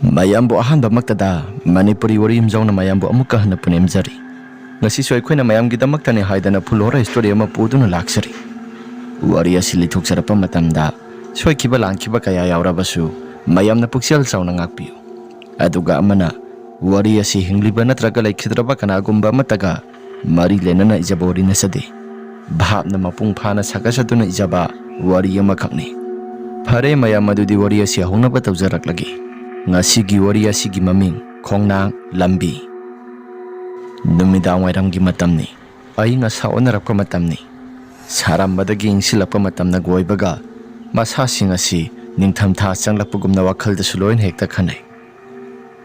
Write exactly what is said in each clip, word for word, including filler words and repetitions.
ꯃꯌꯥꯝꯕꯨ ꯑꯍꯥꯟꯕꯃꯛꯇꯗ ꯃꯅꯤꯄꯨꯔꯤ ꯋꯥꯔꯤ ꯌꯨꯝꯖꯥꯎꯅ ꯃꯌꯥꯝꯕꯨ ꯑꯃꯨꯛꯀ ꯍꯟꯅ ꯄꯨꯅꯦꯝꯖꯔꯤ꯫ ꯉꯁꯤꯁꯨ ꯑꯩꯈꯣꯏꯅ ꯃꯌꯥꯝꯒꯤꯗꯃꯛꯇꯅꯤ ꯍꯥꯏꯗꯅ ꯐꯨꯜ ꯍꯣꯔꯔ ꯁ꯭ꯇꯣꯔꯤ ꯑꯃ ꯄꯨꯗꯨꯅ ꯂꯥꯛꯆꯔꯤ꯫ ꯋꯥꯔꯤ ꯑꯁꯤ ꯂꯤꯊꯣꯛꯆꯔꯛꯄ ꯃꯇꯝꯗ ꯁꯣꯏꯈꯤꯕ ꯂꯥꯟꯈꯤꯕ ꯀꯌꯥ ꯌꯥꯎꯔꯕꯁꯨ ꯃꯌꯥꯝꯅ ꯄꯨꯛꯆꯦꯜ ꯆꯥꯎꯅ ꯉꯥꯛꯄꯤꯌꯨ꯫ ꯑꯗꯨꯒ ꯑꯃꯅ, ꯋꯥꯔꯤ ꯑꯁꯤ ꯍꯤꯡꯂꯤꯕ ꯅꯠꯇ꯭ꯔꯒ ꯂꯩꯈꯤꯗ꯭ꯔꯕ ꯀꯅꯥꯒꯨꯝꯕ ꯑꯃꯠꯇꯒ ꯃꯔꯤ ꯂꯩꯅꯅ ꯏꯖꯕ ꯋꯥꯔꯤ ꯅꯠꯆꯗꯦ꯫ ꯚꯥꯞꯅ ꯃꯄꯨꯡ ꯐꯥꯅ ꯁꯥꯒꯠꯆꯗꯨꯅ ꯏꯖꯕ ꯋꯥꯔꯤ ꯑꯃꯈꯛꯅꯤ꯫ ꯐꯔꯦ ꯃꯌꯥꯝ, ꯑꯗꯨꯗꯤ ꯋꯥꯔꯤ ꯑꯁꯤ ꯍꯧꯅꯕ ꯇꯧꯖꯔꯛꯂꯒꯦ꯫ ꯉꯁꯤꯒꯤ ꯋꯥꯔꯤ ꯑꯁꯤꯒꯤ ꯃꯃꯤꯡ ꯈꯣꯡꯅꯥꯡ ꯂꯝꯕꯤ꯫ ꯅꯨꯃꯤꯗꯥꯡ ꯋꯥꯏꯔꯝꯒꯤ ꯃꯇꯝꯅꯤ꯫ ꯑꯏꯪ ꯑꯁꯥ ꯑꯣꯟꯅꯔꯛꯄ ꯃꯇꯝꯅꯤ꯫ ꯁꯥꯔꯝꯕꯗꯒꯤ ꯏꯪꯁꯤꯜꯂꯛꯄ ꯃꯇꯝꯅꯒ ꯑꯣꯏꯕꯒ ꯃꯁꯥꯁꯤꯡ ꯑꯁꯤ ꯅꯤꯡꯊꯝꯊꯥ ꯆꯪꯂꯛꯄꯒꯨꯝꯅ ꯋꯥꯈꯜꯗꯁꯨ ꯂꯣꯏꯅ ꯍꯦꯛꯇ ꯈꯟꯅꯩ꯫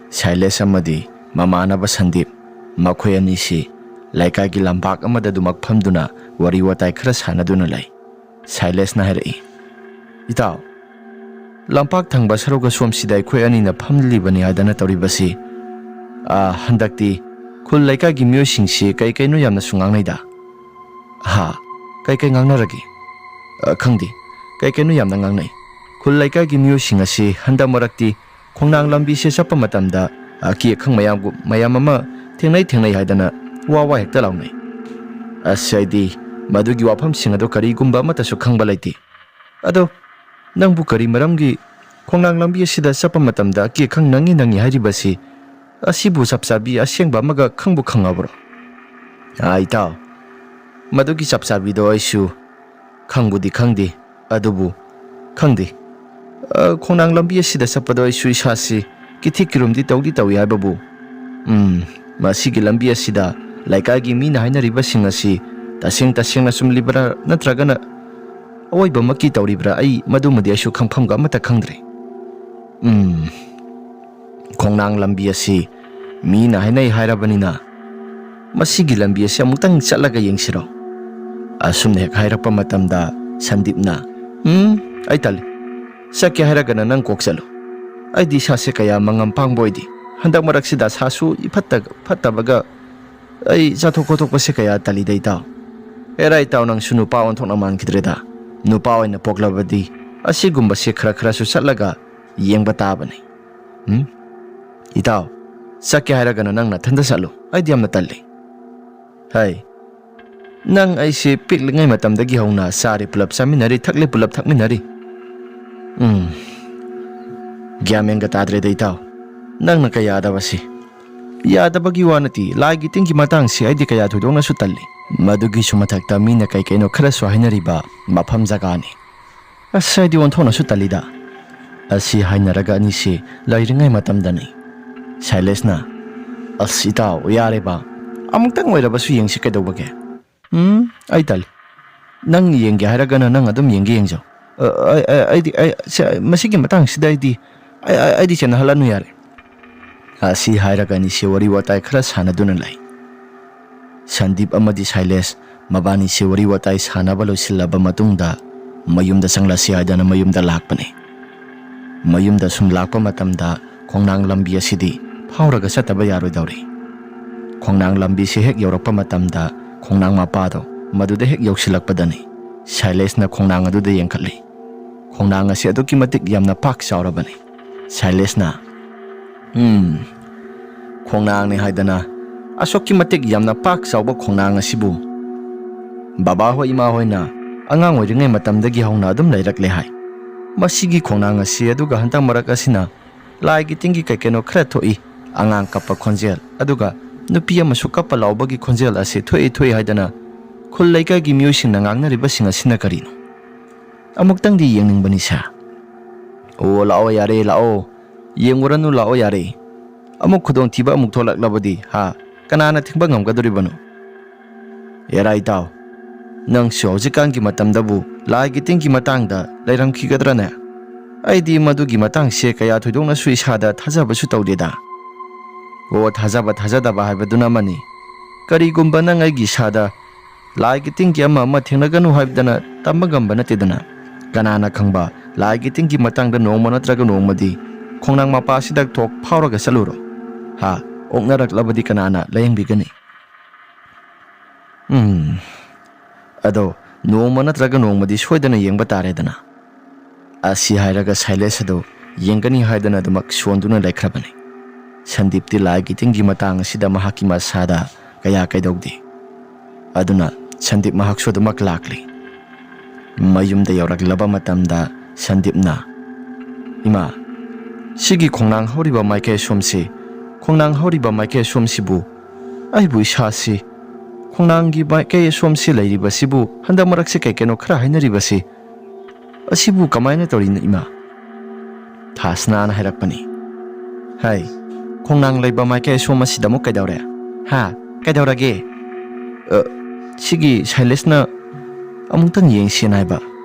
ꯁꯥꯏꯂꯦꯁ ꯑꯃꯗꯤ ꯃꯃꯥꯟꯅꯕ ꯁꯟꯗꯤꯞ, ꯃꯈꯣꯏ ꯑꯅꯤꯁꯤ ꯂꯩꯀꯥꯏꯒꯤ ꯂꯝꯄꯥꯛ ꯑꯃꯗ ꯑꯗꯨꯃꯛ ꯐꯝꯗꯨꯅ ꯋꯥꯔꯤ ꯋꯥꯇꯥꯏ ꯈꯔ ꯁꯥꯟꯅꯗꯨꯅ ꯂꯩ꯫ ꯁꯥꯏꯂꯦꯁꯅ ꯍꯥꯏꯔꯛꯏ, "ꯏꯇꯥꯎ, ꯂꯝꯄꯥꯛ ꯊꯪꯕ ꯁꯔꯨꯛ ꯑꯁꯣꯝꯁꯤꯗ ꯑꯩꯈꯣꯏ ꯑꯅꯤꯅ ꯐꯝꯂꯤꯕꯅꯤ ꯍꯥꯏꯗꯅ ꯇꯧꯔꯤꯕꯁꯤ, ꯑꯥ, ꯍꯟꯗꯛꯇꯤ ꯈꯨꯜ ꯂꯩꯀꯥꯏꯒꯤ ꯃꯤꯑꯣꯏꯁꯤꯡꯁꯤ ꯀꯩ ꯀꯩꯅꯣ ꯌꯥꯝꯅꯁꯨ ꯉꯥꯡꯅꯩꯗ?" "ꯍꯥ? ꯀꯩ ꯀꯩ ꯉꯥꯡꯅꯔꯒꯦ?" "ꯑ, ꯈꯪꯗꯦ, ꯀꯩ ꯀꯩꯅꯣ ꯌꯥꯝꯅ ꯉꯥꯡꯅꯩ꯫ ꯈꯨꯜ ꯂꯩꯀꯥꯏꯒꯤ ꯃꯤꯑꯣꯏꯁꯤꯡ ꯑꯁꯤ ꯍꯟꯗꯛ ꯃꯔꯛꯇꯤ ꯈꯣꯡꯅꯥꯡ ꯂꯝꯕꯤꯁꯦ ꯆꯠꯄ ꯃꯇꯝꯗ ꯑꯀꯤ ꯑꯈꯪ ꯃꯌꯥꯝꯒꯨꯝ, ꯃꯌꯥꯝ ꯑꯃ ꯊꯦꯡꯅꯩ ꯊꯦꯡꯅꯩ ꯍꯥꯏꯗꯅ ꯋꯥ ꯋꯥ ꯍꯦꯛꯇ ꯂꯥꯎꯅꯩ꯫ ꯑꯁ, ꯑꯩꯗꯤ ꯃꯗꯨꯒꯤ ꯋꯥꯐꯝꯁꯤꯡ ꯑꯗꯨ ꯀꯔꯤꯒꯨꯝꯕ ꯑꯃꯠꯇꯁꯨ ꯈꯪꯕ ꯂꯩꯇꯦ꯫ ꯑꯗꯣ ꯅꯪꯕꯨ ꯀꯔꯤ ꯃꯔꯝꯒꯤ ꯈꯣꯡꯅꯥꯡ ꯂꯝꯕꯤ ꯑꯁꯤꯗ ꯆꯠꯄ ꯃꯇꯝꯗ ꯑꯀꯤ ꯑꯈꯪ ꯅꯪꯉꯤ ꯅꯪꯉꯤ ꯍꯥꯏꯔꯤꯕꯁꯤ, ꯑꯁꯤꯕꯨ ꯆꯞ ꯆꯥꯕꯤ ꯑꯁꯦꯡꯕ ꯑꯃꯒ ꯈꯪꯕꯨ ꯈꯪꯉꯕ꯭ꯔꯣ?" "ꯑꯥ, ꯏꯇꯥꯎ, ꯃꯗꯨꯒꯤ ꯆꯞ ꯆꯥꯕꯤꯗꯣ ꯑꯩꯁꯨ ꯈꯪꯕꯨꯗꯤ ꯈꯪꯗꯦ, ꯑꯗꯨꯕꯨ ꯈꯪꯗꯦ꯫ ꯑ, ꯈꯣꯡꯅꯥꯡ ꯂꯝꯕꯤ ꯑꯁꯤꯗ ꯆꯠꯄꯗꯣ ꯑꯩꯁꯨ ꯏꯁꯥꯁꯤ ꯀꯤꯊꯤ ꯀꯤꯔꯨꯝꯗꯤ ꯇꯧꯗꯤ ꯇꯧꯏ ꯍꯥꯏꯕꯕꯨ, ꯎꯝ, ꯃꯁꯤꯒꯤ ꯂꯝꯕꯤ ꯑꯁꯤꯗ ꯂꯩꯀꯥꯏꯒꯤ ꯃꯤꯅ ꯍꯥꯏꯅꯔꯤꯕꯁꯤꯡ ꯑꯁꯤ ꯇꯁꯦꯡ ꯇꯁꯦꯡꯅ ꯆꯨꯝꯂꯤꯕ꯭ꯔꯥ ꯅꯠꯇ꯭ꯔꯒꯅ ꯑꯋꯣꯏꯕꯃꯛꯀꯤ ꯇꯧꯔꯤꯕ꯭ꯔꯥ, ꯑꯩ ꯃꯗꯨꯃꯗꯤ ꯑꯩꯁꯨ ꯈꯪꯐꯝꯒ ꯑꯃꯠꯇ ꯈꯪꯗ꯭ꯔꯦ꯫ ꯎꯝ, ꯈꯣꯡꯅꯥꯡ ꯂꯝꯕꯤ ꯑꯁꯤ ꯃꯤꯅ ꯍꯥꯏꯅꯩ ꯍꯥꯏꯔꯕꯅꯤꯅ, ꯃꯁꯤꯒꯤ ꯂꯝꯕꯤ ꯑꯁꯤ ꯑꯃꯨꯛꯇꯪ ꯆꯠꯂꯒ ꯌꯦꯡꯁꯤꯔꯣ?" ꯑꯁꯨꯝꯅ ꯍꯦꯛ ꯍꯥꯏꯔꯛꯄ ꯃꯇꯝꯗ ꯁꯟꯗꯤꯞꯅ, "ꯎꯝ, ꯑꯩ ꯇꯜꯂꯤ꯫ ꯆꯠꯀꯦ ꯍꯥꯏꯔꯒꯅ ꯅꯪ ꯀꯣꯛ ꯆꯠꯂꯨ꯫ ꯑꯩꯗꯤ ꯏꯁꯥꯁꯦ ꯀꯌꯥ ꯃꯉꯝ ꯄꯥꯡꯕ ꯑꯣꯏꯗꯦ꯫ ꯍꯟꯗꯛ ꯃꯔꯛꯁꯤꯗ ꯁꯥꯁꯨ ꯏꯐꯠꯇ ꯐꯠꯇꯕꯒ ꯑꯩ ꯆꯠꯊꯣꯛ ꯈꯣꯠꯇꯣꯛꯄꯁꯦ ꯀꯌꯥ ꯇꯜꯂꯤꯗ, ꯏꯇꯥꯎ꯫ ꯑꯦꯔꯥ, ꯏꯇꯥꯎ, ꯅꯪꯁꯨ ꯅꯨꯄꯥ ꯑꯣꯟꯊꯣꯛꯅ ꯃꯥꯟꯈꯤꯗ꯭ꯔꯦꯗ꯫ ꯅꯨꯄꯥ ꯑꯣꯏꯅ ꯄꯣꯛꯂꯕꯗꯤ ꯑꯁꯤꯒꯨꯝꯕꯁꯦ ꯈꯔ ꯈꯔꯁꯨ ꯆꯠꯂꯒ ꯌꯦꯡꯕ ꯇꯥꯕꯅꯤ꯫ ꯎꯝ? ꯏꯇꯥꯎ, ꯆꯠꯀꯦ ꯍꯥꯏꯔꯒꯅ ꯅꯪ ꯅꯊꯟꯗ ꯆꯠꯂꯨ꯫ ꯑꯩꯗꯤ ꯌꯥꯝꯅ ꯇꯜꯂꯤ꯫ ꯍꯩ, ꯅꯪ ꯑꯩꯁꯦ ꯄꯤꯛꯂꯤꯉꯩ ꯃꯇꯝꯗꯒꯤ ꯍꯧꯅ ꯆꯥꯔꯦ ꯄꯨꯂꯞ ꯆꯥꯃꯤꯟꯅꯔꯤ, ꯊꯛꯂꯦ ꯄꯨꯂꯞ ꯊꯛꯃꯤꯟꯅꯔꯤ꯫ ꯎꯝ, ꯒ꯭ꯌꯥꯟ ꯃꯦꯟꯒ ꯇꯥꯗ꯭ꯔꯦꯗ ꯏꯇꯥꯎ, ꯅꯪꯅ ꯀꯌꯥ ꯌꯥꯗꯕꯁꯤ꯫ ꯌꯥꯗꯕꯒꯤ ꯋꯥ ꯅꯠꯇꯦ, ꯂꯥꯏꯒꯤ ꯇꯤꯟꯒꯤ ꯃꯇꯥꯡꯁꯤ ꯑꯩꯗꯤ ꯀꯌꯥ ꯊꯣꯏꯗꯣꯛꯅꯁꯨ ꯇꯜꯂꯤ꯫ ꯃꯗꯨꯒꯤꯁꯨ ꯃꯊꯛꯇ ꯃꯤꯅ ꯀꯩ ꯀꯩꯅꯣ ꯈꯔꯁꯨ ꯍꯥꯏꯅꯔꯤꯕ ꯃꯐꯝ ꯖꯒꯥꯅꯤ꯫ ꯑꯁ, ꯑꯩꯗꯤ ꯑꯣꯟꯊꯣꯛꯅꯁꯨ ꯇꯜꯂꯤꯗ꯫ ꯑꯁꯤ ꯍꯥꯏꯅꯔꯒ ꯑꯅꯤꯁꯤ ꯂꯩꯔꯤꯉꯩ ꯃꯇꯝꯗꯅꯤ꯫ ꯁꯥꯏꯂꯦꯁꯅ, "ꯑꯁ ꯏꯇꯥꯎ, ꯌꯥꯔꯦꯕ, ꯑꯃꯨꯛꯇꯪ ꯑꯣꯏꯔꯕꯁꯨ ꯌꯦꯡꯁꯤ ꯀꯩꯗꯧꯕꯒꯦ?" "ꯎꯝ, ꯑꯩ ꯇꯜꯂꯤ꯫ ꯅꯪ ꯌꯦꯡꯒꯦ ꯍꯥꯏꯔꯒꯅ ꯅꯪ ꯑꯗꯨꯝ ꯌꯦꯡꯒꯦ ꯌꯦꯡꯖꯧ꯫ ꯑ, ꯑꯩ, ꯑꯩ, ꯑꯩꯗꯤ, ꯑꯩ, ꯁꯦ, ꯃꯁꯤꯒꯤ ꯃꯇꯥꯡꯁꯤꯗ ꯑꯩꯗꯤ, ꯑꯩ, ꯑꯩ, ꯑꯩꯗꯤ ꯆꯦꯟꯅꯍꯜꯂꯅꯨ ꯌꯥꯔꯦ"꯫ ꯑꯁꯤ ꯍꯥꯏꯔꯒ ꯑꯅꯤꯁꯤ ꯋꯥꯔꯤ ꯋꯥꯇꯥꯏ ꯈꯔ ꯁꯥꯟꯅꯗꯨꯅ ꯂꯩ꯫ ꯁꯟꯗꯤꯞ ꯑꯃꯗꯤ ꯁꯥꯏꯂꯦꯁ ꯃꯕꯥꯅꯤꯁꯤ ꯋꯥꯔꯤ ꯋꯥꯇꯥꯏ ꯁꯥꯟꯅꯕ ꯂꯣꯏꯁꯤꯜꯂꯕ ꯃꯇꯨꯡꯗ ꯃꯌꯨꯝꯗ ꯆꯪꯂꯁꯤ ꯍꯥꯏꯗꯅ ꯃꯌꯨꯝꯗ ꯂꯥꯛꯄꯅꯤ꯫ ꯃꯌꯨꯝꯗ ꯁꯨꯝ ꯂꯥꯛꯄ ꯃꯇꯝꯗ ꯈꯣꯡꯅꯥꯡ ꯂꯝꯕꯤ ꯑꯁꯤꯗꯤ ꯐꯥꯎꯔꯒ ꯆꯠꯇꯕ ꯌꯥꯔꯣꯏꯗꯧꯔꯤ꯫ ꯈꯣꯡꯅꯥꯡ ꯂꯝꯕꯤꯁꯤ ꯍꯦꯛ ꯌꯧꯔꯛꯄ ꯃꯇꯝꯗ ꯈꯣꯡꯅꯥꯡ ꯃꯄꯥꯗꯣ ꯃꯗꯨꯗ ꯍꯦꯛ ꯌꯧꯁꯤꯜꯂꯛꯄꯗꯅꯤ ꯁꯥꯏꯂꯦꯁꯅ ꯈꯣꯡꯅꯥꯡ ꯑꯗꯨꯗ ꯌꯦꯡꯈꯠꯂꯤ꯫ ꯈꯣꯡꯅꯥꯡ ꯑꯁꯤ ꯑꯗꯨꯛꯀꯤ ꯃꯇꯤꯛ ꯌꯥꯝꯅ ꯄꯥꯛ ꯆꯥꯎꯔꯕꯅꯤ꯫ ꯁꯥꯏꯂꯦꯁꯅ, "ꯎꯝ, ꯈꯣꯡꯅꯥꯡꯅꯤ ꯍꯥꯏꯗꯅ ꯑꯁꯨꯛꯀꯤ ꯃꯇꯤꯛ ꯌꯥꯝꯅ ꯄꯥꯛ ꯆꯥꯎꯕ ꯈꯣꯡꯅꯥꯡ ꯑꯁꯤꯕꯨ ꯕꯕꯥ ꯍꯣꯏ ꯏꯃꯥ ꯍꯣꯏꯅ ꯑꯉꯥꯡ ꯑꯣꯏꯔꯤꯉꯩ ꯃꯇꯝꯗꯒꯤ ꯍꯧꯅ ꯑꯗꯨꯝ ꯂꯩꯔꯛꯂꯦ ꯍꯥꯏ꯫ ꯃꯁꯤꯒꯤ ꯈꯣꯡꯅꯥꯡ ꯑꯁꯤ ꯑꯗꯨꯒ ꯍꯟꯗꯛ ꯃꯔꯛ ꯑꯁꯤꯅ ꯂꯥꯏꯒꯤ ꯇꯤꯟꯒꯤ ꯀꯩ ꯀꯩꯅꯣ ꯈꯔ ꯊꯣꯛꯏ, ꯑꯉꯥꯡ ꯀꯞꯄ ꯈꯣꯟꯖꯦꯜ, ꯑꯗꯨꯒ ꯅꯨꯄꯤ ꯑꯃꯁꯨ ꯀꯞꯄ ꯂꯥꯎꯕꯒꯤ ꯈꯣꯟꯖꯦꯜ ꯑꯁꯤ ꯊꯣꯛꯏ ꯊꯣꯛꯏ ꯍꯥꯏꯗꯅ ꯈꯨꯜ ꯂꯩꯀꯥꯏꯒꯤ ꯃꯤꯑꯣꯏꯁꯤꯡꯅ ꯉꯥꯡꯅꯔꯤꯕꯁꯤꯡ ꯑꯁꯤꯅ ꯀꯔꯤꯅꯣ?" "ꯑꯃꯨꯛꯇꯪꯗꯤ ꯌꯦꯡꯅꯤꯡꯕꯅꯤ ꯁꯥ꯫" "ꯑꯣ, ꯂꯥꯛꯑꯣ ꯌꯥꯔꯦ, ꯂꯥꯛꯑꯣ꯫ ꯌꯦꯡꯉꯨꯔꯅꯨ, ꯂꯥꯛꯑꯣ ꯌꯥꯔꯦ꯫ ꯑꯃꯨꯛ ꯈꯨꯗꯣꯡꯊꯤꯕ ꯑꯃꯨꯛ ꯊꯣꯛꯂꯛꯂꯕꯗꯤ, ꯍꯥ, ꯀꯅꯥꯅ ꯊꯤꯡꯕ ꯉꯝꯒꯗꯣꯔꯤꯕꯅꯣ?" "ꯑꯦꯔꯥ ꯏꯇꯥꯎ, ꯅꯪꯁꯨ ꯍꯧꯖꯤꯛꯀꯥꯟꯒꯤ ꯃꯇꯝꯗꯕꯨ ꯂꯥꯏꯒꯤ ꯇꯤꯟꯒꯤ ꯃꯇꯥꯡꯗ ꯂꯩꯔꯝꯈꯤꯒꯗ꯭ꯔꯅꯦ? ꯑꯩꯗꯤ ꯃꯗꯨꯒꯤ ꯃꯇꯥꯡꯁꯦ ꯀꯌꯥ ꯊꯣꯏꯗꯣꯛꯅꯁꯨ ꯏꯁꯥꯗ ꯊꯥꯖꯕꯁꯨ ꯇꯧꯗꯦꯗ꯫" "ꯑꯣ, ꯊꯥꯖꯕ ꯊꯥꯖꯗꯕ ꯍꯥꯏꯕꯗꯨꯅ ꯑꯃꯅꯤ꯫ ꯀꯔꯤꯒꯨꯝꯕ ꯅꯪ ꯑꯩꯒꯤ ꯏꯁꯥꯗ ꯂꯥꯏꯒꯤ ꯇꯤꯟꯒꯤ ꯑꯃ ꯑꯃ ꯊꯦꯡꯅꯒꯅꯨ ꯍꯥꯏꯕꯗꯅ ꯇꯝꯕ ꯉꯝꯕ ꯅꯠꯇꯦꯗꯅ꯫ ꯀꯅꯥꯅ ꯈꯪꯕ, ꯂꯥꯏꯒꯤ ꯇꯤꯟꯒꯤ ꯃꯇꯥꯡꯗ ꯅꯣꯡꯃ ꯅꯠꯇ꯭ꯔꯒ ꯅꯣꯡꯃꯗꯤ ꯈꯣꯡꯅꯥꯡ ꯃꯄꯥ ꯑꯁꯤꯗ ꯊꯣꯛ ꯐꯥꯎꯔꯒ ꯆꯠꯂꯨꯔꯣ꯫ ꯍꯥ, ꯑꯣꯛꯅꯔꯛꯂꯕꯗꯤ ꯀꯅꯥꯅ ꯂꯥꯌꯦꯡꯕꯤꯒꯅꯤ?" "ꯎꯝ, ꯑꯗꯣ ꯅꯣꯡꯃ ꯅꯠꯇ꯭ꯔꯒ ꯅꯣꯡꯃꯗꯤ ꯁꯣꯏꯗꯅ ꯌꯦꯡꯕ ꯇꯥꯔꯦꯗꯅ꯫" ꯑꯁꯤ ꯍꯥꯏꯔꯒ ꯁꯥꯏꯂꯦꯁ ꯑꯗꯨ ꯌꯦꯡꯒꯅꯤ ꯍꯥꯏꯗꯅ ꯑꯗꯨꯃꯛ ꯁꯣꯟꯗꯨꯅ ꯂꯩꯈ꯭ꯔꯕꯅꯤ꯫ ꯁꯟꯗꯤꯞꯇꯤ ꯂꯥꯏꯒꯤ ꯇꯤꯟꯒꯤ ꯃꯇꯥꯡ ꯑꯁꯤꯗ ꯃꯍꯥꯛꯀꯤ ꯃꯁꯥꯗ ꯀꯌꯥ ꯀꯩꯗꯧꯗꯦ꯫ ꯑꯗꯨꯅ ꯁꯟꯗꯤꯞ ꯃꯍꯥꯛꯁꯨ ꯑꯗꯨꯃꯛ ꯂꯥꯛꯂꯤ꯫ ꯃꯌꯨꯝꯗ ꯌꯧꯔꯛꯂꯕ ꯃꯇꯝꯗ ꯁꯟꯗꯤꯞꯅ, "ꯏꯃꯥ, ꯁꯤꯒꯤ ꯈꯣꯡꯅꯥꯡ ꯍꯧꯔꯤꯕ ꯃꯥꯏꯀꯩ ꯑꯁꯣꯝꯁꯤ, ꯈꯣꯡꯅꯥꯡ ꯍꯧꯔꯤꯕ ꯃꯥꯏꯀꯩ ꯑꯁꯣꯝꯁꯤꯕꯨ, ꯑꯩꯕꯨ ꯏꯁꯥꯁꯤ, ꯈꯣꯡꯅꯥꯡꯒꯤ ꯃꯥꯏꯀꯩ ꯑꯁꯣꯝꯁꯤ ꯂꯩꯔꯤꯕꯁꯤꯕꯨ ꯍꯟꯗꯛ ꯃꯔꯛꯁꯤ ꯀꯩ ꯀꯩꯅꯣ ꯈꯔ ꯍꯥꯏꯅꯔꯤꯕꯁꯤ, ꯑꯁꯤꯕꯨ ꯀꯃꯥꯏꯅ ꯇꯧꯔꯤꯅꯣ ꯏꯃꯥ?" ꯊꯥꯁꯅꯥꯅ ꯍꯥꯏꯔꯛꯄꯅꯤ꯫ "ꯍꯥꯏ, ꯈꯣꯡꯅꯥꯡ ꯂꯩꯕ ꯃꯥꯏꯀꯩ ꯑꯁꯣꯝ ꯑꯁꯤꯗ ꯑꯃꯨꯛ ꯀꯩꯗꯧꯔꯦ? ꯍꯥ? ꯀꯩꯗꯧꯔꯒꯦ?" "ꯑ, ꯁꯤꯒꯤ ꯁꯥꯏꯂꯦꯁꯅ ꯑꯃꯨꯛꯇꯪ ꯌꯦꯡꯁꯦꯅ ꯍꯥꯏꯕ꯫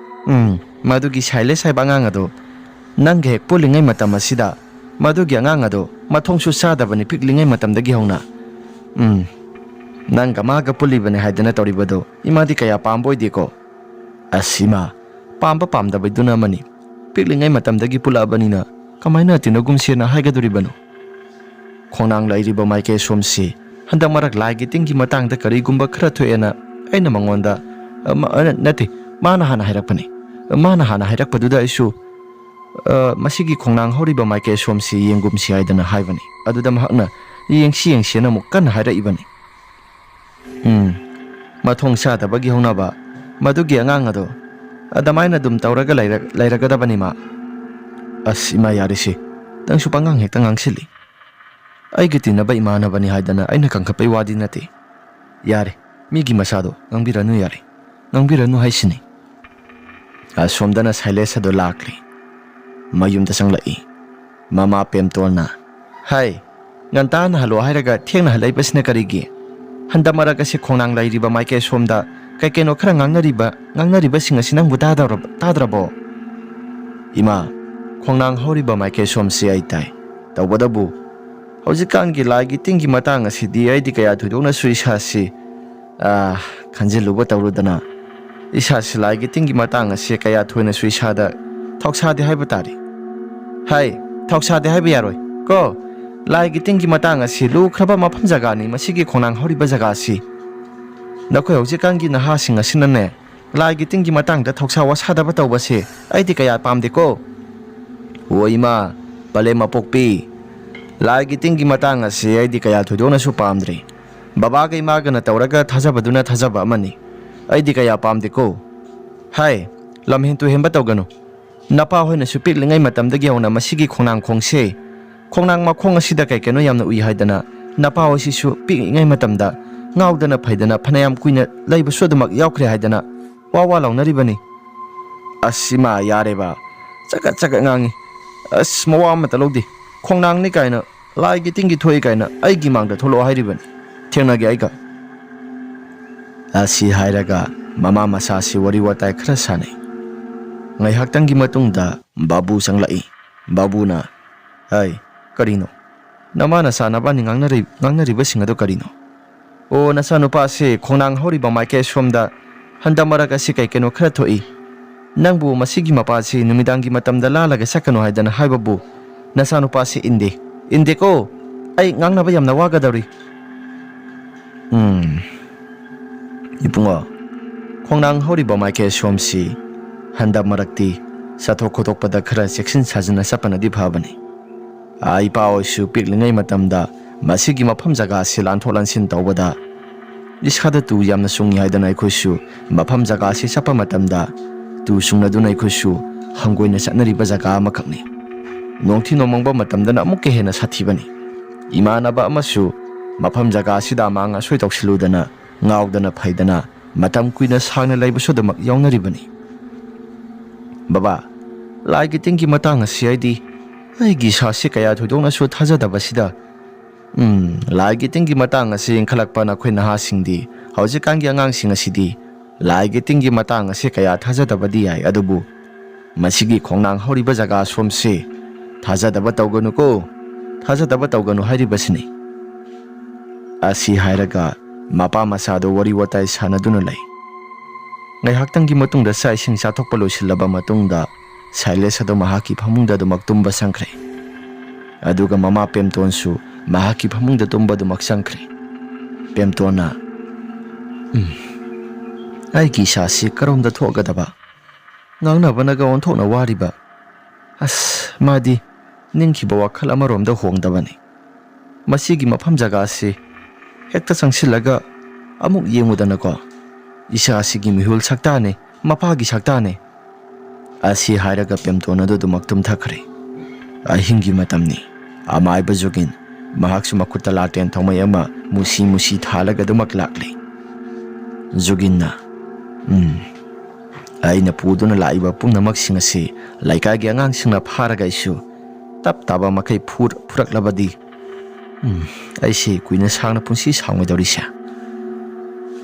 ꯎꯝ, ꯃꯗꯨꯒꯤ ꯁꯥꯏꯂꯦꯁ ꯍꯥꯏꯕ ꯑꯉꯥꯡ ꯑꯗꯣ ꯅꯪꯒ ꯍꯦꯛ ꯄꯨꯜꯂꯤꯉꯩ ꯃꯇꯝ ꯑꯁꯤꯗ ꯃꯗꯨꯒꯤ ꯑꯉꯥꯡ ꯑꯗꯣ ꯃꯊꯣꯡꯁꯨ ꯆꯥꯗꯕꯅꯤ ꯄꯤꯛꯂꯤꯉꯩ ꯃꯇꯝꯗꯒꯤ ꯍꯧꯅ꯫ ꯎꯝ, ꯅꯪꯒ ꯃꯥꯒ ꯄꯨꯜꯂꯤꯕꯅꯦ ꯍꯥꯏꯗꯅ ꯇꯧꯔꯤꯕꯗꯣ ꯏꯃꯥꯗꯤ ꯀꯌꯥ ꯄꯥꯝꯕ ꯑꯣꯏꯗꯦꯀꯣ?" "ꯑꯁ ꯏꯃꯥ, ꯄꯥꯝꯕ ꯄꯥꯝꯗꯕꯩꯗꯨꯅ ꯑꯃꯅꯤ꯫ ꯄꯤꯛꯂꯤꯉꯩ ꯃꯇꯝꯗꯒꯤ ꯄꯨꯜꯂꯛꯑꯕꯅꯤꯅ ꯀꯃꯥꯏꯅ ꯇꯤꯟꯅꯒꯨꯝꯁꯦꯅ ꯍꯥꯏꯒꯗꯣꯔꯤꯕꯅꯣ?" ꯈꯣꯡꯅꯥꯡ ꯂꯩꯔꯤꯕ ꯃꯥꯏꯀꯩ ꯁꯣꯝꯁꯤ ꯍꯟꯗꯛ ꯃꯔꯛ ꯂꯥꯏꯒꯤ ꯇꯤꯟꯒꯤ ꯃꯇꯥꯡꯗ ꯀꯔꯤꯒꯨꯝꯕ ꯈꯔ ꯊꯣꯛꯑꯦꯅ ꯑꯩꯅ ꯃꯉꯣꯟꯗ, ꯑ, ꯃ-, ꯑ, ꯅꯠꯇꯦ, ꯃꯥꯅ ꯍꯥꯟꯅ ꯍꯥꯏꯔꯛꯄꯅꯤ꯫ ꯃꯥꯅ ꯍꯥꯟꯅ ꯍꯥꯏꯔꯛꯄꯗꯨꯗ ꯑꯩꯁꯨ, ꯑ, "ꯃꯁꯤꯒꯤ ꯈꯣꯡꯅꯥꯡ ꯍꯧꯔꯤꯕ ꯃꯥꯏꯀꯩ ꯁꯣꯝꯁꯤ ꯌꯦꯡꯒꯨꯝꯁꯤ" ꯍꯥꯏꯗꯅ ꯍꯥꯏꯕꯅꯤ꯫ ꯑꯗꯨꯗ ꯃꯍꯥꯛꯅ "ꯌꯦꯡꯁꯤ, ꯌꯦꯡꯁꯤꯅ" ꯑꯃꯨꯛ ꯀꯟꯅ ꯍꯥꯏꯔꯛꯏꯕꯅꯤ꯫ ꯎꯝ, ꯃꯊꯣꯡ ꯆꯥꯗꯕꯒꯤ ꯍꯧꯅꯕ꯫ ꯃꯗꯨꯒꯤ ꯑꯉꯥꯡ ꯑꯗꯣ ꯑꯗꯨꯃꯥꯏꯅ ꯑꯗꯨꯝ ꯇꯧꯔꯒ ꯂꯩꯔ-, ꯂꯩꯔꯒꯗꯕꯅꯤ ꯃꯥ꯫ ꯑꯁ, ꯏꯃꯥ, ꯌꯥꯔꯦꯁꯦ꯫ ꯅꯪꯁꯨ ꯄꯉꯥꯡ ꯍꯦꯛꯇ ꯉꯥꯡꯁꯤꯜꯂꯤ꯫ ꯑꯩꯒ ꯇꯤꯟꯅꯕ ꯏꯃꯥꯟꯅꯕꯅꯤ ꯍꯥꯏꯗꯅ ꯑꯩꯅ ꯀꯟꯈꯠꯄꯩ ꯋꯥꯗꯤ ꯅꯠꯇꯦ꯫ ꯌꯥꯔꯦ, ꯃꯤꯒꯤ ꯃꯁꯥꯗꯣ ꯉꯥꯡꯕꯤꯔꯅꯨ ꯌꯥꯔꯦ꯫ ꯉꯥꯡꯕꯤꯔꯅꯨ ꯍꯥꯏꯁꯤꯅꯤ꯫ ꯑꯁꯣꯝꯗꯅ ꯁꯥꯏꯂꯦꯁ ꯑꯗꯣ ꯂꯥꯛꯂꯦ꯫ ꯃꯌꯨꯝꯗ ꯆꯪꯂꯛꯏ꯫ ꯃꯃꯥ ꯄꯦꯝꯇꯣꯟꯅ, "ꯍꯥꯏ, ꯉꯟꯇꯥꯅ ꯍꯜꯂꯣ ꯍꯥꯏꯔꯒ ꯊꯦꯡꯅ ꯍꯜꯂꯛꯏꯕꯁꯤꯅ ꯀꯔꯤꯒꯤ? ꯍꯟꯗꯛ ꯃꯔꯛ ꯑꯁꯤ ꯈꯣꯡꯅꯥꯡ ꯂꯩꯔꯤꯕ ꯃꯥꯏꯀꯩ ꯁꯣꯝꯗ ꯀꯩ ꯀꯩꯅꯣ ꯈꯔ ꯉꯥꯡꯅꯔꯤꯕ, ꯉꯥꯡꯅꯔꯤꯕꯁꯤꯡ ꯑꯁꯤ ꯅꯪꯕꯨ ꯇꯥꯗꯧꯔꯕ-, ꯇꯥꯗ꯭ꯔꯕꯣ?" "ꯏꯃꯥ, ꯈꯣꯡꯅꯥꯡ ꯍꯧꯔꯤꯕ ꯃꯥꯏꯀꯩ ꯁꯣꯝꯁꯤ ꯑꯩ ꯇꯥꯏ꯫ ꯇꯧꯕꯇꯕꯨ ꯍꯧꯖꯤꯛꯀꯥꯟꯒꯤ ꯂꯥꯏꯒꯤ ꯇꯤꯟꯒꯤ ꯃꯇꯥꯡ ꯑꯁꯤꯗꯤ ꯑꯩꯗꯤ ꯀꯌꯥ ꯊꯣꯏꯗꯣꯛꯅꯁꯨ ꯏꯁꯥꯁꯤ, ꯑꯥ, ꯈꯟꯖꯤꯜꯂꯨꯕ ꯇꯧꯔꯨꯗꯅ ꯏꯁꯥꯁꯤ ꯂꯥꯏꯒꯤ ꯇꯤꯟꯒꯤ ꯃꯇꯥꯡ ꯑꯁꯤ ꯀꯌꯥ ꯊꯣꯏꯅꯁꯨ ꯏꯁꯥꯗ ꯊꯧꯁꯥꯗꯦ ꯍꯥꯏꯕ ꯇꯥꯔꯦ꯫ ꯍꯥꯏ, ꯊꯧꯁꯥꯗꯦ ꯍꯥꯏꯕ ꯌꯥꯔꯣꯏ ꯀꯣ꯫ ꯂꯥꯏꯒꯤ ꯇꯤꯟꯒꯤ ꯃꯇꯥꯡ ꯑꯁꯤ ꯂꯨꯈ꯭ꯔꯕ ꯃꯐꯝ ꯖꯒꯥꯅꯤ, ꯃꯁꯤꯒꯤ ꯈꯣꯡꯅꯥꯡ ꯍꯧꯔꯤꯕ ꯖꯒꯥ ꯑꯁꯤ꯫ ꯅꯈꯣꯏ ꯍꯧꯖꯤꯛꯀꯥꯟꯒꯤ ꯅꯍꯥꯁꯤꯡ ꯑꯁꯤꯅꯅꯦ, ꯂꯥꯏꯒꯤ ꯇꯤꯟꯒꯤ ꯃꯇꯥꯡꯗ ꯊꯧꯁꯥ ꯋꯥꯁꯥꯗꯕ ꯇꯧꯕꯁꯦ ꯑꯩꯗꯤ ꯀꯌꯥ ꯄꯥꯝꯗꯦꯀꯣ꯫ "ꯑꯣ ꯏꯃꯥ, ꯄꯂꯦꯝ ꯑꯄꯣꯛꯄꯤ, ꯂꯥꯏꯒꯤ ꯇꯤꯟꯒꯤ ꯃꯇꯥꯡ ꯑꯁꯤ ꯑꯩꯗꯤ ꯀꯌꯥ ꯊꯣꯏꯗꯣꯛꯅꯁꯨ ꯄꯥꯝꯗ꯭ꯔꯦ꯫ ꯕꯕꯥꯒ ꯏꯃꯥꯒꯅ ꯇꯧꯔꯒ ꯊꯥꯖꯕꯗꯨꯅ ꯊꯥꯖꯕ ꯑꯃꯅꯤ꯫ ꯑꯩꯗꯤ ꯀꯌꯥ ꯄꯥꯝꯗꯦꯀꯣ꯫ ꯍꯥꯏ, ꯂꯝꯍꯦꯟ ꯇꯨꯍꯦꯟꯕ ꯇꯧꯒꯅꯨ꯫ ꯅꯄꯥ ꯍꯣꯏꯅꯁꯨ ꯄꯤꯛꯂꯤꯉꯩ ꯃꯇꯝꯗꯒꯤ ꯍꯧꯅ ꯃꯁꯤꯒꯤ ꯈꯣꯡꯅꯥꯡ ꯈꯣꯡꯁꯦ, ꯈꯣꯡꯅꯥꯡ ꯃꯈꯣꯡ ꯑꯁꯤꯗ ꯀꯩ ꯀꯩꯅꯣ ꯌꯥꯝꯅ ꯎꯏ ꯍꯥꯏꯗꯅ ꯅꯄꯥ ꯍꯣꯏꯁꯤꯁꯨ ꯄꯤꯛꯂꯤꯉꯩ ꯃꯇꯝꯗ ꯉꯥꯎꯗꯅ ꯐꯩꯗꯅ ꯐꯅꯌꯥꯝ ꯀꯨꯏꯅ ꯂꯩꯕꯁꯨ ꯑꯗꯨꯃꯛ ꯌꯥꯎꯈ꯭ꯔꯦ ꯍꯥꯏꯗꯅ ꯋꯥ ꯋꯥ ꯂꯥꯎꯅꯔꯤꯕꯅꯤ꯫" "ꯑꯁ ꯏꯃꯥ, ꯌꯥꯔꯦꯕ, ꯆꯒꯠ ꯆꯒꯠ ꯉꯥꯡꯉꯤ꯫ ꯑꯁ, ꯃꯋꯥ ꯑꯃꯇ ꯂꯧꯗꯦ꯫ ꯈꯣꯡꯅꯥꯡꯅꯤ ꯀꯥꯏꯅ, ꯂꯥꯏꯒꯤ ꯇꯤꯟꯒꯤ ꯊꯣꯛꯏ ꯀꯥꯏꯅ ꯑꯩꯒꯤ ꯃꯥꯡꯗ ꯊꯣꯛꯂꯛꯑꯣ ꯍꯥꯏꯔꯤꯕꯅꯤ꯫ ꯊꯦꯡꯅꯒꯦ ꯑꯩꯒ꯫" ꯑꯁꯤ ꯍꯥꯏꯔꯒ ꯃꯃꯥ ꯃꯆꯥꯁꯤ ꯋꯥꯔꯤ ꯋꯥꯇꯥꯏ ꯈꯔ ꯁꯥꯟꯅꯩ꯫ ꯉꯥꯏꯍꯥꯛꯇꯪꯒꯤ ꯃꯇꯨꯡꯗ ꯕꯥꯕꯨ ꯆꯪꯂꯛꯏ꯫ ꯕꯥꯕꯨꯅ, "ꯍꯩ, ꯀꯔꯤꯅꯣ? ꯅꯃꯥ ꯅꯆꯥ ꯅꯕꯥꯅꯤ ꯉꯥꯡꯅꯔꯤ-, ꯉꯥꯡꯅꯔꯤꯕꯁꯤꯡ ꯑꯗꯨ ꯀꯔꯤꯅꯣ?" "ꯑꯣ, ꯅꯆꯥꯅꯨꯄꯥꯁꯤ ꯈꯣꯡꯅꯥꯡ ꯍꯧꯔꯤꯕ ꯃꯥꯏꯀꯩ ꯁꯣꯝꯗ ꯍꯟꯗꯛ ꯃꯔꯛ ꯑꯁꯤ ꯀꯩ ꯀꯩꯅꯣ ꯈꯔ ꯊꯣꯛꯏ꯫ ꯅꯪꯕꯨ ꯃꯁꯤꯒꯤ ꯃꯄꯥꯁꯤ ꯅꯨꯃꯤꯗꯥꯡꯒꯤ ꯃꯇꯝꯗ ꯂꯥꯜꯂꯒ ꯆꯠꯀꯅꯨ ꯍꯥꯏꯗꯅ ꯍꯥꯏꯕꯕꯨ ꯅꯆꯥꯅꯨꯄꯥꯁꯤ ꯏꯟꯗꯦ꯫ ꯏꯟꯗꯦꯀꯣ꯫ ꯑꯩ ꯉꯥꯡꯅꯕ ꯌꯥꯝꯅ ꯋꯥꯒꯗꯧꯔꯤ꯫" "ꯎꯝ, ꯏꯕꯨꯡꯉꯣ, ꯈꯣꯡꯅꯥꯡ ꯍꯧꯔꯤꯕ ꯃꯥꯏꯀꯩ ꯁꯣꯝꯁꯤ ꯍꯟꯗꯛ ꯃꯔꯛꯇꯤ ꯆꯠꯊꯣꯛ ꯈꯣꯠꯇꯣꯛꯄꯗ ꯈꯔ ꯆꯦꯛꯁꯤꯟ ꯁꯥꯖꯤꯟꯅ ꯆꯠꯄꯅꯗꯤ ꯐꯕꯅꯤ꯫ ꯑꯥ, ꯏꯄꯥ ꯍꯣꯏꯁꯨ ꯄꯤꯛꯂꯤꯉꯩ ꯃꯇꯝꯗ ꯃꯁꯤꯒꯤ ꯃꯐꯝ ꯖꯒꯥ ꯑꯁꯤ ꯂꯥꯟꯊꯣꯛ ꯂꯥꯟꯁꯤꯟ ꯇꯧꯕꯗ ꯏꯁꯥꯗ ꯇꯨ ꯌꯥꯝꯅ ꯆꯨꯡꯏ ꯍꯥꯏꯗꯅ ꯑꯩꯈꯣꯏꯁꯨ ꯃꯐꯝ ꯖꯒꯥ ꯑꯁꯤ ꯆꯠꯄ ꯃꯇꯝꯗ ꯇꯨ ꯆꯨꯡꯅꯗꯨꯅ ꯑꯩꯈꯣꯏꯁꯨ ꯍꯪꯒꯣꯏꯅ ꯆꯠꯅꯔꯤꯕ ꯖꯒꯥ ꯑꯃꯈꯛꯅꯤ꯫ ꯅꯣꯡꯊꯤ ꯅꯣꯡꯃꯪꯕ ꯃꯇꯝꯗꯅ ꯑꯃꯨꯛꯀ ꯍꯦꯟꯅ ꯁꯥꯊꯤꯕꯅꯤ꯫ ꯏꯃꯥꯟꯅꯕ ꯑꯃꯁꯨ ꯃꯐꯝ ꯖꯒꯥ ꯑꯁꯤꯗ ꯑꯃꯥꯡ ꯑꯁꯣꯏ ꯇꯧꯁꯤꯜꯂꯨꯗꯅ ꯉꯥꯎꯗꯅ ꯐꯩꯗꯅ ꯃꯇꯝ ꯀꯨꯏꯅ ꯁꯥꯡꯅ ꯂꯩꯕꯁꯨ ꯑꯗꯨꯃꯛ ꯌꯥꯎꯅꯔꯤꯕꯅꯤ꯫" "ꯕꯕꯥ, ꯂꯥꯏꯒꯤ ꯇꯤꯟꯒꯤ ꯃꯇꯥꯡ ꯑꯁꯤ ꯑꯩꯗꯤ ꯑꯩꯒꯤ ꯏꯁꯥꯁꯤ ꯀꯌꯥ ꯊꯣꯏꯗꯣꯛꯅꯁꯨ ꯊꯥꯖꯗꯕꯁꯤꯗ, ꯎꯝ, ꯂꯥꯏꯒꯤ ꯇꯤꯟꯒꯤ ꯃꯇꯥꯡ ꯑꯁꯤ ꯏꯟꯈꯠꯂꯛꯄ ꯅꯈꯣꯏ ꯅꯍꯥꯁꯤꯡꯗꯤ, ꯍꯧꯖꯤꯛꯀꯥꯟꯒꯤ ꯑꯉꯥꯡꯁꯤꯡ ꯑꯁꯤꯗꯤ ꯂꯥꯏꯒꯤ ꯇꯤꯟꯒꯤ ꯃꯇꯥꯡ ꯑꯁꯤ ꯀꯌꯥ ꯊꯥꯖꯗꯕꯗꯤ ꯌꯥꯏ, ꯑꯗꯨꯕꯨ ꯃꯁꯤꯒꯤ ꯈꯣꯡꯅꯥꯡ ꯍꯧꯔꯤꯕ ꯖꯒꯥ ꯁꯣꯝꯁꯦ ꯊꯥꯖꯗꯕ ꯇꯧꯒꯅꯨꯀꯣ, ꯊꯥꯖꯗꯕ ꯇꯧꯒꯅꯨ ꯍꯥꯏꯔꯤꯕꯁꯤꯅꯤ꯫" ꯑꯁꯤ ꯍꯥꯏꯔꯒ ꯃꯄꯥ ꯃꯆꯥꯗꯣ ꯋꯥꯔꯤ ꯋꯥꯇꯥꯏ ꯁꯥꯟꯅꯗꯨꯅ ꯂꯩ꯫ ꯉꯥꯏꯍꯥꯛꯇꯪꯒꯤ ꯃꯇꯨꯡꯗ ꯆꯥꯛ ꯏꯁꯤꯡ ꯆꯥꯊꯣꯛꯄ ꯂꯣꯏꯁꯤꯜꯂꯕ ꯃꯇꯨꯡꯗ ꯁꯥꯏꯂꯦꯁ ꯑꯗꯨ ꯃꯍꯥꯛꯀꯤ ꯐꯃꯨꯡꯗ ꯑꯗꯨꯃꯛ ꯇꯨꯝꯕ ꯆꯪꯈ꯭ꯔꯦ꯫ ꯑꯗꯨꯒ ꯃꯃꯥ ꯄꯦꯝꯇꯣꯟꯁꯨ ꯃꯍꯥꯛꯀꯤ ꯐꯃꯨꯡꯗ ꯇꯨꯝꯕ ꯑꯗꯨꯃꯛ ꯆꯪꯈ꯭ꯔꯦ꯫ ꯄꯦꯝꯇꯣꯟꯅ, "ꯎꯝ, ꯑꯩꯒꯤ ꯏꯁꯥꯁꯤ ꯀꯔꯣꯝꯗ ꯊꯣꯛꯀꯗꯕ? ꯉꯥꯡꯅꯕꯅꯒ ꯑꯣꯟꯊꯣꯛꯅ ꯋꯥꯔꯤꯕ꯫ ꯑꯁ, ꯃꯥꯗꯤ ꯅꯤꯡꯈꯤꯕ ꯋꯥꯈꯜ ꯑꯃꯔꯣꯝꯗ ꯍꯣꯡꯗꯕꯅꯤ꯫ ꯃꯁꯤꯒꯤ ꯃꯐꯝ ꯖꯒꯥꯁꯤ ꯍꯦꯛꯇ ꯆꯪꯁꯤꯜꯂꯒ ꯑꯃꯨꯛ ꯌꯦꯡꯉꯨꯗꯅꯀꯣ, ꯏꯆꯥꯁꯤꯒꯤ ꯃꯤꯍꯨꯜ ꯁꯛꯇꯥꯅꯦ, ꯃꯄꯥꯒꯤ ꯁꯛꯇꯥꯅꯦ꯫ ꯑꯁꯤ ꯍꯥꯏꯔꯒ ꯄꯦꯝꯇꯣꯟ ꯑꯗꯨ ꯑꯗꯨꯃꯛ ꯇꯨꯝꯊꯈ꯭ꯔꯦ꯫ ꯑꯍꯤꯡꯒꯤ ꯃꯇꯝꯅꯤ꯫ ꯑꯃꯥꯏꯕ ꯖꯨꯒꯤꯟ, ꯃꯍꯥꯛꯁꯨ ꯃꯈꯨꯠꯇ ꯂꯥꯇꯦꯟ ꯊꯧꯃꯩ ꯑꯃ ꯃꯨꯁꯤ ꯃꯨꯁꯤ ꯊꯥꯜꯂꯒ ꯑꯗꯨꯃꯛ ꯂꯥꯛꯂꯤ꯫ ꯖꯨꯒꯤꯟꯅ, "ꯎꯝ, ꯑꯩꯅ ꯄꯨꯗꯨꯅ ꯂꯥꯛꯏꯕ ꯄꯨꯝꯅꯃꯛꯁꯤꯡ ꯑꯁꯤ ꯂꯩꯀꯥꯏꯒꯤ ꯑꯉꯥꯡꯁꯤꯡꯅ ꯐꯥꯔꯒ ꯑꯩꯁꯨ ꯇꯞ ꯇꯥꯕ ꯃꯈꯩ ꯐꯨꯔ-, ꯐꯨꯔꯛꯂꯕꯗꯤ, ꯎꯝ, ꯑꯩꯁꯤ ꯀꯨꯏꯅ ꯁꯥꯡꯅ ꯄꯨꯟꯁꯤ ꯁꯥꯡꯉꯣꯏꯗꯧꯔꯤꯁꯦ꯫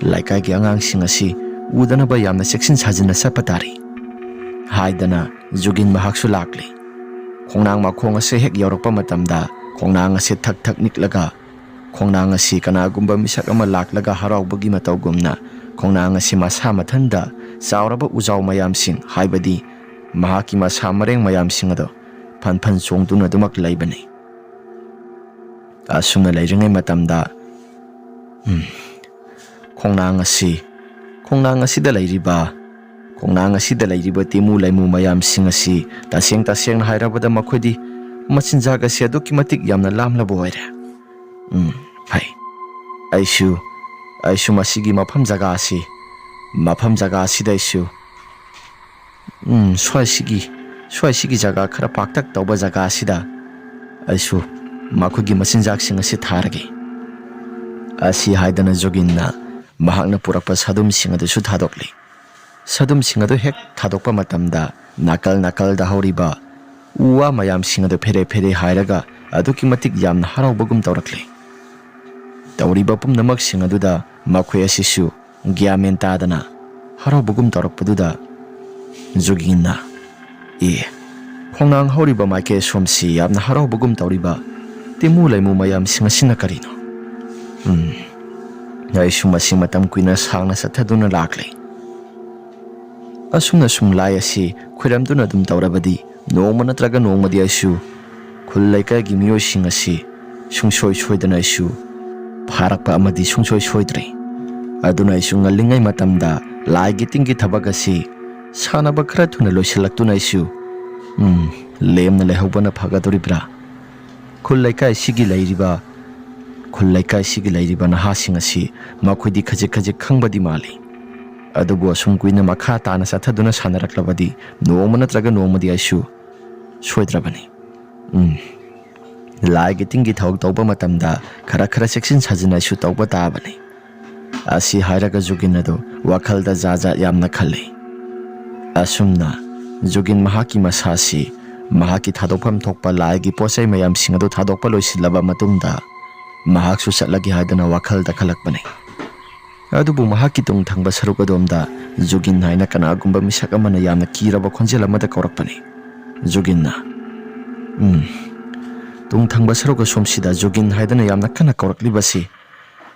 ꯂꯩꯀꯥꯏꯒꯤ ꯑꯉꯥꯡꯁꯤꯡ ꯑꯁꯤ ꯎꯗꯅꯕ ꯌꯥꯝꯅ ꯆꯦꯛꯁꯤꯟ ꯁꯥꯖꯤꯟꯅ ꯆꯠꯄ ꯇꯥꯔꯦ," ꯍꯥꯏꯗꯅ ꯖꯨꯒꯤꯟ ꯃꯍꯥꯛꯁꯨ ꯂꯥꯛꯂꯦ꯫ ꯈꯣꯡꯅꯥꯡ ꯃꯈꯣꯡ ꯑꯁꯦ ꯍꯦꯛ ꯌꯧꯔꯛꯄ ꯃꯇꯝꯗ ꯈꯣꯡꯅꯥꯡ ꯑꯁꯦ ꯊꯛ ꯊꯛ ꯅꯤꯛꯂꯒ, ꯈꯣꯡꯅꯥꯡ ꯑꯁꯤ ꯀꯅꯥꯒꯨꯝꯕ ꯃꯤꯁꯛ ꯑꯃ ꯂꯥꯛꯂꯒ ꯍꯔꯥꯎꯕꯒꯤ ꯃꯇꯧꯒꯨꯝꯅ ꯈꯣꯡꯅꯥꯡ ꯑꯁꯤ ꯃꯁꯥ ꯃꯊꯟꯗ ꯆꯥꯎꯔꯕ ꯎꯖꯥꯎ ꯃꯌꯥꯝꯁꯤꯡ, ꯍꯥꯏꯕꯗꯤ ꯃꯍꯥꯛꯀꯤ ꯃꯁꯥ ꯃꯔꯦꯡ ꯃꯌꯥꯝꯁꯤꯡ ꯑꯗꯣ ꯐꯟ ꯐꯟ ꯆꯣꯡꯗꯨꯅ ꯑꯗꯨꯃꯛ ꯂꯩꯕꯅꯤ꯫ ꯑꯁꯨꯝꯅ ꯂꯩꯔꯤꯉꯩ ꯃꯇꯝꯗ, ꯎꯝ, ꯈꯣꯡꯅꯥꯡ ꯑꯁꯤ, ꯈꯣꯡꯅꯥꯡ ꯑꯁꯤꯗ ꯂꯩꯔꯤꯕ, ꯈꯣꯡꯅꯥꯡ ꯑꯁꯤꯗ ꯂꯩꯔꯤꯕ ꯇꯦꯃꯨ ꯂꯩꯃꯨ ꯃꯌꯥꯝꯁꯤꯡ ꯑꯁꯤ, ꯇꯁꯦꯡ ꯇꯁꯦꯡꯅ ꯍꯥꯏꯔꯕꯗ, ꯃꯈꯣꯏꯗꯤ ꯃꯆꯤꯟꯖꯥꯛ ꯑꯁꯤ ꯑꯗꯨꯛꯀꯤ ꯃꯇꯤꯛ ꯌꯥꯝꯅ ꯂꯥꯝꯂꯕ ꯑꯣꯏꯔꯦ꯫ ꯎꯝ, ꯐꯩ꯫ ꯑꯩꯁꯨ, ꯑꯩꯁꯨ ꯃꯁꯤꯒꯤ ꯃꯐꯝ ꯖꯒꯥ ꯑꯁꯤ, ꯃꯐꯝ ꯖꯒꯥ ꯑꯁꯤꯗ ꯑꯩꯁꯨ, ꯎꯝ, ꯁ꯭ꯋꯥꯏꯁꯤꯒꯤ, ꯁ꯭ꯋꯥꯏꯁꯤꯒꯤ ꯖꯒꯥ ꯈꯔ ꯄꯥꯛꯇꯛ ꯇꯧꯕ ꯖꯒꯥ ꯑꯁꯤꯗ ꯑꯩꯁꯨ ꯃꯈꯣꯏꯒꯤ ꯃꯆꯤꯟꯖꯥꯛꯁꯤꯡ ꯑꯁꯤ ꯊꯥꯔꯒꯦ," ꯑꯁꯤ ꯍꯥꯏꯗꯅ ꯖꯣꯒꯤꯟꯅ ꯃꯍꯥꯛꯅ ꯄꯨꯔꯛꯄ ꯁꯥꯗꯨꯝꯁꯤꯡ ꯑꯗꯨꯁꯨ ꯊꯥꯗꯣꯛꯂꯤ꯫ ꯁꯥꯗꯨꯝꯁꯤꯡ ꯑꯗꯨ ꯍꯦꯛ ꯊꯥꯗꯣꯛꯄ ꯃꯇꯝꯗ ꯅꯥꯀꯜ ꯅꯥꯀꯜꯗ ꯍꯧꯔꯤꯕ ꯎ ꯋꯥ ꯃꯌꯥꯝꯁꯤꯡ ꯑꯗꯨ ꯐꯦꯔꯦ ꯐꯦꯔꯦ ꯍꯥꯏꯔꯒ ꯑꯗꯨꯛꯀꯤ ꯃꯇꯤꯛ ꯌꯥꯝꯅ ꯍꯔꯥꯎꯕꯒꯨꯝ ꯇꯧꯔꯛꯂꯤ꯫ ꯇꯧꯔꯤꯕ ꯄꯨꯝꯅꯃꯛꯁꯤꯡ ꯑꯗꯨꯗ ꯃꯈꯣꯏ ꯑꯁꯤꯁꯨ ꯒ꯭ꯌꯥꯟ ꯃꯦꯟ ꯇꯥꯗꯅ ꯍꯔꯥꯎꯕꯒꯨꯝ ꯇꯧꯔꯛꯄꯗꯨꯗ ꯖꯨꯒꯤꯟꯅ, "ꯑꯦ, ꯈꯣꯡꯅꯥꯡ ꯍꯧꯔꯤꯕ ꯃꯥꯏꯀꯩ ꯑꯁꯣꯝꯁꯤ ꯌꯥꯝꯅ ꯍꯔꯥꯎꯕꯒꯨꯝ ꯇꯧꯔꯤꯕ ꯇꯦꯃꯨ ꯂꯩꯃꯨ ꯃꯌꯥꯝꯁꯤꯡ ꯑꯁꯤꯅ ꯀꯔꯤꯅꯣ? ꯎꯝ, ꯑꯩꯁꯨ ꯃꯁꯤ ꯃꯇꯝ ꯀꯨꯏꯅ ꯁꯥꯡꯅ ꯆꯠꯊꯗꯨꯅ ꯂꯥꯛꯂꯦ꯫ ꯑꯁꯨꯝꯅ ꯁꯨꯝ ꯂꯥꯏ ꯑꯁꯤ ꯈꯣꯏꯔꯝꯗꯨꯅ ꯑꯗꯨꯝ ꯇꯧꯔꯕꯗꯤ ꯅꯣꯡꯃ ꯅꯠꯇ꯭ꯔꯒ ꯅꯣꯡꯃꯗꯤ ꯑꯩꯁꯨ ꯈꯨꯜ ꯂꯩꯀꯥꯏꯒꯤ ꯃꯤꯑꯣꯏꯁꯤꯡ ꯑꯁꯤ ꯁꯨꯡꯁꯣꯏ ꯁꯣꯏꯗꯅ ꯑꯩꯁꯨ ꯐꯥꯔꯛꯄ ꯑꯃꯗꯤ ꯁꯨꯡꯁꯣꯏ ꯁꯣꯏꯗ꯭ꯔꯦ꯫ ꯑꯗꯨꯅ ꯑꯩꯁꯨ ꯉꯜꯂꯤꯉꯩ ꯃꯇꯝꯗ ꯂꯥꯏꯒꯤ ꯇꯤꯟꯒꯤ ꯊꯕꯛ ꯑꯁꯤ ꯁꯥꯟꯅꯕ ꯈꯔ ꯊꯨꯅ ꯂꯣꯏꯁꯤꯜꯂꯛꯇꯨꯅ ꯑꯩꯁꯨ ꯎꯝ, ꯂꯦꯝꯅ ꯂꯩꯍꯧꯕꯅ ꯐꯒꯗꯧꯔꯤꯕ꯭ꯔꯥ? ꯈꯨꯜ ꯂꯩꯀꯥꯏꯁꯤꯒꯤ ꯂꯩꯔꯤꯕ, ꯈꯨꯜ ꯂꯩꯀꯥꯏꯁꯤꯒꯤ ꯂꯩꯔꯤꯕ ꯅꯍꯥꯁꯤꯡ ꯑꯁꯤ ꯃꯈꯣꯏꯗꯤ ꯈꯖꯤꯛ ꯈꯖꯤꯛ ꯈꯪꯕꯗꯤ ꯃꯥꯜꯂꯤ꯫ ꯑꯗꯨꯕꯨ ꯑꯁꯨꯝ ꯀꯨꯏꯅ ꯃꯈꯥ ꯇꯥꯅ ꯆꯠꯊꯗꯨꯅ ꯁꯥꯟꯅꯔꯛꯂꯕꯗꯤ ꯅꯣꯡꯃ ꯅꯠꯇ꯭ꯔꯒ ꯅꯣꯡꯃꯗꯤ ꯑꯩꯁꯨ ꯁꯣꯏꯗ꯭ꯔꯕꯅꯤ꯫ ꯎꯝ, ꯂꯥꯏꯒꯤ ꯇꯤꯟꯒꯤ ꯊꯧ ꯇꯧꯕ ꯃꯇꯝꯗ ꯈꯔ ꯈꯔ ꯆꯦꯛꯁꯤꯟ ꯁꯥꯖꯤꯟ ꯑꯩꯁꯨ ꯇꯧꯕ ꯇꯥꯕꯅꯤ꯫ ꯑꯁꯤ ꯍꯥꯏꯔꯒ ꯖꯨꯒꯤꯟ ꯑꯗꯨ ꯋꯥꯈꯜꯗ ꯖꯥꯠ ꯖꯥꯠ ꯌꯥꯝꯅ ꯈꯜꯂꯤ꯫ ꯑꯁꯨꯝꯅ ꯖꯨꯒꯤꯟ ꯃꯍꯥꯛꯀꯤ ꯃꯁꯥꯁꯤ ꯃꯍꯥꯛꯀꯤ ꯊꯥꯗꯣꯛꯐꯝ ꯊꯣꯛꯄ ꯂꯥꯏꯒꯤ ꯄꯣꯠ ꯆꯩ ꯃꯌꯥꯝꯁꯤꯡ ꯑꯗꯨ ꯊꯥꯗꯣꯛꯄ ꯂꯣꯏꯁꯤꯜꯂꯕ ꯃꯇꯨꯡꯗ ꯃꯍꯥꯛꯁꯨ ꯆꯠꯂꯒꯦ ꯍꯥꯏꯗꯅ ꯋꯥꯈꯜꯗ ꯈꯜꯂꯛꯄꯅꯤ꯫ ꯑꯗꯨꯕꯨ ꯃꯍꯥꯛꯀꯤ ꯇꯨꯡ ꯊꯪꯕ ꯁꯔꯨꯛ ꯑꯗꯣꯝꯗ ꯖꯨꯒꯤꯟ ꯍꯥꯏꯅ ꯀꯅꯥꯒꯨꯝꯕ ꯃꯤꯁꯛ ꯑꯃꯅ ꯌꯥꯝꯅ ꯀꯤꯔꯕ ꯈꯣꯟꯖꯦꯜ ꯑꯃꯗ ꯀꯧꯔꯛꯄꯅꯤ꯫ ꯖꯨꯒꯤꯟꯅ, "ꯎꯝ, ꯇꯨꯡ ꯊꯪꯕ ꯁꯔꯨꯛ ꯑꯁꯣꯝꯁꯤꯗ ꯖꯨꯒꯤꯟ ꯍꯥꯏꯗꯅ ꯌꯥꯝꯅ ꯀꯟꯅ ꯀꯧꯔꯛꯂꯤꯕꯁꯤ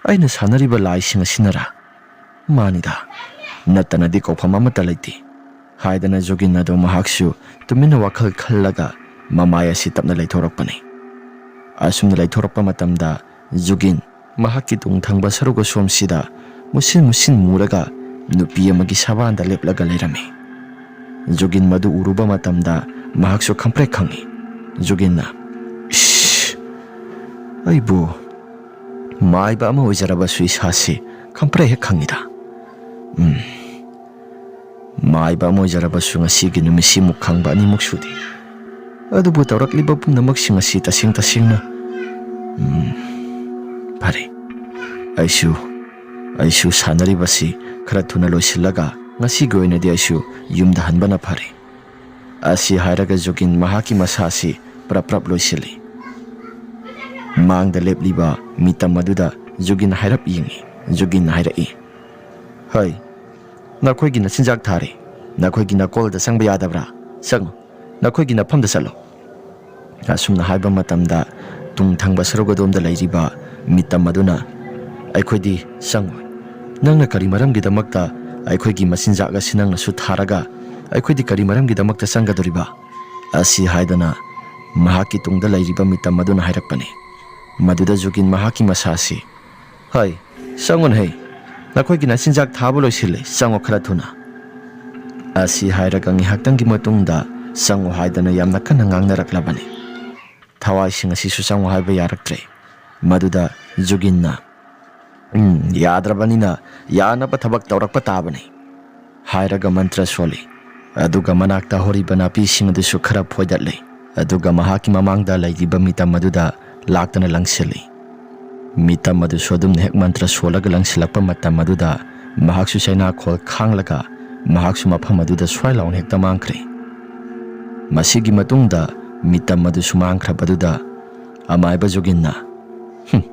ꯑꯩꯅ ꯁꯥꯟꯅꯔꯤꯕ ꯂꯥꯏꯁꯤꯡ ꯑꯁꯤꯅꯔꯥ? ꯃꯥꯅꯤꯗ, ꯅꯠꯇꯅꯗꯤ ꯀꯧꯐꯝ ꯑꯃꯠꯇ ꯂꯩꯇꯦ" ꯍꯥꯏꯗꯅ ꯖꯨꯒꯤꯟ ꯑꯗꯨ ꯃꯍꯥꯛꯁꯨ ꯇꯨꯃꯤꯟꯅ ꯋꯥꯈꯜ ꯈꯜꯂꯒ ꯃꯃꯥꯏ ꯑꯁꯤ ꯇꯞꯅ ꯂꯩꯊꯣꯔꯛꯄꯅꯤ꯫ ꯑꯁꯨꯝꯅ ꯂꯩꯊꯣꯔꯛꯄ ꯃꯇꯝꯗ ꯖꯨꯒꯤꯟ ꯃꯍꯥꯛꯀꯤ ꯇꯨꯡ ꯊꯪꯕ ꯁꯔꯨꯛ ꯑꯁꯣꯝꯁꯤꯗ ꯃꯨꯁꯤꯟ ꯃꯨꯁꯤꯟ ꯃꯨꯔꯒ ꯅꯨꯄꯤ ꯑꯃꯒꯤ ꯁꯕꯥꯟꯗ ꯂꯦꯞꯂꯒ ꯂꯩꯔꯝꯃꯤ꯫ ꯖꯨꯒꯤꯟ ꯃꯗꯨ ꯎꯔꯨꯕ ꯃꯇꯝꯗ ꯃꯍꯥꯛꯁꯨ ꯈꯪꯄ꯭ꯔꯦꯛ ꯈꯪꯉꯤ꯫ ꯖꯨꯒꯤꯟꯅ, "ꯏꯁ, ꯑꯩꯕꯨ ꯃꯥꯏꯕ ꯑꯃ ꯑꯣꯏꯖꯔꯕꯁꯨ ꯏꯁꯥꯁꯤ ꯈꯪꯄ꯭ꯔꯦꯛ ꯍꯦꯛ ꯈꯪꯉꯤꯗ꯫ ꯎꯝ, ꯃꯥꯏꯕ ꯑꯃ ꯑꯣꯏꯖꯔꯕꯁꯨ ꯉꯁꯤꯒꯤ ꯅꯨꯃꯤꯠꯁꯤꯃꯨꯛ ꯈꯪꯕ ꯑꯅꯤꯃꯨꯛ ꯁꯨꯗꯦ꯫ ꯑꯗꯨꯕꯨ ꯇꯧꯔꯛꯂꯤꯕ ꯄꯨꯝꯅꯃꯛꯁꯤꯡ ꯑꯁꯤ ꯇꯁꯦꯡ ꯇꯁꯦꯡꯅ, ꯎꯝ, ꯐꯔꯦ, ꯑꯩꯁꯨ, ꯑꯩꯁꯨ ꯁꯥꯟꯅꯔꯤꯕꯁꯤ ꯈꯔ ꯊꯨꯅ ꯂꯣꯏꯁꯤꯜꯂꯒ ꯉꯁꯤꯒꯤ ꯑꯣꯏꯅꯗꯤ ꯑꯩꯁꯨ ꯌꯨꯝꯗ ꯍꯟꯕꯅ ꯐꯔꯦ" ꯑꯁꯤ ꯍꯥꯏꯔꯒ ꯖꯨꯒꯤꯟ ꯃꯍꯥꯛꯀꯤ ꯃꯁꯥꯁꯤ ꯄ꯭ꯔꯞ ꯄ꯭ꯔꯞ ꯂꯣꯏꯁꯤꯜꯂꯤ꯫ ꯃꯥꯡꯗ ꯂꯦꯞꯂꯤꯕ ꯃꯤꯇꯝ ꯑꯗꯨꯗ ꯖꯨꯒꯤꯟ ꯍꯥꯏꯔꯞ ꯌꯦꯡꯉꯤ꯫ ꯖꯨꯒꯤꯟ ꯍꯥꯏꯔꯛꯏ, "ꯍꯩ, ꯅꯈꯣꯏꯒꯤ ꯅꯆꯤꯟꯖꯥꯛ ꯊꯥꯔꯦ꯫ ꯅꯈꯣꯏꯒꯤ ꯅꯀꯣꯜꯗ ꯆꯪꯕ ꯌꯥꯗꯕ꯭ꯔꯥ? ꯆꯪꯉꯨ꯫ ꯅꯈꯣꯏꯒꯤ ꯅꯐꯝꯗ ꯆꯠꯂꯨ"꯫ ꯑꯁꯨꯝꯅ ꯍꯥꯏꯕ ꯃꯇꯝꯗ ꯇꯨꯡ ꯊꯪꯕ ꯁꯔꯨꯛ ꯑꯗꯣꯝꯗ ꯂꯩꯔꯤꯕ ꯃꯤꯇꯝ ꯑꯗꯨꯅ, "ꯑꯩꯈꯣꯏꯗꯤ ꯆꯪꯉꯣꯏ꯫ ꯅꯪꯅ ꯀꯔꯤ ꯃꯔꯝꯒꯤꯗꯃꯛꯇ ꯑꯩꯈꯣꯏꯒꯤ ꯃꯆꯤꯟꯖꯥꯛ ꯑꯁꯤ ꯅꯪꯅꯁꯨ ꯊꯥꯔꯒ ꯑꯩꯈꯣꯏꯗꯤ ꯀꯔꯤ ꯃꯔꯝꯒꯤꯗꯃꯛꯇ ꯆꯪꯒꯗꯧꯔꯤꯕ?" ꯑꯁꯤ ꯍꯥꯏꯗꯅ ꯃꯍꯥꯛꯀꯤ ꯇꯨꯡꯗ ꯂꯩꯔꯤꯕ ꯃꯤꯇꯝ ꯑꯗꯨꯅ ꯍꯥꯏꯔꯛꯄꯅꯤ꯫ ꯃꯗꯨꯗ ꯖꯨꯒꯤꯟ ꯃꯍꯥꯛꯀꯤ ꯃꯁꯥꯁꯤ, "ꯍꯩ, ꯆꯪꯉꯨꯅꯦ ꯍꯩ, ꯅꯈꯣꯏꯒꯤ ꯅꯆꯤꯟꯖꯥꯛ ꯊꯥꯕ ꯂꯣꯏꯁꯤꯜꯂꯦ, ꯆꯪꯉꯣ ꯈꯔ ꯊꯨꯅ"꯫ ꯑꯁꯤ ꯍꯥꯏꯔꯒ ꯉꯥꯏꯍꯥꯛꯇꯪꯒꯤ ꯃꯇꯨꯡꯗ "ꯆꯪꯉꯨ" ꯍꯥꯏꯗꯅ ꯌꯥꯝꯅ ꯀꯟꯅ ꯉꯥꯡꯅꯔꯛꯂꯕꯅꯤ꯫ ꯊꯋꯥꯏꯁꯤꯡ ꯑꯁꯤꯁꯨ ꯆꯪꯉꯨ ꯍꯥꯏꯕ ꯌꯥꯔꯛꯇ꯭ꯔꯦ꯫ ꯃꯗꯨꯗ ꯖꯨꯒꯤꯟꯅ, "ꯎꯝ, ꯌꯥꯗ꯭ꯔꯕꯅꯤꯅ ꯌꯥꯅꯕ ꯊꯕꯛ ꯇꯧꯔꯛꯄ ꯇꯥꯕꯅꯤ" ꯍꯥꯏꯔꯒ ꯃꯟꯇ꯭ꯔ ꯁꯣꯜꯂꯤ꯫ ꯑꯗꯨꯒ ꯃꯅꯥꯛꯇ ꯍꯧꯔꯤꯕ ꯅꯥꯄꯤꯁꯤꯡ ꯑꯗꯨꯁꯨ ꯈꯔ ꯐꯣꯏꯗꯠꯂꯤ꯫ ꯑꯗꯨꯒ ꯃꯍꯥꯛꯀꯤ ꯃꯃꯥꯡꯗ ꯂꯩꯔꯤꯕ ꯃꯤꯇꯝ ꯑꯗꯨꯗ ꯂꯥꯛꯇꯅ ꯂꯪꯁꯤꯜꯂꯤ꯫ ꯃꯤꯇꯝ ꯑꯗꯨꯁꯨ ꯑꯗꯨꯝꯅ ꯍꯦꯛ ꯃꯟꯇ꯭ꯔ ꯁꯣꯜꯂꯒ ꯂꯪꯁꯤꯜꯂꯛꯄ ꯃꯇꯝ ꯑꯗꯨꯗ ꯃꯍꯥꯛꯁꯨ ꯆꯩꯅꯥꯈꯣꯜ ꯈꯥꯡꯂꯒ ꯃꯍꯥꯛꯁꯨ ꯃꯐꯝ ꯑꯗꯨꯗ ꯁ꯭ꯋꯥꯏ ꯂꯥꯎꯅ ꯍꯦꯛꯇ ꯃꯥꯡꯈ꯭ꯔꯦ꯫ ꯃꯁꯤꯒꯤ ꯃꯇꯨꯡꯗ ꯃꯤꯇꯝ ꯑꯗꯨꯁꯨ ꯃꯥꯡꯈ꯭ꯔꯕꯗꯨꯗ ꯑꯃꯥꯏꯕ ꯖꯨꯒꯤꯟꯅ, "ꯍꯨꯝ,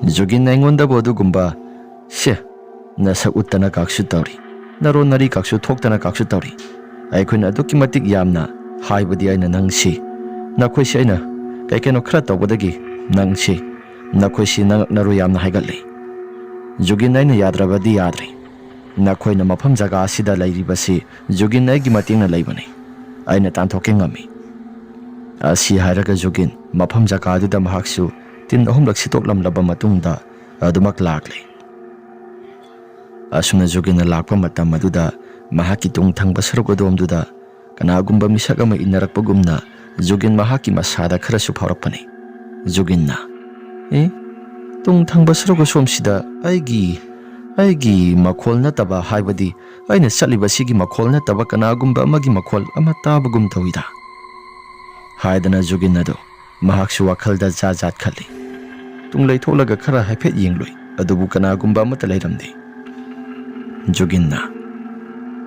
ꯖꯨꯒꯤꯟ, ꯑꯩꯉꯣꯟꯗꯕꯨ ꯑꯗꯨꯒꯨꯝꯕ, ꯁꯦ, ꯅꯁꯛ ꯎꯠꯇꯅ ꯀꯥꯛꯁꯨ ꯇꯧꯔꯤ, ꯅꯔꯣꯟ ꯅꯔꯤ ꯀꯥꯛꯁꯨ ꯊꯣꯛꯇꯅ ꯀꯥꯛꯁꯨ ꯇꯧꯔꯤ꯫ ꯑꯩꯈꯣꯏꯅ ꯑꯗꯨꯛꯀꯤ ꯃꯇꯤꯛ ꯌꯥꯝꯅ ꯍꯥꯏꯕꯗꯤ ꯑꯩꯅ ꯅꯪꯁꯤ, ꯅꯈꯣꯏꯁꯤ ꯑꯩꯅ ꯀꯩ ꯀꯩꯅꯣ ꯈꯔ ꯇꯧꯕꯗꯒꯤ ꯅꯪꯁꯤ, ꯅꯈꯣꯏꯁꯤ ꯅꯉꯛꯅꯔꯨ ꯌꯥꯝꯅ ꯍꯥꯏꯒꯠꯂꯤ꯫ ꯖꯨꯒꯤꯟ, ꯑꯩꯅ ꯌꯥꯗ꯭ꯔꯕꯗꯤ ꯌꯥꯗ꯭ꯔꯦ꯫ ꯅꯈꯣꯏꯅ ꯃꯐꯝ ꯖꯒꯥ ꯑꯁꯤꯗ ꯂꯩꯔꯤꯕꯁꯤ ꯖꯨꯒꯤꯟ ꯑꯩꯒꯤ ꯃꯇꯦꯡꯅ ꯂꯩꯕꯅꯤ꯫ ꯑꯩꯅ ꯇꯥꯟꯊꯣꯛꯀꯦ ꯉꯝꯃꯤ" ꯑꯁꯤ ꯍꯥꯏꯔꯒ ꯖꯨꯒꯤꯟ ꯃꯐꯝ ꯖꯒꯥꯗꯨꯗ ꯃꯍꯥꯛꯁꯨ ꯇꯤꯟ ꯑꯍꯨꯝꯂꯛ ꯁꯤꯠꯇꯣꯛꯂꯝꯂꯕ ꯃꯇꯨꯡꯗ ꯑꯗꯨꯃꯛ ꯂꯥꯛꯂꯦ꯫ ꯑꯁꯨꯝꯅ ꯖꯨꯒꯤꯟꯅ ꯂꯥꯛꯄ ꯃꯇꯝ ꯑꯗꯨꯗ ꯃꯍꯥꯛꯀꯤ ꯇꯨꯡ ꯊꯪꯕ ꯁꯔꯨꯛ ꯑꯗꯣꯝꯗꯨꯗ ꯀꯅꯥꯒꯨꯝꯕ ꯃꯤꯁꯛ ꯑꯃ ꯏꯟꯅꯔꯛꯄꯒꯨꯝꯅ ꯖꯨꯒꯤꯟ ꯃꯍꯥꯛꯀꯤ ꯃꯁꯥꯗ ꯈꯔꯁꯨ ꯐꯥꯎꯔꯛꯄꯅꯤ꯫ ꯖꯨꯒꯤꯟꯅ, "ꯑꯦ, ꯇꯨꯡ ꯊꯪꯕ ꯁꯔꯨꯛ ꯑꯁꯣꯝꯁꯤꯗ ꯑꯩꯒꯤ, ꯑꯩꯒꯤ ꯃꯈꯣꯜ ꯅꯠꯇꯕ, ꯍꯥꯏꯕꯗꯤ ꯑꯩꯅ ꯆꯠꯂꯤꯕꯁꯤꯒꯤ ꯃꯈꯣꯜ ꯅꯠꯇꯕ ꯀꯅꯥꯒꯨꯝꯕ ꯑꯃꯒꯤ ꯃꯈꯣꯜ ꯑꯃ ꯇꯥꯕꯒꯨꯝ ꯇꯧꯏꯗ" ꯍꯥꯏꯗꯅ ꯖꯨꯒꯤꯟ ꯑꯗꯨ ꯃꯍꯥꯛꯁꯨ ꯋꯥꯈꯜꯗ ꯖꯥꯠ ꯖꯥꯠ ꯈꯜꯂꯤ꯫ ꯇꯨꯡ ꯂꯩꯊꯣꯛꯂꯒ ꯈꯔ ꯍꯥꯏꯐꯦꯠ ꯌꯦꯡꯂꯨꯏ, ꯑꯗꯨꯕꯨ ꯀꯅꯥꯒꯨꯝꯕ ꯑꯃꯠꯇ ꯂꯩꯔꯝꯗꯦ꯫ ꯖꯨꯒꯤꯟꯅ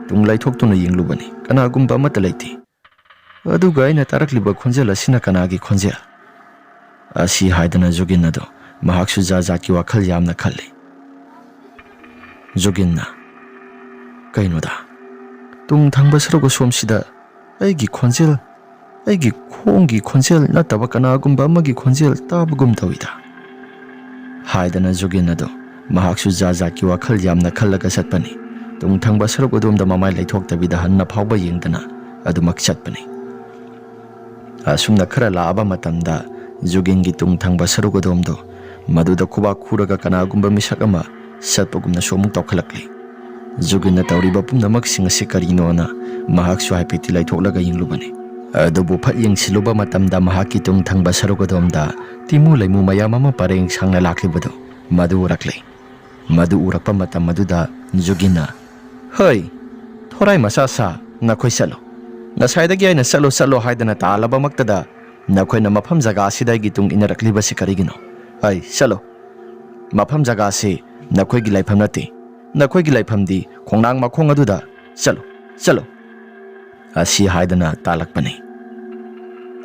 ꯇꯨꯡ ꯂꯩꯊꯣꯛꯇꯨꯅ ꯌꯦꯡꯂꯨꯕꯅꯤ, ꯀꯅꯥꯒꯨꯝꯕ ꯑꯃꯠꯇ ꯂꯩꯇꯦ꯫ ꯑꯗꯨꯒ ꯑꯩꯅ ꯇꯥꯔꯛꯂꯤꯕ ꯈꯣꯟꯖꯦꯜ ꯑꯁꯤꯅ ꯀꯅꯥꯒꯤ ꯈꯣꯟꯖꯦꯜ? ꯑꯁꯤ ꯍꯥꯏꯗꯅ ꯖꯨꯒꯤꯟ ꯑꯗꯨ ꯃꯍꯥꯛꯁꯨ ꯖꯥꯠ ꯖꯥꯠꯀꯤ ꯋꯥꯈꯜ ꯌꯥꯝꯅ ꯈꯜꯂꯤ꯫ ꯖꯨꯒꯤꯟꯅ, "ꯀꯩꯅꯣꯗ, ꯇꯨꯡ ꯊꯪꯕ ꯁꯔꯨꯛ ꯑꯁꯣꯝꯁꯤꯗ ꯑꯩꯒꯤ ꯈꯣꯟꯖꯦꯜ, ꯑꯩꯒꯤ ꯈꯣꯡꯒꯤ ꯈꯣꯟꯖꯦꯜ ꯅꯠꯇꯕ ꯀꯅꯥꯒꯨꯝꯕ ꯑꯃꯒꯤ ꯈꯣꯟꯖꯦꯜ ꯇꯥꯕꯒꯨꯝ ꯇꯧꯏꯗ" ꯍꯥꯏꯗꯅ ꯖꯨꯒꯤꯟ ꯑꯗꯨ ꯃꯍꯥꯛꯁꯨ ꯖꯥꯠ ꯖꯥꯠꯀꯤ ꯋꯥꯈꯜ ꯌꯥꯝꯅ ꯈꯜꯂꯒ ꯆꯠꯄꯅꯤ꯫ ꯇꯨꯡ ꯊꯪꯕ ꯁꯔꯨꯛ ꯑꯗꯣꯝꯗ ꯃꯃꯥꯏ ꯂꯩꯊꯣꯛꯇꯕꯤꯗ ꯍꯟꯅ ꯐꯥꯎꯕ ꯌꯦꯡꯗꯅ ꯑꯗꯨꯃꯛ ꯆꯠꯄꯅꯤ꯫ ꯑꯁꯨꯝꯅ ꯈꯔ ꯂꯥꯛꯑꯕ ꯃꯇꯝꯗ ꯖꯨꯒꯤꯟꯒꯤ ꯇꯨꯡ ꯊꯪꯕ ꯁꯔꯨꯛ ꯑꯗꯣꯝꯗꯣ ꯃꯗꯨꯗ ꯈꯨꯕꯥꯛ ꯈꯨꯔꯒ ꯀꯅꯥꯒꯨꯝꯕ ꯃꯤꯁꯛ ꯑꯃ ꯆꯠꯄꯒꯨꯝꯅꯁꯨ ꯑꯃꯨꯛ ꯇꯧꯈꯠꯂꯛꯂꯤ꯫ ꯖꯨꯒꯤꯟꯅ ꯇꯧꯔꯤꯕ ꯄꯨꯝꯅꯃꯛꯁꯤꯡ ꯑꯁꯤ ꯀꯔꯤꯅꯣꯅ ꯃꯍꯥꯛꯁꯨ ꯍꯥꯏꯐꯦꯠꯇꯤ ꯂꯩꯊꯣꯛꯂꯒ ꯌꯦꯡꯂꯨꯕꯅꯤ꯫ ꯑꯗꯨꯕꯨ ꯐꯠ ꯌꯦꯡꯁꯤꯜꯂꯨꯕ ꯃꯇꯝꯗ ꯃꯍꯥꯛꯀꯤ ꯇꯨꯡ ꯊꯪꯕ ꯁꯔꯨꯛ ꯑꯗꯣꯝꯗ ꯇꯤꯃꯨ ꯂꯩꯃꯨ ꯃꯌꯥꯝ ꯑꯃ ꯄꯔꯦꯡ ꯁꯥꯡꯅ ꯂꯥꯛꯂꯤꯕꯗꯨ ꯃꯗꯨ ꯎꯔꯛꯂꯦ꯫ ꯃꯗꯨ ꯎꯔꯛꯄ ꯃꯇꯝ ꯑꯗꯨꯗ ꯖꯨꯒꯤꯟꯅ, "ꯍꯩ, ꯊꯣꯔꯥꯏ ꯃꯆꯥ ꯁꯥ, ꯅꯈꯣꯏ ꯆꯠꯂꯣ꯫ ꯉꯁꯥꯏꯗꯒꯤ ꯑꯩꯅ ꯆꯠꯂꯣ ꯆꯠꯂꯣ ꯍꯥꯏꯗꯅ ꯇꯥꯜꯂꯕꯃꯛꯇꯗ ꯅꯈꯣꯏꯅ ꯃꯐꯝ ꯖꯒꯥ ꯑꯁꯤꯗ ꯑꯩꯒꯤ ꯇꯨꯡ ꯏꯟꯅꯔꯛꯂꯤꯕꯁꯤ ꯀꯔꯤꯒꯤꯅꯣ? ꯍꯩ, ꯆꯠꯂꯣ꯫ ꯃꯐꯝ ꯖꯒꯥ ꯑꯁꯤ ꯅꯈꯣꯏꯒꯤ ꯂꯩꯐꯝ ꯅꯠꯇꯦ꯫ ꯅꯈꯣꯏꯒꯤ ꯂꯩꯐꯝꯗꯤ ꯈꯣꯡꯅꯥꯡ ꯃꯈꯣꯡ ꯑꯗꯨꯗ꯫ ꯆꯠꯂꯣ, ꯆꯠꯂꯣ!" ꯑꯁꯤ ꯍꯥꯏꯗꯅ ꯇꯥꯜꯂꯛꯄꯅꯤ꯫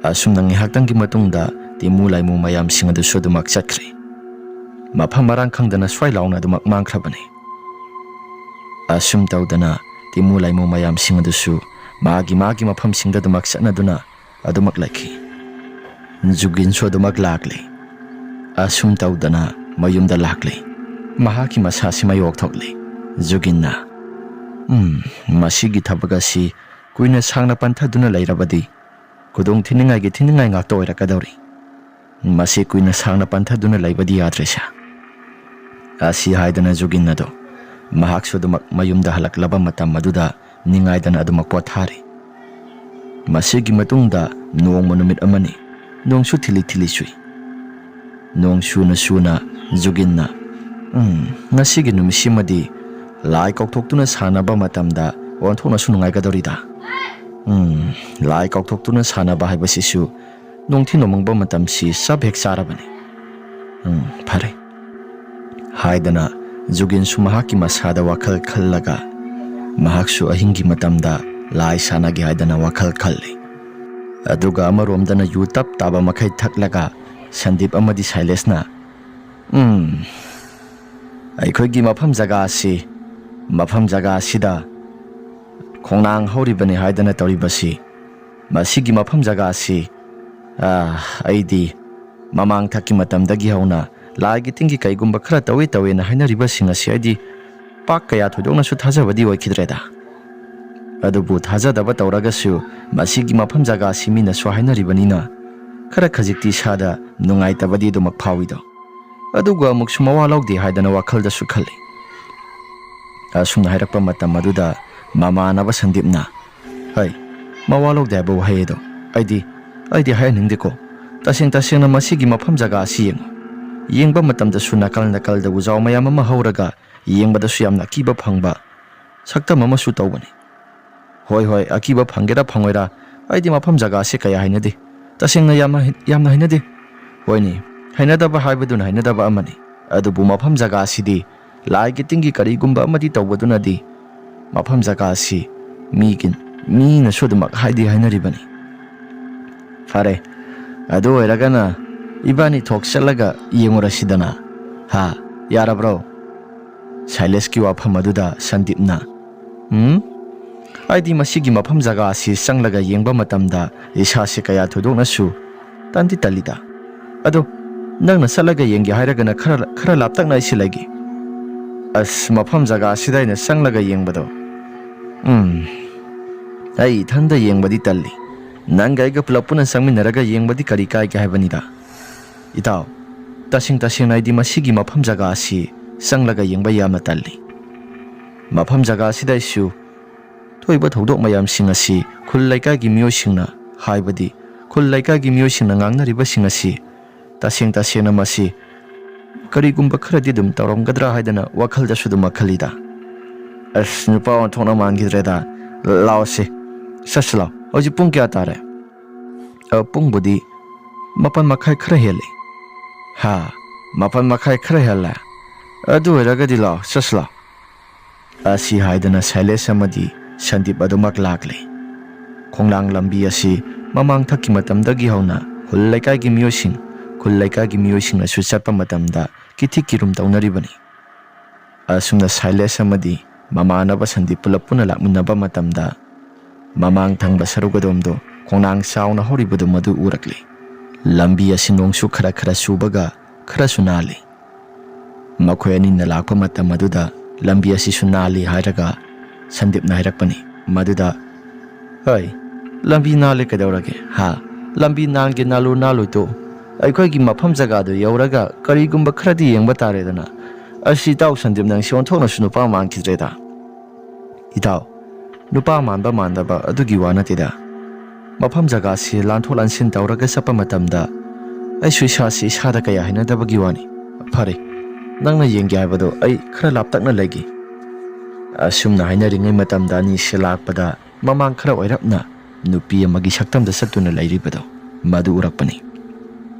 ꯑꯁꯨꯝꯅ ꯉꯥꯏꯍꯥꯛꯇꯪꯒꯤ ꯃꯇꯨꯡꯗ ꯇꯤꯃꯨ ꯂꯥꯏꯃꯨ ꯃꯌꯥꯝꯁꯤꯡ ꯑꯗꯨꯁꯨ ꯑꯗꯨꯃꯛ ꯆꯠꯈ꯭ꯔꯦ꯫ ꯃꯐꯝ ꯃꯔꯥꯡ ꯈꯪꯗꯅ ꯁ꯭ꯋꯥꯏ ꯂꯥꯎꯅ ꯑꯗꯨꯃꯛ ꯃꯥꯡꯈ꯭ꯔꯕꯅꯤ꯫ ꯑꯁꯨꯝ ꯇꯧꯗꯅ ꯇꯤꯃꯨ ꯂꯥꯏꯃꯨ ꯃꯌꯥꯝꯁꯤꯡ ꯑꯗꯨꯁꯨ ꯃꯥꯒꯤ ꯃꯥꯒꯤ ꯃꯐꯝꯁꯤꯡꯗ ꯑꯗꯨꯃꯛ ꯆꯠꯅꯗꯨꯅ ꯑꯗꯨꯃꯛ ꯂꯩꯈꯤ꯫ ꯖꯨꯒꯤꯟꯁꯨ ꯑꯗꯨꯃꯛ ꯂꯥꯛꯂꯦ꯫ ꯑꯁꯨꯝ ꯇꯧꯗꯅ ꯃꯌꯨꯝꯗ ꯂꯥꯛꯂꯦ꯫ ꯃꯍꯥꯛꯀꯤ ꯃꯁꯥꯁꯤ ꯃꯌꯣꯛ ꯊꯣꯛꯂꯦ꯫ ꯖꯨꯒꯤꯟꯅ, "ꯎꯝ, ꯃꯁꯤꯒꯤ ꯊꯕꯛ ꯑꯁꯤ ꯀꯨꯏꯅ ꯁꯥꯡꯅ ꯄꯟꯊꯗꯨꯅ ꯂꯩꯔꯕꯗꯤ ꯈꯨꯗꯣꯡ ꯊꯤꯅꯤꯡꯉꯥꯏꯒꯤ ꯊꯤꯅꯤꯡꯉꯥꯏ ꯉꯥꯛꯇ ꯑꯣꯏꯔꯛꯀꯗꯧꯔꯤ꯫ ꯃꯁꯤ ꯀꯨꯏꯅ ꯁꯥꯡꯅ ꯄꯟꯊꯗꯨꯅ ꯂꯩꯕꯗꯤ ꯌꯥꯗ꯭ꯔꯦꯁꯦ"꯫ ꯑꯁꯤ ꯍꯥꯏꯗꯅ ꯖꯨꯒꯤꯟ ꯑꯗꯣ ꯃꯍꯥꯛꯁꯨ ꯑꯗꯨꯃꯛ ꯃꯌꯨꯝꯗ ꯍꯜꯂꯛꯂꯕ ꯃꯇꯝ ꯑꯗꯨꯗ ꯅꯤꯡꯉꯥꯏꯗꯅ ꯑꯗꯨꯃꯛ ꯄꯣꯊꯥꯔꯤ꯫ ꯃꯁꯤꯒꯤ ꯃꯇꯨꯡꯗ ꯅꯣꯡꯃ ꯅꯨꯃꯤꯠ ꯑꯃꯅꯤ꯫ ꯅꯣꯡꯁꯨ ꯊꯤꯂꯤ ꯊꯤꯂꯤ ꯆꯨꯏ꯫ ꯅꯣꯡ ꯆꯨꯅ ꯆꯨꯅ ꯖꯨꯒꯤꯟꯅ, "ꯎꯝ, ꯉꯁꯤꯒꯤ ꯅꯨꯃꯤꯠꯁꯤꯃꯗꯤ ꯂꯥꯏ ꯀꯧꯊꯣꯛꯇꯨꯅ ꯁꯥꯟꯅꯕ ꯃꯇꯝꯗ ꯑꯣꯟꯊꯣꯛꯅꯁꯨ ꯅꯨꯡꯉꯥꯏꯒꯗꯧꯔꯤꯗ꯫ ꯎꯝ, ꯂꯥꯏ ꯀꯧꯊꯣꯛꯇꯨꯅ ꯁꯥꯟꯅꯕ ꯍꯥꯏꯕꯁꯤꯁꯨ ꯅꯨꯡꯊꯤꯜ ꯅꯣꯡꯃꯪꯕ ꯃꯇꯝꯁꯤ ꯆꯞ ꯍꯦꯛ ꯆꯥꯔꯕꯅꯤ꯫ ꯎꯝ, ꯐꯔꯦ" ꯍꯥꯏꯗꯅ ꯖꯨꯒꯤꯟꯁꯨ ꯃꯍꯥꯛꯀꯤ ꯃꯁꯥꯗ ꯋꯥꯈꯜ ꯈꯜꯂꯒ ꯃꯍꯥꯛꯁꯨ ꯑꯍꯤꯡꯒꯤ ꯃꯇꯝꯗ ꯂꯥꯏ ꯁꯥꯟꯅꯒꯦ ꯍꯥꯏꯗꯅ ꯋꯥꯈꯜ ꯈꯜꯂꯤ꯫ ꯑꯗꯨꯒ ꯑꯃꯔꯣꯝꯗꯅ ꯌꯨ ꯇꯞ ꯇꯥꯕ ꯃꯈꯩ ꯊꯛꯂꯒ ꯁꯟꯗꯤꯞ ꯑꯃꯗꯤ ꯁꯥꯏꯂꯦꯁꯅ, "ꯎꯝ, ꯑꯩꯈꯣꯏꯒꯤ ꯃꯐꯝ ꯖꯒꯥ ꯑꯁꯤ, ꯃꯐꯝ ꯖꯒꯥ ꯑꯁꯤꯗ ꯈꯣꯡꯅꯥꯡ ꯍꯧꯔꯤꯕꯅꯤ ꯍꯥꯏꯗꯅ ꯇꯧꯔꯤꯕꯁꯤ, ꯃꯁꯤꯒꯤ ꯃꯐꯝ ꯖꯒꯥ ꯑꯁꯤ, ꯑꯥ, ꯑꯩꯗꯤ ꯃꯃꯥꯡ ꯊꯛꯀꯤ ꯃꯇꯝꯗꯒꯤ ꯍꯧꯅ ꯂꯥꯏꯒꯤ ꯇꯤꯟꯒꯤ ꯀꯩꯒꯨꯝꯕ ꯈꯔ ꯇꯧꯏ ꯇꯧꯏꯅ ꯍꯥꯏꯅꯔꯤꯕꯁꯤꯡ ꯑꯁꯤ ꯑꯩꯗꯤ ꯄꯥꯛ ꯀꯌꯥ ꯊꯣꯏꯗꯣꯛꯅꯁꯨ ꯊꯥꯖꯕꯗꯤ ꯑꯣꯏꯈꯤꯗ꯭ꯔꯦꯗ꯫ ꯑꯗꯨꯕꯨ ꯊꯥꯖꯗꯕ ꯇꯧꯔꯒꯁꯨ ꯃꯁꯤꯒꯤ ꯃꯐꯝ ꯖꯒꯥ ꯑꯁꯤ ꯃꯤꯅꯁꯨ ꯍꯥꯏꯅꯔꯤꯕꯅꯤꯅ ꯈꯔ ꯈꯖꯤꯛꯇꯤ ꯏꯁꯥꯗ ꯅꯨꯡꯉꯥꯏꯇꯕꯗꯤ ꯑꯗꯨꯃꯛ ꯐꯥꯎꯏꯗꯣ꯫ ꯑꯗꯨꯒ ꯑꯃꯨꯛꯁꯨ ꯃꯋꯥ ꯂꯧꯗꯦ ꯍꯥꯏꯗꯅ ꯋꯥꯈꯜꯗꯁꯨ ꯈꯜꯂꯤ"꯫ ꯑꯁꯨꯝꯅ ꯍꯥꯏꯔꯛꯄ ꯃꯇꯝ ꯑꯗꯨꯗ ꯃꯃꯥꯟꯅꯕ ꯁꯟꯗꯤꯞꯅ, "ꯍꯩ, ꯃꯋꯥ ꯂꯧꯗꯦ ꯍꯥꯏꯕ ꯋꯥꯍꯩ ꯑꯗꯣ꯫ ꯑꯩꯗꯤ, ꯑꯩꯗꯤ ꯍꯥꯏꯍꯟꯅꯤꯡꯗꯦꯀꯣ꯫ ꯇꯁꯦꯡ ꯇꯁꯦꯡꯅ ꯃꯁꯤꯒꯤ ꯃꯐꯝ ꯖꯒꯥ ꯑꯁꯤ ꯌꯦꯡꯉꯨ꯫ ꯌꯦꯡꯕ ꯃꯇꯝꯗꯁꯨ ꯅꯥꯀꯜ ꯅꯥꯀꯜꯗ ꯎꯖꯥꯎ ꯃꯌꯥꯝ ꯑꯃ ꯍꯧꯔꯒ ꯌꯦꯡꯕꯗꯁꯨ ꯌꯥꯝꯅ ꯑꯀꯤꯕ ꯐꯪꯕ ꯁꯛꯇꯝ ꯑꯃꯁꯨ ꯇꯧꯕꯅꯤ꯫ ꯍꯣꯏ, ꯍꯣꯏ, ꯑꯀꯤꯕ ꯐꯪꯒꯦꯔꯥ ꯐꯪꯉꯣꯏꯔꯥ, ꯑꯩꯗꯤ ꯃꯐꯝ ꯖꯒꯥꯁꯦ ꯀꯌꯥ ꯍꯩꯅꯗꯦ꯫ ꯇꯁꯦꯡꯅ ꯌꯥꯝꯅ ꯍꯩ-, ꯌꯥꯝꯅ ꯍꯩꯅꯗꯦ꯫ ꯍꯣꯏꯅꯦ, ꯍꯩꯅꯗꯕ ꯍꯥꯏꯕꯗꯨꯅ ꯍꯩꯅꯗꯕ ꯑꯃꯅꯤ꯫ ꯑꯗꯨꯕꯨ ꯃꯐꯝ ꯖꯒꯥꯁꯤꯗꯤ ꯂꯥꯏꯒꯤ ꯇꯤꯟꯒꯤ ꯀꯔꯤꯒꯨꯝꯕ ꯑꯃꯗꯤ ꯇꯧꯕꯗꯨꯅꯗꯤ ꯃꯐꯝ ꯖꯒꯥꯁꯤ ꯃꯤꯒꯤ, ꯃꯤꯅꯁꯨ ꯑꯗꯨꯃꯛ ꯍꯥꯏꯗꯤ ꯍꯥꯏꯅꯔꯤꯕꯅꯤ꯫ ꯐꯔꯦ, ꯑꯗꯨ ꯑꯣꯏꯔꯒꯅ ꯏꯕꯥꯅꯤ ꯊꯣꯛ ꯆꯠꯂꯒ ꯌꯦꯡꯉꯨꯔꯁꯤꯗꯅ꯫ ꯍꯥ, ꯌꯥꯔꯕ꯭ꯔꯣ?" ꯁꯥꯏꯂꯦꯁꯀꯤ ꯋꯥꯐꯝ ꯑꯗꯨꯗ ꯁꯟꯗꯤꯞꯅ, "ꯎꯝ? ꯑꯩꯗꯤ ꯃꯁꯤꯒꯤ ꯃꯐꯝ ꯖꯒꯥ ꯑꯁꯤ ꯆꯪꯂꯒ ꯌꯦꯡꯕ ꯃꯇꯝꯗ ꯏꯁꯥꯁꯦ ꯀꯌꯥ ꯊꯣꯏꯗꯣꯛꯅꯁꯨ ꯇꯟꯗꯤ ꯇꯜꯂꯤꯗ꯫ ꯑꯗꯣ ꯅꯪꯅ ꯆꯠꯂꯒ ꯌꯦꯡꯒꯦ ꯍꯥꯏꯔꯒꯅ ꯈꯔ, ꯈꯔ ꯂꯥꯞꯇꯛꯅ ꯑꯩꯁꯤ ꯂꯩꯒꯦ꯫ ꯑꯁ, ꯃꯐꯝ ꯖꯒꯥ ꯑꯁꯤꯗ ꯑꯩꯅ ꯆꯪꯂꯒ ꯌꯦꯡꯕꯗꯣ, ꯎꯝ, ꯑꯩ ꯏꯊꯟꯗ ꯌꯦꯡꯕꯗꯤ ꯇꯜꯂꯤ꯫ ꯅꯪꯒ ꯑꯩꯒ ꯄꯨꯂꯞ ꯄꯨꯟꯅ ꯆꯪꯃꯤꯟꯅꯔꯒ ꯌꯦꯡꯕꯗꯤ ꯀꯔꯤ ꯀꯥꯏꯒꯦ ꯍꯥꯏꯕꯅꯤꯗ꯫ ꯏꯇꯥꯎ, ꯇꯁꯦꯡ ꯇꯁꯦꯡꯅ ꯑꯩꯗꯤ ꯃꯁꯤꯒꯤ ꯃꯐꯝ ꯖꯒꯥ ꯑꯁꯤ ꯆꯪꯂꯒ ꯌꯦꯡꯕ ꯌꯥꯝꯅ ꯇꯜꯂꯤ꯫ ꯃꯐꯝ ꯖꯒꯥ ꯑꯁꯤꯗ ꯑꯩꯁꯨ ꯊꯣꯛꯏꯕ ꯊꯧꯗꯣꯛ ꯃꯌꯥꯝꯁꯤꯡ ꯑꯁꯤ ꯈꯨꯜ ꯂꯩꯀꯥꯏꯒꯤ ꯃꯤꯑꯣꯏꯁꯤꯡꯅ, ꯍꯥꯏꯕꯗꯤ ꯈꯨꯜ ꯂꯩꯀꯥꯏꯒꯤ ꯃꯤꯑꯣꯏꯁꯤꯡꯅ ꯉꯥꯡꯅꯔꯤꯕꯁꯤꯡ ꯑꯁꯤ ꯇꯁꯦꯡ ꯇꯁꯦꯡꯅ ꯃꯁꯤ ꯀꯔꯤꯒꯨꯝꯕ ꯈꯔꯗꯤ ꯑꯗꯨꯝ ꯇꯧꯔꯝꯒꯗ꯭ꯔꯥ ꯍꯥꯏꯗꯅ ꯋꯥꯈꯜꯗꯁꯨ ꯑꯗꯨꯝ ꯈꯜꯂꯤꯗ꯫ ꯑꯁ, ꯅꯨꯄꯥ ꯑꯣꯟꯊꯣꯛꯅ ꯃꯥꯟꯈꯤꯗ꯭ꯔꯦꯗ꯫ ꯂꯥꯛꯑꯣꯁꯦ, ꯆꯠꯁꯤ ꯂꯥꯛꯑꯣ꯫ ꯍꯧꯖꯤꯛ ꯄꯨꯡ ꯀꯌꯥ ꯇꯥꯔꯦ?" "ꯑ, ꯄꯨꯡꯕꯨꯗꯤ ꯃꯥꯄꯟ ꯃꯈꯥꯏ ꯈꯔ ꯍꯦꯜꯂꯦ꯫" "ꯍꯥ, ꯃꯥꯄꯟ ꯃꯈꯥꯏ ꯈꯔ ꯍꯦꯜꯂꯦ? ꯑꯗꯨ ꯑꯣꯏꯔꯒꯗꯤ ꯂꯥꯛꯑꯣ, ꯆꯠꯁꯤ ꯂꯥꯛꯑꯣ꯫" ꯑꯁꯤ ꯍꯥꯏꯗꯅ ꯁꯥꯏꯂꯦꯁ ꯑꯃꯗꯤ ꯁꯟꯗꯤꯞ ꯑꯗꯨꯃꯛ ꯂꯥꯛꯂꯦ꯫ ꯈꯣꯡꯅꯥꯡ ꯂꯝꯕꯤ ꯑꯁꯤ ꯃꯃꯥꯡ ꯊꯛꯀꯤ ꯃꯇꯝꯗꯒꯤ ꯍꯧꯅ ꯈꯨꯜ ꯂꯩꯀꯥꯏꯒꯤ ꯃꯤꯑꯣꯏꯁꯤꯡ, ꯈꯨꯜ ꯂꯩꯀꯥꯏꯒꯤ ꯃꯤꯑꯣꯏꯁꯤꯡꯅꯁꯨ ꯆꯠꯄ ꯃꯇꯝꯗ ꯀꯤꯊꯤ ꯀꯤꯔꯨꯝ ꯇꯧꯅꯔꯤꯕꯅꯤ꯫ ꯑꯁꯨꯝꯅ ꯁꯥꯏꯂꯦꯁ ꯑꯃꯗꯤ ꯃꯃꯥꯟꯅꯕ ꯁꯟꯗꯤꯞ ꯄꯨꯂꯞ ꯄꯨꯟꯅ ꯂꯥꯛꯃꯤꯟꯅꯕ ꯃꯇꯝꯗ, ꯃꯃꯥꯡ ꯊꯪꯕ ꯁꯔꯨꯛ ꯑꯗꯣꯝꯗꯣ ꯈꯣꯡꯅꯥꯡ ꯆꯥꯎꯅ ꯍꯧꯔꯤꯕꯗꯨ ꯃꯗꯨ ꯎꯔꯛꯂꯤ꯫ ꯂꯝꯕꯤ ꯑꯁꯤ ꯅꯣꯡꯁꯨ ꯈꯔ ꯈꯔ ꯆꯨꯕꯒ ꯈꯔꯁꯨ ꯅꯥꯜꯂꯤ꯫ ꯃꯈꯣꯏ ꯑꯅꯤꯅ ꯂꯥꯛꯄ ꯃꯇꯝ ꯑꯗꯨꯗ ꯂꯝꯕꯤ ꯑꯁꯤꯁꯨ ꯅꯥꯜꯂꯤ ꯍꯥꯏꯔꯒ ꯁꯟꯗꯤꯞꯅ ꯍꯥꯏꯔꯛꯄꯅꯤ꯫ ꯃꯗꯨꯗ, "ꯍꯣꯏ, ꯂꯝꯕꯤ ꯅꯥꯜꯂꯤ ꯀꯩꯗꯧꯔꯒꯦ? ꯍꯥ? ꯂꯝꯕꯤ ꯅꯥꯟꯒꯦ ꯅꯥꯜꯂꯨ ꯅꯥꯜꯂꯣꯏꯗꯣ ꯑꯩꯈꯣꯏꯒꯤ ꯃꯐꯝ ꯖꯒꯥꯗꯨ ꯌꯧꯔꯒ ꯀꯔꯤꯒꯨꯝꯕ ꯈꯔꯗꯤ ꯌꯦꯡꯕ ꯇꯥꯔꯦꯗꯅ꯫ "ꯑꯁ ꯏꯇꯥꯎ ꯁꯟꯗꯤꯞ, ꯅꯪꯁꯤ ꯑꯣꯟꯊꯣꯛꯅꯁꯨ ꯅꯨꯄꯥ ꯃꯥꯟꯈꯤꯗ꯭ꯔꯦꯗ꯫" "ꯏꯇꯥꯎ, ꯅꯨꯄꯥ ꯃꯥꯟꯕ ꯃꯥꯟꯗꯕ ꯑꯗꯨꯒꯤ ꯋꯥ ꯅꯠꯇꯦꯗ꯫ ꯃꯐꯝ ꯖꯒꯥꯁꯤ ꯂꯥꯟꯊꯣꯛ ꯂꯥꯟꯁꯤꯟ ꯇꯧꯔꯒ ꯆꯠꯄ ꯃꯇꯝꯗ ꯑꯩꯁꯨ ꯏꯁꯥꯁꯤ ꯏꯁꯥꯗ ꯀꯌꯥ ꯍꯩꯅꯗꯕꯒꯤ ꯋꯥꯅꯤ꯫ ꯐꯔꯦ, ꯅꯪꯅ ꯌꯦꯡꯒꯦ ꯍꯥꯏꯕꯗꯣ ꯑꯩ ꯈꯔ ꯂꯥꯞꯇꯛꯅ ꯂꯩꯒꯦ꯫" ꯑꯁꯨꯝꯅ ꯍꯥꯏꯅꯔꯤꯉꯩ ꯃꯇꯝꯗ ꯑꯅꯤꯁꯤ ꯂꯥꯛꯄꯗ ꯃꯃꯥꯡ ꯈꯔ ꯑꯣꯏꯔꯞꯅ ꯅꯨꯄꯤ ꯑꯃꯒꯤ ꯁꯛꯇꯝꯗ ꯆꯠꯇꯨꯅ ꯂꯩꯔꯤꯕꯗꯣ ꯃꯗꯨ ꯎꯔꯛꯄꯅꯤ꯫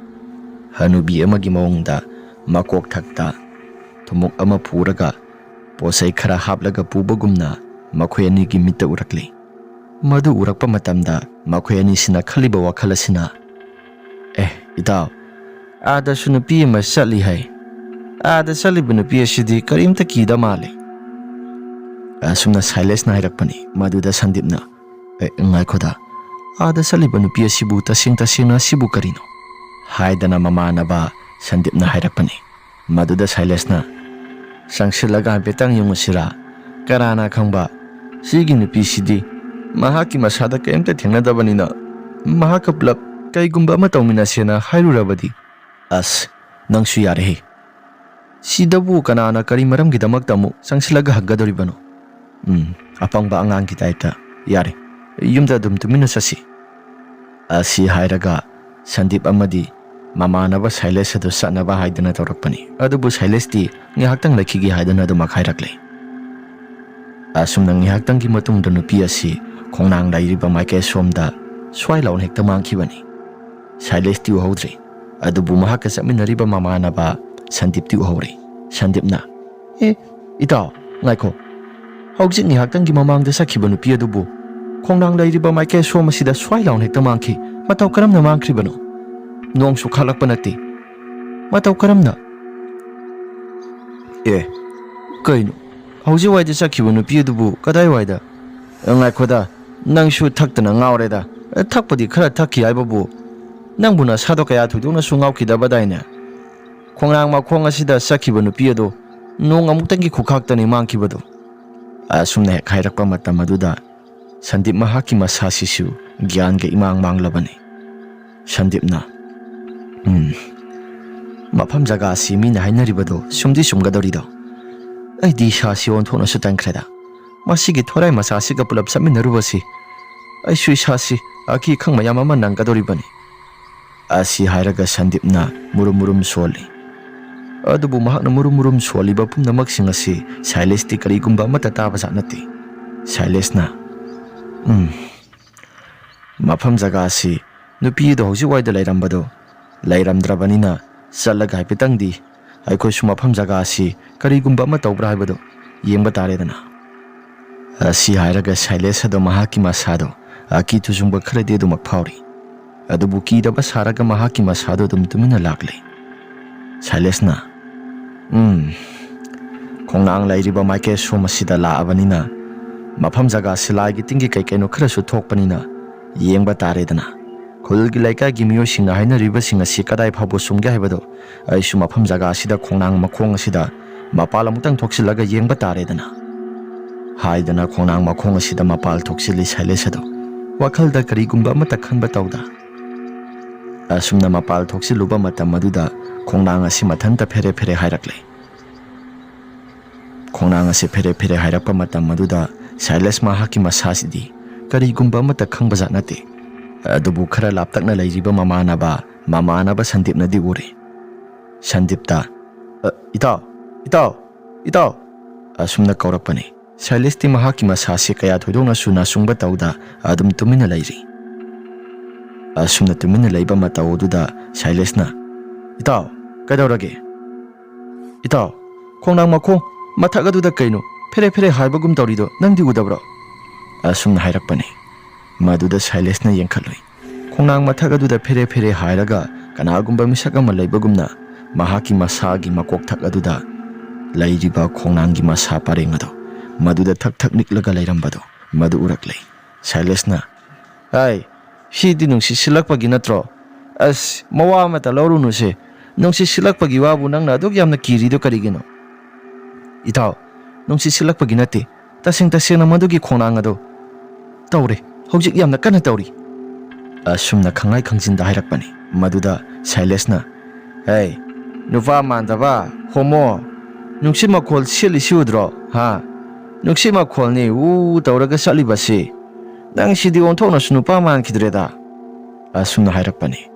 ꯍꯅꯨꯕꯤ ꯑꯃꯒꯤ ꯃꯑꯣꯡꯗ ꯃꯀꯣꯛ ꯊꯛꯇ ꯊꯨꯝꯃꯣꯛ ꯑꯃ ꯄꯨꯔꯒ ꯄꯣꯠꯆꯩ ꯈꯔ ꯍꯥꯞꯂꯒ ꯄꯨꯕꯒꯨꯝꯅ ꯃꯈꯣꯏ ꯑꯅꯤꯒꯤ ꯃꯤꯠꯇ ꯎꯔꯛꯂꯤ꯫ ꯃꯗꯨ ꯎꯔꯛꯄ ꯃꯇꯝꯗ ꯃꯈꯣꯏ ꯑꯅꯤꯁꯤꯅ ꯈꯜꯂꯤꯕ ꯋꯥꯈꯜ ꯑꯁꯤꯅ, "ꯑꯦ, ꯏꯇꯥꯎ, ꯑꯥꯗꯁꯨ ꯅꯨꯄꯤ ꯑꯃ ꯆꯠꯂꯤ ꯍꯥꯏ꯫ ꯑꯥꯗ ꯆꯠꯂꯤꯕ ꯅꯨꯄꯤ ꯑꯁꯤꯗꯤ ꯀꯔꯤꯝꯇ ꯀꯤꯗ ꯃꯥꯜꯂꯤ꯫" ꯑꯁꯨꯝꯅ ꯁꯥꯏꯂꯦꯁꯅ ꯍꯥꯏꯔꯛꯄꯅꯤ꯫ ꯃꯗꯨꯗ ꯁꯟꯗꯤꯞꯅ, "ꯑꯦ, ꯉꯥꯏꯈꯣꯗ, ꯑꯥꯗ ꯆꯠꯂꯤꯕ ꯅꯨꯄꯤ ꯑꯁꯤꯕꯨ ꯇꯁꯦꯡ ꯇꯁꯦꯡꯅ ꯑꯁꯤꯕꯨ ꯀꯔꯤꯅꯣ?" ꯍꯥꯏꯗꯅ ꯃꯃꯥꯟꯅꯕ ꯁꯟꯗꯤꯞꯅ ꯍꯥꯏꯔꯛꯄꯅꯤ꯫ ꯃꯗꯨꯗ ꯁꯥꯏꯂꯦꯁꯅ, "ꯆꯪꯁꯤꯜꯂꯒ ꯍꯥꯏꯐꯦꯠꯇꯪ ꯌꯦꯡꯉꯨꯁꯤꯔꯥ? ꯀꯅꯥꯅ ꯈꯪꯕ, ꯁꯤꯒꯤ ꯅꯨꯄꯤꯁꯤꯗꯤ ꯃꯍꯥꯛꯀꯤ ꯃꯁꯥꯗ ꯀꯔꯤꯝꯇ ꯊꯦꯡꯅꯗꯕꯅꯤꯅ ꯃꯍꯥꯛꯀ ꯄꯨꯂꯞ ꯀꯩꯒꯨꯝꯕ ꯑꯃ ꯇꯧꯃꯤꯟꯅꯁꯦꯅ ꯍꯥꯏꯔꯨꯔꯕꯗꯤ?" "ꯑꯁ, ꯅꯪꯁꯨ ꯌꯥꯔꯦꯍꯦ꯫ ꯁꯤꯗꯕꯨ ꯀꯅꯥꯅ ꯀꯔꯤ ꯃꯔꯝꯒꯤꯗꯃꯛꯇ ꯑꯃꯨꯛ ꯆꯪꯁꯤꯜꯂꯒ ꯍꯪꯒꯗꯧꯔꯤꯕꯅꯣ? ꯎꯝ, ꯑꯄꯪꯕ ꯑꯉꯥꯡꯒꯤ ꯇꯥꯏꯞꯇ꯫ ꯌꯥꯔꯦ, ꯌꯨꯝꯗ ꯑꯗꯨꯝ ꯇꯨꯃꯤꯟꯅ ꯆꯠꯁꯤ꯫" ꯑꯁꯤ ꯍꯥꯏꯔꯒ ꯁꯟꯗꯤꯞ ꯑꯃꯗꯤ ꯃꯃꯥꯟꯅꯕ ꯁꯥꯏꯂꯦꯁ ꯑꯗꯨ ꯆꯠꯅꯕ ꯍꯥꯏꯗꯨꯅ ꯇꯧꯔꯛꯄꯅꯤ꯫ ꯑꯗꯨꯕꯨ ꯁꯥꯏꯂꯦꯁꯇꯤ ꯉꯥꯏꯍꯥꯛꯇꯪ ꯂꯩꯈꯤꯒꯦ ꯍꯥꯏꯗꯨꯅ ꯑꯗꯨꯃꯛ ꯍꯥꯏꯔꯛꯂꯦ꯫ ꯑꯁꯨꯝꯅ ꯉꯥꯏꯍꯥꯛꯇꯪꯒꯤ ꯃꯇꯨꯡꯗ ꯅꯨꯄꯤ ꯑꯁꯤ ꯈꯣꯡꯅꯥꯡ ꯂꯩꯔꯤꯕ ꯃꯥꯏꯀꯩ ꯁꯣꯝꯗ ꯁ꯭ꯋꯥꯏ ꯂꯥꯎꯅ ꯍꯦꯛꯇ ꯃꯥꯡꯈꯤꯕꯅꯤ꯫ ꯁꯥꯏꯂꯦꯁꯇꯤ ꯎꯍꯧꯗ꯭ꯔꯦ, ꯑꯗꯨꯕꯨ ꯃꯍꯥꯛꯀ ꯆꯠꯃꯤꯟꯅꯔꯤꯕ ꯃꯃꯥꯟꯅꯕ ꯁꯟꯗꯤꯞꯇꯤ ꯎꯍꯧꯔꯦ꯫ ꯁꯟꯗꯤꯞꯅ, "ꯑꯦ, ꯏꯇꯥꯎ, ꯉꯥꯏꯈꯣ꯫ ꯍꯧꯖꯤꯛ ꯉꯥꯏꯍꯥꯛꯇꯪꯒꯤ ꯃꯃꯥꯡꯗ ꯆꯠꯈꯤꯕ ꯅꯨꯄꯤ ꯑꯗꯨꯕꯨ ꯈꯣꯡꯅꯥꯡ ꯂꯩꯔꯤꯕ ꯃꯥꯏꯀꯩ ꯑꯁꯣꯝ ꯑꯁꯤꯗ ꯁ꯭ꯋꯥꯏ ꯂꯥꯎꯅ ꯍꯦꯛꯇ ꯃꯥꯡꯈꯤ꯫ ꯃꯇꯧ ꯀꯔꯝꯅ ꯃꯥꯡꯈ꯭ꯔꯤꯕꯅꯣ? ꯅꯣꯡꯁꯨ ꯈꯥꯛꯂꯛꯄ ꯅꯠꯇꯦ꯫ ꯃꯇꯧ ꯀꯔꯝꯅ? ꯑꯦ, ꯀꯩꯅꯣ? ꯍꯧꯖꯤꯛ ꯋꯥꯏꯗ ꯆꯠꯈꯤꯕ ꯅꯨꯄꯤ ꯑꯗꯨꯕꯨ ꯀꯗꯥꯏꯋꯥꯏꯗ? ꯉꯥꯏꯈꯣꯗ, ꯅꯪꯁꯨ ꯊꯛꯇꯅ ꯉꯥꯎꯔꯦꯗ꯫ ꯊꯛꯄꯗꯤ ꯈꯔ ꯊꯛꯈꯤ ꯍꯥꯏꯕꯕꯨ, ꯅꯪꯕꯨ ꯅꯁꯥꯗꯣ ꯀꯌꯥ ꯊꯣꯏꯗꯣꯛꯅꯁꯨ ꯉꯥꯎꯈꯤꯗꯕꯗꯥꯏꯅꯦ? ꯈꯣꯡꯅꯥꯡ ꯃꯈꯣꯡ ꯑꯁꯤꯗ ꯆꯠꯈꯤꯕ ꯅꯨꯄꯤ ꯑꯗꯣ ꯅꯣꯡ ꯑꯃꯨꯛꯇꯪꯒꯤ ꯈꯨꯈꯥꯛꯇꯅꯤ ꯃꯥꯡꯈꯤꯕꯗꯣ꯫" ꯑꯁꯨꯝꯅ ꯍꯦꯛ ꯍꯥꯏꯔꯛꯄ ꯃꯇꯝ ꯑꯗꯨꯗ ꯁꯟꯗꯤꯞ ꯃꯍꯥꯛꯀꯤ ꯃꯁꯥꯁꯤꯁꯨ ꯒ꯭ꯌꯥꯟꯒ ꯏꯃꯥꯡ ꯃꯥꯡꯂꯕꯅꯤ꯫ ꯁꯟꯗꯤꯞꯅ, "ꯎꯝ, ꯃꯐꯝ ꯖꯒꯥꯁꯤ ꯃꯤꯅ ꯍꯥꯏꯅꯔꯤꯕꯗꯣ ꯁꯨꯝꯗꯤ ꯆꯨꯝꯒꯗꯧꯔꯤꯗꯣ? ꯑꯩꯗꯤ ꯏꯁꯥꯁꯤ ꯑꯣꯟꯊꯣꯛꯅꯁꯨ ꯇꯟꯈ꯭ꯔꯦꯗ꯫ ꯃꯁꯤꯒꯤ ꯊꯣꯔꯥꯏ ꯃꯆꯥꯁꯤꯒ ꯄꯨꯂꯞ ꯆꯠꯃꯤꯟꯅꯔꯨꯕꯁꯤ ꯑꯩꯁꯨ ꯏꯁꯥꯁꯤ ꯑꯀꯤ ꯑꯈꯪ ꯃꯌꯥꯝ ꯑꯃ ꯅꯪꯒꯗꯧꯔꯤꯕꯅꯤ꯫ ꯑꯁꯤ ꯍꯥꯏꯔꯒ ꯁꯟꯗꯤꯞꯅ ꯃꯨꯔꯨꯝ ꯃꯨꯔꯨꯝ ꯁꯣꯜꯂꯤ꯫ ꯑꯗꯨꯕꯨ ꯃꯍꯥꯛꯅ ꯃꯨꯔꯨꯝ ꯃꯨꯔꯨꯝ ꯁꯣꯜꯂꯤꯕ ꯄꯨꯝꯅꯃꯛꯁꯤꯡ ꯑꯁꯤ ꯁꯥꯏꯂꯦꯁꯇꯤ ꯀꯔꯤꯒꯨꯝꯕ ꯑꯃꯠꯇ ꯇꯥꯕꯖꯥꯠ ꯅꯠꯇꯦ꯫ ꯁꯥꯏꯂꯦꯁꯅ, "ꯎꯝ, ꯃꯐꯝ ꯖꯒꯥ ꯑꯁꯤ ꯅꯨꯄꯤ ꯑꯗꯨ ꯍꯧꯖꯤꯛ ꯋꯥꯏꯗ ꯂꯩꯔꯝꯕꯗꯨ ꯂꯩꯔꯝꯗ꯭ꯔꯕꯅꯤꯅ ꯆꯠꯂꯒ ꯍꯥꯏꯐꯦꯠꯇꯪꯗꯤ ꯑꯩꯈꯣꯏꯁꯨ ꯃꯐꯝ ꯖꯒꯥ ꯑꯁꯤ ꯀꯔꯤꯒꯨꯝꯕ ꯑꯃ ꯇꯧꯕ꯭ꯔꯥ ꯍꯥꯏꯕꯗꯨ ꯌꯦꯡꯕ ꯇꯥꯔꯦꯗꯅ"꯫ ꯑꯁꯤ ꯍꯥꯏꯔꯒ ꯁꯥꯏꯂꯦꯁ ꯑꯗꯣ ꯃꯍꯥꯛꯀꯤ ꯃꯁꯥꯗꯣ ꯑꯀꯤ ꯇꯨꯖꯨꯡꯕ ꯈꯔꯗꯤ ꯑꯗꯨꯃꯛ ꯐꯥꯎꯔꯤ꯫ ꯑꯗꯨꯕꯨ ꯀꯤꯗꯕ ꯁꯥꯔꯒ ꯃꯍꯥꯛꯀꯤ ꯃꯁꯥꯗꯣ ꯑꯗꯨꯝ ꯇꯨꯃꯤꯟꯅ ꯂꯥꯛꯂꯤ꯫ ꯁꯥꯏꯂꯦꯁꯅ, "ꯎꯝ, ꯈꯣꯡꯅꯥꯡ ꯂꯩꯔꯤꯕ ꯃꯥꯏꯀꯩ ꯁꯣꯝ ꯑꯁꯤꯗ ꯂꯥꯛꯑꯕꯅꯤꯅ ꯃꯐꯝ ꯖꯒꯥ ꯁꯤꯂꯥꯏꯒꯤ ꯇꯤꯟꯒꯤ ꯀꯩ ꯀꯩꯅꯣ ꯈꯔꯁꯨ ꯊꯣꯛꯄꯅꯤꯅ ꯌꯦꯡꯕ ꯇꯥꯔꯦꯗꯅ꯫ ꯈꯨꯜꯒꯤ ꯂꯩꯀꯥꯏꯒꯤ ꯃꯤꯑꯣꯏꯁꯤꯡꯅ ꯍꯥꯏꯅꯔꯤꯕꯁꯤꯡ ꯑꯁꯤ ꯀꯗꯥꯏ ꯐꯥꯎꯕ ꯆꯨꯝꯒꯦ ꯍꯥꯏꯕꯗꯣ ꯑꯩꯁꯨ ꯃꯐꯝ ꯖꯒꯥ ꯑꯁꯤꯗ ꯈꯣꯡꯅꯥꯡ ꯃꯈꯣꯡ ꯑꯁꯤꯗ ꯃꯄꯥꯜ ꯑꯃꯨꯛꯇꯪ ꯊꯣꯛꯆꯤꯜꯂꯒ ꯌꯦꯡꯕ ꯇꯥꯔꯦꯗꯅ" ꯍꯥꯏꯗꯅ ꯈꯣꯡꯅꯥꯡ ꯃꯈꯣꯡ ꯑꯁꯤꯗ ꯃꯄꯥꯜ ꯊꯣꯛꯆꯤꯜꯂꯤ ꯁꯥꯏꯂꯦꯁ ꯑꯗꯣ꯫ ꯋꯥꯈꯜꯗ ꯀꯔꯤꯒꯨꯝꯕ ꯑꯃꯠꯇ ꯈꯟꯕ ꯇꯧꯗ꯫ ꯑꯁꯨꯝꯅ ꯃꯄꯥꯜ ꯊꯣꯛꯆꯤꯜꯂꯨꯕ ꯃꯇꯝ ꯑꯗꯨꯗ ꯈꯣꯡꯅꯥꯡ ꯑꯁꯤ ꯃꯊꯟꯇ ꯐꯦꯔꯦ ꯐꯦꯔꯦ ꯍꯥꯏꯔꯛꯂꯦ꯫ ꯈꯣꯡꯅꯥꯡ ꯑꯁꯤ ꯐꯦꯔꯦ ꯐꯦꯔꯦ ꯍꯥꯏꯔꯛꯄ ꯃꯇꯝ ꯑꯗꯨꯗ ꯁꯥꯏꯂꯦꯁ ꯃꯍꯥꯛꯀꯤ ꯃꯁꯥꯁꯤꯗꯤ ꯀꯔꯤꯒꯨꯝꯕ ꯑꯃꯠꯇ ꯈꯪꯕꯖꯥꯠ ꯅꯠꯇꯦ꯫ ꯑꯗꯨꯕꯨ ꯈꯔ ꯂꯥꯞꯇꯛꯅ ꯂꯩꯔꯤꯕ ꯃꯃꯥꯟꯅꯕ, ꯃꯃꯥꯟꯅꯕ ꯁꯟꯗꯤꯞꯅꯗꯤ ꯎꯔꯦ꯫ ꯁꯟꯗꯤꯞꯇ, "ꯑ, ꯏꯇꯥꯎ, ꯏꯇꯥꯎ, ꯏꯇꯥꯎ" ꯑꯁꯨꯝꯅ ꯀꯧꯔꯛꯄꯅꯤ꯫ ꯁꯥꯏꯂꯦꯁꯇꯤ ꯃꯍꯥꯛꯀꯤ ꯃꯁꯥꯁꯤ ꯀꯌꯥ ꯊꯣꯏꯗꯣꯛꯅꯁꯨ ꯅꯥꯆꯨꯡꯕ ꯇꯧꯗ ꯑꯗꯨꯝ ꯇꯨꯃꯤꯟꯅ ꯂꯩꯔꯤ꯫ ꯑꯁꯨꯝꯅ ꯇꯨꯃꯤꯟꯅ ꯂꯩꯕ ꯃꯇꯧ ꯑꯗꯨꯗ ꯁꯥꯏꯂꯦꯁꯅ, "ꯏꯇꯥꯎ, ꯀꯩꯗꯧꯔꯒꯦ? ꯏꯇꯥꯎ, ꯈꯣꯡꯅꯥꯡ ꯃꯈꯣꯡ ꯃꯊꯛ ꯑꯗꯨꯗ ꯀꯩꯅꯣ ꯐꯦꯔꯦ ꯐꯦꯔꯦ ꯍꯥꯏꯕꯒꯨꯝ ꯇꯧꯔꯤꯗꯣ ꯅꯪꯗꯤ ꯎꯗꯕ꯭ꯔꯣ?" ꯑꯁꯨꯝꯅ ꯍꯥꯏꯔꯛꯄꯅꯤ꯫ ꯃꯗꯨꯗ ꯁꯥꯏꯂꯦꯁꯅ ꯌꯦꯡꯈꯠꯂꯨꯏ꯫ ꯈꯣꯡꯅꯥꯡ ꯃꯊꯛ ꯑꯗꯨꯗ ꯐꯦꯔꯦ ꯐꯦꯔꯦ ꯍꯥꯏꯔꯒ ꯀꯅꯥꯒꯨꯝꯕ ꯃꯤꯁꯛ ꯑꯃ ꯂꯩꯕꯒꯨꯝꯅ ꯃꯍꯥꯛꯀꯤ ꯃꯁꯥꯒꯤ ꯃꯀꯣꯛꯊꯛ ꯑꯗꯨꯗ ꯂꯩꯔꯤꯕ ꯈꯣꯡꯅꯥꯡꯒꯤ ꯃꯁꯥ ꯄꯔꯦꯡ ꯑꯗꯨ ꯃꯗꯨꯗ ꯊꯛ ꯊꯛ ꯅꯤꯛꯂꯒ ꯂꯩꯔꯝꯕꯗꯨ ꯃꯗꯨ ꯎꯔꯛꯂꯦ꯫ ꯁꯥꯏꯂꯦꯁꯅ, "ꯑꯩ, ꯁꯤꯗꯤ ꯅꯨꯡꯁꯤꯠ ꯁꯤꯜꯂꯛꯄꯒꯤ ꯅꯠꯇ꯭ꯔꯣ? ꯑꯁ, ꯃꯋꯥ ꯑꯃꯇ ꯂꯧꯔꯨꯅꯨꯁꯦ꯫ ꯅꯨꯡꯁꯤꯠ ꯁꯤꯜꯂꯛꯄꯒꯤ ꯋꯥꯕꯨ ꯅꯪꯅ ꯑꯗꯨꯛ ꯌꯥꯝꯅ ꯀꯤꯔꯤꯗꯨ ꯀꯔꯤꯒꯤꯅꯣ?" "ꯏꯇꯥꯎ, ꯅꯨꯡꯁꯤꯠ ꯁꯤꯜꯂꯛꯄꯒꯤ ꯅꯠꯇꯦ꯫ ꯇꯁꯦꯡ ꯇꯁꯦꯡꯅ ꯃꯗꯨꯒꯤ ꯈꯣꯡꯅꯥꯡ ꯑꯗꯨ ꯇꯧꯔꯦ꯫ ꯍꯧꯖꯤꯛ ꯌꯥꯝꯅ ꯀꯟꯅ ꯇꯧꯔꯤ"꯫ ꯑꯁꯨꯝꯅ ꯈꯪꯉꯥꯏ ꯈꯪꯖꯤꯟꯗ ꯍꯥꯏꯔꯛꯄꯅꯤ꯫ ꯃꯗꯨꯗ ꯁꯥꯏꯂꯦꯁꯅ, "ꯍꯦ, "ꯅꯨꯄꯥ ꯃꯥꯟꯗꯕ, ꯍꯣꯃꯣ, ꯅꯨꯡꯁꯤꯠ ꯃꯈꯣꯜ ꯁꯤꯠꯂꯤꯁꯤ ꯎꯗ꯭ꯔꯣ? ꯍꯥ? ꯅꯨꯡꯁꯤꯠ ꯃꯈꯣꯜꯅꯤ ꯎ ꯇꯧꯔꯒ ꯆꯠꯂꯤꯕꯁꯤ꯫ ꯅꯪ ꯁꯤꯗꯤ ꯑꯣꯟꯊꯣꯛꯅꯁꯨ ꯅꯨꯄꯥ ꯃꯥꯟꯈꯤꯗ꯭ꯔꯦꯗ"꯫ ꯑꯁꯨꯝꯅ ꯍꯥꯏꯔꯛꯄꯅꯤ꯫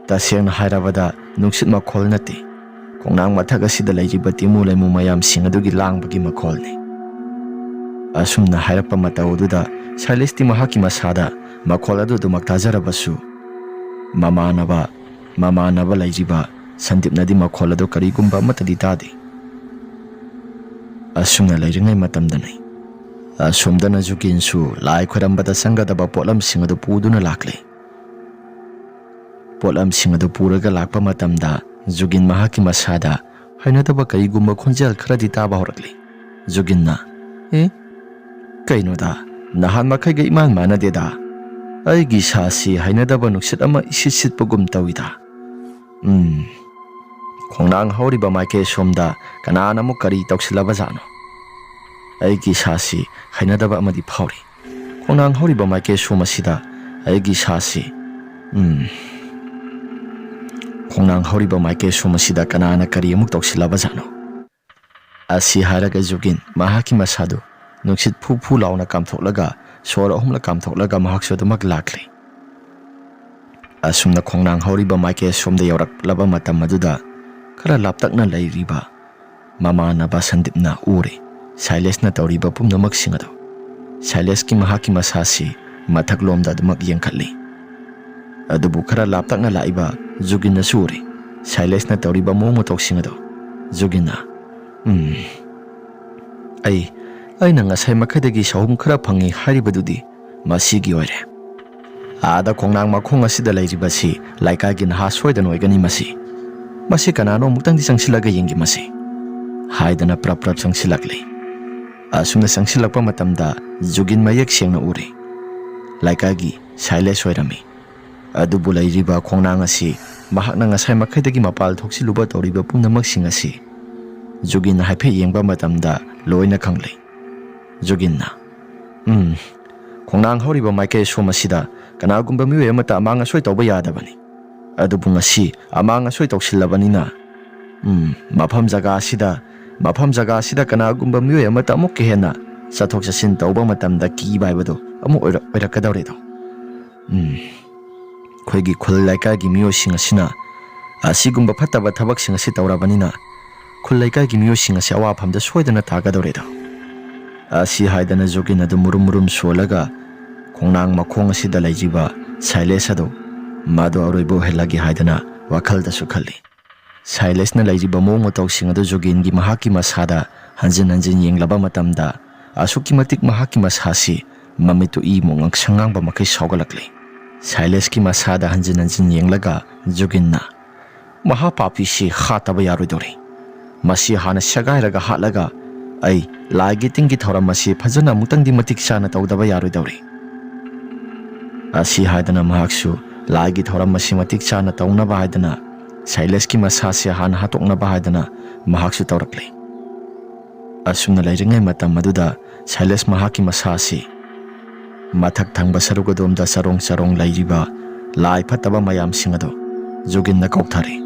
ꯇꯁꯦꯡꯅ ꯍꯥꯏꯔꯕꯗ ꯅꯨꯡꯁꯤꯠ ꯃꯈꯣꯜ ꯅꯠꯇꯦ, ꯈꯣꯡꯅꯥꯡ ꯃꯊꯛ ꯑꯁꯤꯗ ꯂꯩꯔꯤꯕ ꯇꯤꯃꯨ ꯂꯩꯃꯨ ꯃꯌꯥꯝꯁꯤꯡ ꯑꯗꯨꯒꯤ ꯂꯥꯡꯕꯒꯤ ꯃꯈꯣꯜꯅꯤ꯫ ꯑꯁꯨꯝꯅ ꯍꯥꯏꯔꯛꯄ ꯃꯇꯧ ꯑꯗꯨꯗ ꯁꯥꯏꯂꯤꯁꯇꯤ ꯃꯍꯥꯛꯀꯤ ꯃꯁꯥꯗ ꯃꯈꯣꯜ ꯑꯗꯨ ꯑꯗꯨꯃꯛ ꯇꯥꯖꯔꯕꯁꯨ, ꯃꯃꯥꯟꯅꯕ, ꯃꯃꯥꯟꯅꯕ ꯂꯩꯔꯤꯕ ꯁꯟꯗꯤꯞꯅꯗꯤ ꯃꯈꯣꯜ ꯑꯗꯨ ꯀꯔꯤꯒꯨꯝꯕ ꯑꯃꯠꯇꯗꯤ ꯇꯥꯗꯦ꯫ ꯑꯁꯨꯝꯅ ꯂꯩꯔꯤꯉꯩ ꯃꯇꯝꯗꯅꯤ ꯑꯁꯣꯝꯗꯅ ꯖꯨꯒꯤꯟꯁꯨ ꯂꯥꯏ ꯈꯣꯏꯔꯝꯕꯗ ꯆꯪꯒꯗꯕ ꯄꯣꯠꯂꯝꯁꯤꯡ ꯑꯗꯨ ꯄꯨꯗꯨꯅ ꯂꯥꯛꯂꯤ꯫ ꯄꯣꯠꯂꯝꯁꯤꯡ ꯑꯗꯨ ꯄꯨꯔꯒ ꯂꯥꯛꯄ ꯃꯇꯝꯗ ꯖꯨꯒꯤꯟ ꯃꯍꯥꯛꯀꯤ ꯃꯁꯥꯗ ꯍꯩꯅꯗꯕ ꯀꯔꯤꯒꯨꯝꯕ ꯈꯣꯟꯖꯦꯜ ꯈꯔꯗꯤ ꯇꯥꯕ ꯍꯧꯔꯛꯂꯤ꯫ ꯖꯨꯒꯤꯟꯅ, "ꯑꯦ, ꯀꯩꯅꯣꯗ, ꯅꯍꯥꯟ ꯃꯈꯩꯒ ꯏꯃꯥꯟ ꯃꯥꯟꯅꯗꯦꯗ꯫ ꯑꯩꯒꯤ ꯏꯁꯥꯁꯤ ꯍꯩꯅꯗꯕ ꯅꯨꯡꯁꯤꯠ ꯑꯃ ꯏꯁꯤꯠ ꯁꯤꯠꯄꯒꯨꯝ ꯇꯧꯏꯗ꯫ ꯎꯝ, ꯈꯣꯡꯅꯥꯡ ꯍꯧꯔꯤꯕ ꯃꯥꯏꯀꯩ ꯁꯣꯝꯗ ꯀꯅꯥꯅ ꯑꯃꯨꯛ ꯀꯔꯤ ꯇꯧꯁꯤꯜꯂꯕ ꯖꯥꯠꯅꯣ? ꯑꯩꯒꯤ ꯏꯁꯥꯁꯤ ꯍꯩꯅꯗꯕ ꯑꯃꯗꯤ ꯐꯥꯎꯔꯤ꯫ ꯈꯣꯡꯅꯥꯡ ꯍꯧꯔꯤꯕ ꯃꯥꯏꯀꯩ ꯁꯣꯝ ꯑꯁꯤꯗ ꯑꯩꯒꯤ ꯏꯁꯥꯁꯤ, ꯎꯝ, ꯈꯣꯡꯅꯥꯡ ꯍꯧꯔꯤꯕ ꯃꯥꯏꯀꯩ ꯁꯣꯝ ꯑꯁꯤꯗ ꯀꯅꯥꯅ ꯀꯔꯤ ꯑꯃꯨꯛ ꯇꯧꯁꯤꯜꯂꯕ ꯖꯥꯠꯅꯣ?" ꯑꯁꯤ ꯍꯥꯏꯔꯒ ꯖꯨꯒꯤꯟ ꯃꯍꯥꯛꯀꯤ ꯃꯁꯥꯗꯨ ꯅꯨꯡꯁꯤꯠ ꯐꯨ ꯐꯨ ꯂꯥꯎꯅ ꯀꯥꯝꯊꯣꯛꯂꯒ, ꯁꯣꯔ ꯑꯍꯨꯝꯂꯛ ꯀꯥꯝꯊꯣꯛꯂꯒ ꯃꯍꯥꯛꯁꯨ ꯑꯗꯨꯃꯛ ꯂꯥꯛꯂꯤ꯫ ꯑꯁꯨꯝꯅ ꯈꯣꯡꯅꯥꯡ ꯍꯧꯔꯤꯕ ꯃꯥꯏꯀꯩ ꯑꯁꯣꯝꯗ ꯌꯧꯔꯛꯂꯕ ꯃꯇꯝ ꯑꯗꯨꯗ ꯈꯔ ꯂꯥꯞꯇꯛꯅ ꯂꯩꯔꯤꯕ ꯃꯃꯥꯟꯅꯕ ꯁꯟꯗꯤꯞꯅ ꯎꯔꯦ ꯁꯥꯏꯂꯦꯁꯅ ꯇꯧꯔꯤꯕ ꯄꯨꯝꯅꯃꯛꯁꯤꯡ ꯑꯗꯨ꯫ ꯁꯥꯏꯂꯦꯁꯀꯤ ꯃꯍꯥꯛꯀꯤ ꯃꯁꯥꯁꯤ ꯃꯊꯛꯂꯣꯝꯗ ꯑꯗꯨꯃꯛ ꯌꯦꯡꯈꯠꯂꯤ꯫ ꯑꯗꯨꯕꯨ ꯈꯔ ꯂꯥꯞꯇꯛꯅ ꯂꯥꯛꯏꯕ ꯖꯨꯒꯤꯟꯅꯁꯨ ꯎꯔꯦ ꯁꯥꯏꯂꯦꯁꯅ ꯇꯧꯔꯤꯕ ꯃꯑꯣꯡ ꯃꯇꯧꯁꯤꯡ ꯑꯗꯨ꯫ ꯖꯨꯒꯤꯟꯅ, "ꯎꯝ, ꯑꯩ, ꯑꯩꯅ ꯉꯁꯥꯏ ꯃꯈꯩꯗꯒꯤ ꯁꯥꯍꯨꯝ ꯈꯔ ꯐꯪꯉꯤ ꯍꯥꯏꯔꯤꯕꯗꯨꯗꯤ ꯃꯁꯤꯒꯤ ꯑꯣꯏꯔꯦ꯫ ꯑꯥꯗ ꯈꯣꯡꯅꯥꯡ ꯃꯈꯣꯡ ꯑꯁꯤꯗ ꯂꯩꯔꯤꯕꯁꯤ ꯂꯩꯀꯥꯏꯒꯤ ꯅꯍꯥ ꯁꯣꯏꯗꯅ ꯑꯣꯏꯒꯅꯤ꯫ ꯃꯁꯤ, ꯃꯁꯤ ꯀꯅꯥꯅꯣ? ꯑꯃꯨꯛꯇꯪꯗꯤ ꯆꯪꯁꯤꯜꯂꯒ ꯌꯦꯡꯒꯦ ꯃꯁꯤ", ꯍꯥꯏꯗꯅ ꯄ꯭ꯔꯞ ꯄ꯭ꯔꯞ ꯆꯪꯁꯤꯜꯂꯛꯂꯤ꯫ ꯑꯁꯨꯝꯅ ꯆꯪꯁꯤꯜꯂꯛꯄ ꯃꯇꯝꯗ ꯖꯨꯒꯤꯟ ꯃꯌꯦꯛ ꯁꯦꯡꯅ ꯎꯔꯦ꯫ ꯂꯩꯀꯥꯏꯒꯤ ꯁꯥꯏꯂꯦꯁ ꯑꯣꯏꯔꯝꯃꯤ꯫ ꯑꯗꯨꯕꯨ ꯂꯩꯔꯤꯕ ꯈꯣꯡꯅꯥꯡ ꯑꯁꯤ ꯃꯍꯥꯛꯅ ꯉꯁꯥꯏ ꯃꯈꯩꯗꯒꯤ ꯃꯄꯥꯜ ꯊꯣꯛꯆꯤꯜꯂꯨꯕ ꯇꯧꯔꯤꯕ ꯄꯨꯝꯅꯃꯛꯁꯤꯡ ꯑꯁꯤ ꯖꯨꯒꯤꯟꯅ ꯍꯥꯏꯐꯦꯠ ꯌꯦꯡꯕ ꯃꯇꯝꯗ ꯂꯣꯏꯅ ꯈꯪꯂꯦ꯫ ꯖꯨꯒꯤꯟꯅ, "ꯎꯝ, ꯈꯣꯡꯅꯥꯡ ꯍꯧꯔꯤꯕ ꯃꯥꯏꯀꯩ ꯑꯁꯣꯝ ꯑꯁꯤꯗ ꯀꯅꯥꯒꯨꯝꯕ ꯃꯤꯑꯣꯏ ꯑꯃꯠꯇ ꯑꯃꯥꯡ ꯑꯁꯣꯏ ꯇꯧꯕ ꯌꯥꯗꯕꯅꯤ꯫ ꯑꯗꯨꯕꯨ ꯉꯁꯤ ꯑꯃꯥꯡ ꯑꯁꯣꯏ ꯇꯧꯁꯤꯜꯂꯕꯅꯤꯅ ꯎꯝ, ꯃꯐꯝ ꯖꯒꯥ ꯑꯁꯤꯗ, ꯃꯐꯝ ꯖꯒꯥ ꯑꯁꯤꯗ ꯀꯅꯥꯒꯨꯝꯕ ꯃꯤꯑꯣꯏ ꯑꯃꯠꯇ ꯑꯃꯨꯛꯀ ꯍꯦꯟꯅ ꯆꯠꯊꯣꯛ ꯆꯠꯁꯤꯟ ꯇꯧꯕ ꯃꯇꯝꯗ ꯀꯤꯕ ꯍꯥꯏꯕꯗꯨ ꯑꯃꯨꯛ ꯑꯣꯏꯔꯛ-, ꯑꯣꯏꯔꯛꯀꯗꯧꯔꯦꯗꯣ꯫ ꯎꯝ, ꯑꯩꯈꯣꯏꯒꯤ ꯈꯨꯜ ꯂꯩꯀꯥꯏꯒꯤ ꯃꯤꯑꯣꯏꯁꯤꯡ ꯑꯁꯤꯅ ꯑꯁꯤꯒꯨꯝꯕ ꯐꯠꯇꯕ ꯊꯕꯛꯁꯤꯡ ꯑꯁꯤ ꯇꯧꯔꯕꯅꯤꯅ ꯈꯨꯜ ꯂꯩꯀꯥꯏꯒꯤ ꯃꯤꯑꯣꯏꯁꯤꯡ ꯑꯁꯤ ꯑꯋꯥꯐꯝꯗ ꯁꯣꯏꯗꯅ ꯇꯥꯒꯗꯧꯔꯦꯗꯣ꯫ ꯑꯁꯤ ꯍꯥꯏꯗꯅ ꯖꯨꯒꯤꯟ ꯑꯗꯨ ꯃꯨꯔꯨꯝ ꯃꯨꯔꯨꯝ ꯁꯣꯜꯂꯒ ꯈꯣꯡꯅꯥꯡ ꯃꯈꯣꯡ ꯑꯁꯤꯗ ꯂꯩꯔꯤꯕ ꯁꯥꯏꯂꯦꯁ ꯑꯗꯨ ꯃꯥꯗꯣ ꯑꯔꯣꯏꯕ ꯑꯣꯏꯍꯜꯂꯒꯦ ꯍꯥꯏꯗꯅ ꯋꯥꯈꯜꯗꯁꯨ ꯈꯜꯂꯤ꯫ ꯁꯥꯏꯂꯦꯁꯅ ꯂꯩꯔꯤꯕ ꯃꯑꯣꯡ ꯃꯇꯧꯁꯤꯡ ꯑꯗꯨ ꯖꯨꯒꯤꯟꯒꯤ ꯃꯍꯥꯛꯀꯤ ꯃꯁꯥꯗ ꯍꯟꯖꯤꯟ ꯍꯟꯖꯤꯟ ꯌꯦꯡꯂꯕ ꯃꯇꯝꯗ ꯑꯁꯨꯛꯀꯤ ꯃꯇꯤꯛ ꯃꯍꯥꯛꯀꯤ ꯃꯁꯥꯁꯤ ꯃꯃꯤꯠꯇꯨ ꯏ ꯃꯣꯡꯉꯛ ꯁꯪꯉꯥꯡꯕ ꯃꯈꯩ ꯁꯥꯎꯒꯠꯂꯛꯂꯤ꯫ ꯁꯥꯏꯂꯦꯁꯀꯤ ꯃꯁꯥꯗ ꯍꯟꯖꯤꯟ ꯍꯟꯖꯤꯟ ꯌꯦꯡꯂꯒ ꯖꯨꯒꯤꯟꯅ, "ꯃꯍꯥ ꯄꯥꯄꯤꯁꯤ ꯍꯥꯠꯇꯕ ꯌꯥꯔꯣꯏꯗꯧꯔꯤ꯫ ꯃꯁꯤ ꯍꯥꯟꯅ ꯁꯦꯒꯥꯏꯔꯒ ꯍꯥꯠꯂꯒ ꯑꯩ ꯂꯥꯏꯒꯤ ꯇꯤꯟꯒꯤ ꯊꯧꯔꯝ ꯑꯁꯤ ꯐꯖꯅ ꯑꯃꯨꯛꯇꯪꯗꯤ ꯃꯇꯤꯛ ꯆꯥꯅ ꯇꯧꯗꯕ ꯌꯥꯔꯣꯏꯗꯧꯔꯤ"꯫ ꯑꯁꯤ ꯍꯥꯏꯗꯅ ꯃꯍꯥꯛꯁꯨ ꯂꯥꯏꯒꯤ ꯊꯧꯔꯝ ꯑꯁꯤ ꯃꯇꯤꯛ ꯆꯥꯅ ꯇꯧꯅꯕ ꯍꯥꯏꯗꯅ ꯁꯥꯏꯂꯦꯁꯀꯤ ꯃꯁꯥꯁꯤ ꯍꯥꯟꯅ ꯍꯥꯠꯇꯣꯛꯅꯕ ꯍꯥꯏꯗꯅ ꯃꯍꯥꯛꯁꯨ ꯇꯧꯔꯛꯂꯤ꯫ ꯑꯁꯨꯝꯅ ꯂꯩꯔꯤꯉꯩ ꯃꯇꯝ ꯑꯗꯨꯗ ꯁꯥꯏꯂꯦꯁ ꯃꯍꯥꯛꯀꯤ ꯃꯁꯥ ꯑꯁꯤ ꯃꯊꯛ ꯊꯪꯕ ꯁꯔꯨꯛ ꯑꯗꯣꯝꯗ ꯆꯔꯣꯡ ꯆꯔꯣꯡ ꯂꯩꯔꯤꯕ ꯂꯥꯏ ꯐꯠꯇꯕ ꯃꯌꯥꯝꯁꯤꯡ ꯑꯗꯨ ꯖꯨꯒꯤꯟꯅ ꯀꯧꯊꯔꯦ꯫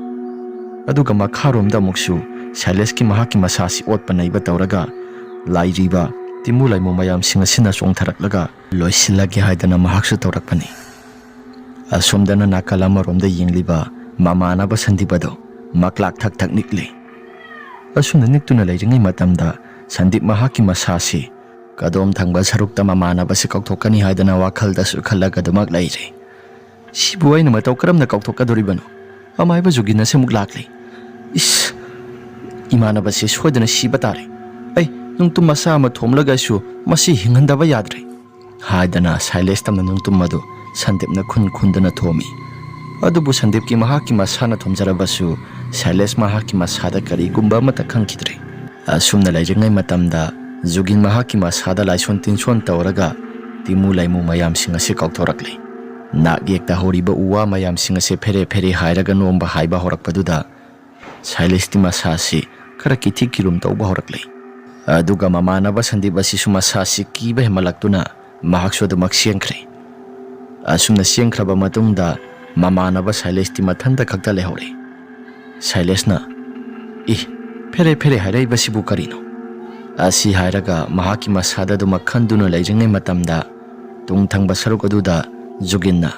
ꯑꯗꯨꯒ ꯃꯈꯥꯔꯣꯝꯗ ꯑꯃꯨꯛꯁꯨ ꯁꯥꯏꯂꯦꯁꯀꯤ ꯃꯍꯥꯛꯀꯤ ꯃꯁꯥꯁꯤ ꯑꯣꯠꯄ ꯅꯩꯕ ꯇꯧꯔꯒ ꯂꯥꯏꯔꯤꯕ ꯇꯤꯃꯨ ꯂꯥꯏꯃꯨ ꯃꯌꯥꯝꯁꯤꯡ ꯑꯁꯤꯅ ꯆꯣꯡꯊꯔꯛꯂꯒ ꯂꯣꯏꯁꯤꯜꯂꯒꯦ ꯍꯥꯏꯗꯅ ꯃꯍꯥꯛꯁꯨ ꯇꯧꯔꯛꯄꯅꯤ꯫ ꯑꯁꯣꯝꯗꯅ ꯅꯥꯀꯜ ꯑꯃꯔꯣꯝꯗ ꯌꯦꯡꯂꯤꯕ ꯃꯃꯥꯟꯅꯕ ꯁꯟꯗꯤꯞ ꯑꯗꯨ ꯃꯀ꯭ꯂꯥꯛ ꯊꯛ ꯊꯛ ꯅꯤꯛꯂꯤ꯫ ꯑꯁꯨꯝꯅ ꯅꯤꯛꯇꯨꯅ ꯂꯩꯔꯤꯉꯩ ꯃꯇꯝꯗ ꯁꯟꯗꯤꯞ ꯃꯍꯥꯛꯀꯤ ꯃꯁꯥꯁꯤ ꯀꯗꯣꯝ ꯊꯪꯕ ꯁꯔꯨꯛꯇ ꯃꯃꯥꯟꯅꯕꯁꯤ ꯀꯧꯊꯣꯛꯀꯅꯤ ꯍꯥꯏꯗꯅ ꯋꯥꯈꯜꯗꯁꯨ ꯈꯜꯂꯒ ꯑꯗꯨꯃꯛ ꯂꯩꯔꯤ꯫ "ꯁꯤꯕꯨ ꯑꯩꯅ ꯃꯇꯧ ꯀꯔꯝꯅ ꯀꯧꯊꯣꯛꯀꯗꯧꯔꯤꯕꯅꯣ? ꯑꯃꯥꯏꯕ ꯖꯨꯒꯤꯟ ꯑꯁꯤ ꯑꯃꯨꯛ ꯂꯥꯛꯂꯤ꯫ ꯏꯁ! ꯏꯃꯥꯟꯅꯕꯁꯤ ꯁꯣꯏꯗꯅ ꯁꯤꯕ ꯇꯥꯔꯦ꯫ ꯑꯩ ꯅꯨꯡꯇꯨꯝ ꯃꯆꯥ ꯑꯃ ꯊꯣꯝꯂꯒꯁꯨ ꯃꯁꯤ ꯍꯤꯡꯍꯟꯗꯕ ꯌꯥꯗ꯭ꯔꯦ" ꯍꯥꯏꯗꯅ ꯁꯥꯏꯂꯦꯁ ꯇꯝꯅ ꯅꯨꯡꯇꯨꯝ ꯑꯗꯨ ꯁꯟꯗꯤꯞꯅ ꯈꯨꯟ ꯈꯨꯟꯗꯨꯅ ꯊꯣꯝꯃꯤ꯫ ꯑꯗꯨꯕꯨ ꯁꯟꯗꯤꯞꯀꯤ ꯃꯍꯥꯛꯀꯤ ꯃꯁꯥꯅ ꯊꯣꯝꯖꯔꯕꯁꯨ ꯁꯥꯏꯂꯦꯁ ꯃꯍꯥꯛꯀꯤ ꯃꯁꯥꯗ ꯀꯔꯤꯒꯨꯝꯕ ꯑꯃꯠꯇ ꯈꯪꯈꯤꯗ꯭ꯔꯦ꯫ ꯑꯁꯨꯝꯅ ꯂꯩꯔꯤꯉꯩ ꯃꯇꯝꯗ ꯖꯨꯒꯤꯟ ꯃꯍꯥꯛꯀꯤ ꯃꯁꯥꯗ ꯂꯥꯏꯁꯣꯟ ꯇꯤꯟꯁꯣꯟ ꯇꯧꯔꯒ ꯇꯤꯃꯨ ꯂꯩꯃꯨ ꯃꯌꯥꯝꯁꯤꯡ ꯑꯁꯤ ꯀꯧꯊꯣꯔꯛꯂꯤ꯫ ꯅꯥꯛ ꯌꯦꯛꯇ ꯍꯧꯔꯤꯕ ꯎ ꯋꯥ ꯃꯌꯥꯝꯁꯤꯡ ꯑꯁꯤ ꯐꯦꯔꯦ ꯐꯦꯔꯦ ꯍꯥꯏꯔꯒ ꯅꯣꯝꯕ ꯍꯥꯏꯕ ꯍꯧꯔꯛꯄꯗꯨꯗ ꯁꯥꯏꯂꯦꯁꯇꯤ ꯃꯁꯥ ꯑꯁꯤ ꯈꯔ ꯀꯤꯊꯤ ꯀꯤꯔꯨꯝ ꯇꯧꯕ ꯍꯧꯔꯛꯂꯤ꯫ ꯑꯗꯨꯒ ꯃꯃꯥꯟꯅꯕ ꯁꯟꯗꯤꯞ ꯑꯁꯤꯁꯨ ꯃꯁꯥ ꯑꯁꯤ ꯀꯤꯕ ꯍꯦꯟꯃꯠꯂꯛꯇꯨꯅ ꯃꯍꯥꯛꯁꯨ ꯑꯗꯨꯃꯛ ꯆꯦꯟꯈ꯭ꯔꯦ꯫ ꯑꯁꯨꯝꯅ ꯆꯦꯟꯈ꯭ꯔꯕ ꯃꯇꯨꯡꯗ ꯃꯃꯥꯟꯅꯕ ꯁꯥꯏꯂꯦꯁꯇꯤ ꯃꯊꯟꯇ ꯈꯛꯇ ꯂꯩꯍꯧꯔꯦ꯫ ꯁꯥꯏꯂꯦꯁꯅ, "ꯏ, ꯐꯦꯔꯦ ꯐꯦꯔꯦ ꯍꯥꯏꯔꯛꯏꯕꯁꯤꯕꯨ ꯀꯔꯤꯅꯣ?" ꯑꯁꯤ ꯍꯥꯏꯔꯒ ꯃꯍꯥꯛꯀꯤ ꯃꯁꯥꯗ ꯑꯗꯨꯃꯛ ꯈꯟꯗꯨꯅ ꯂꯩꯔꯤꯉꯩ ꯃꯇꯝꯗ, ꯇꯨꯡ ꯊꯪꯕ ꯁꯔꯨꯛ ꯑꯗꯨꯗ ꯖꯨꯒꯤꯟꯅ,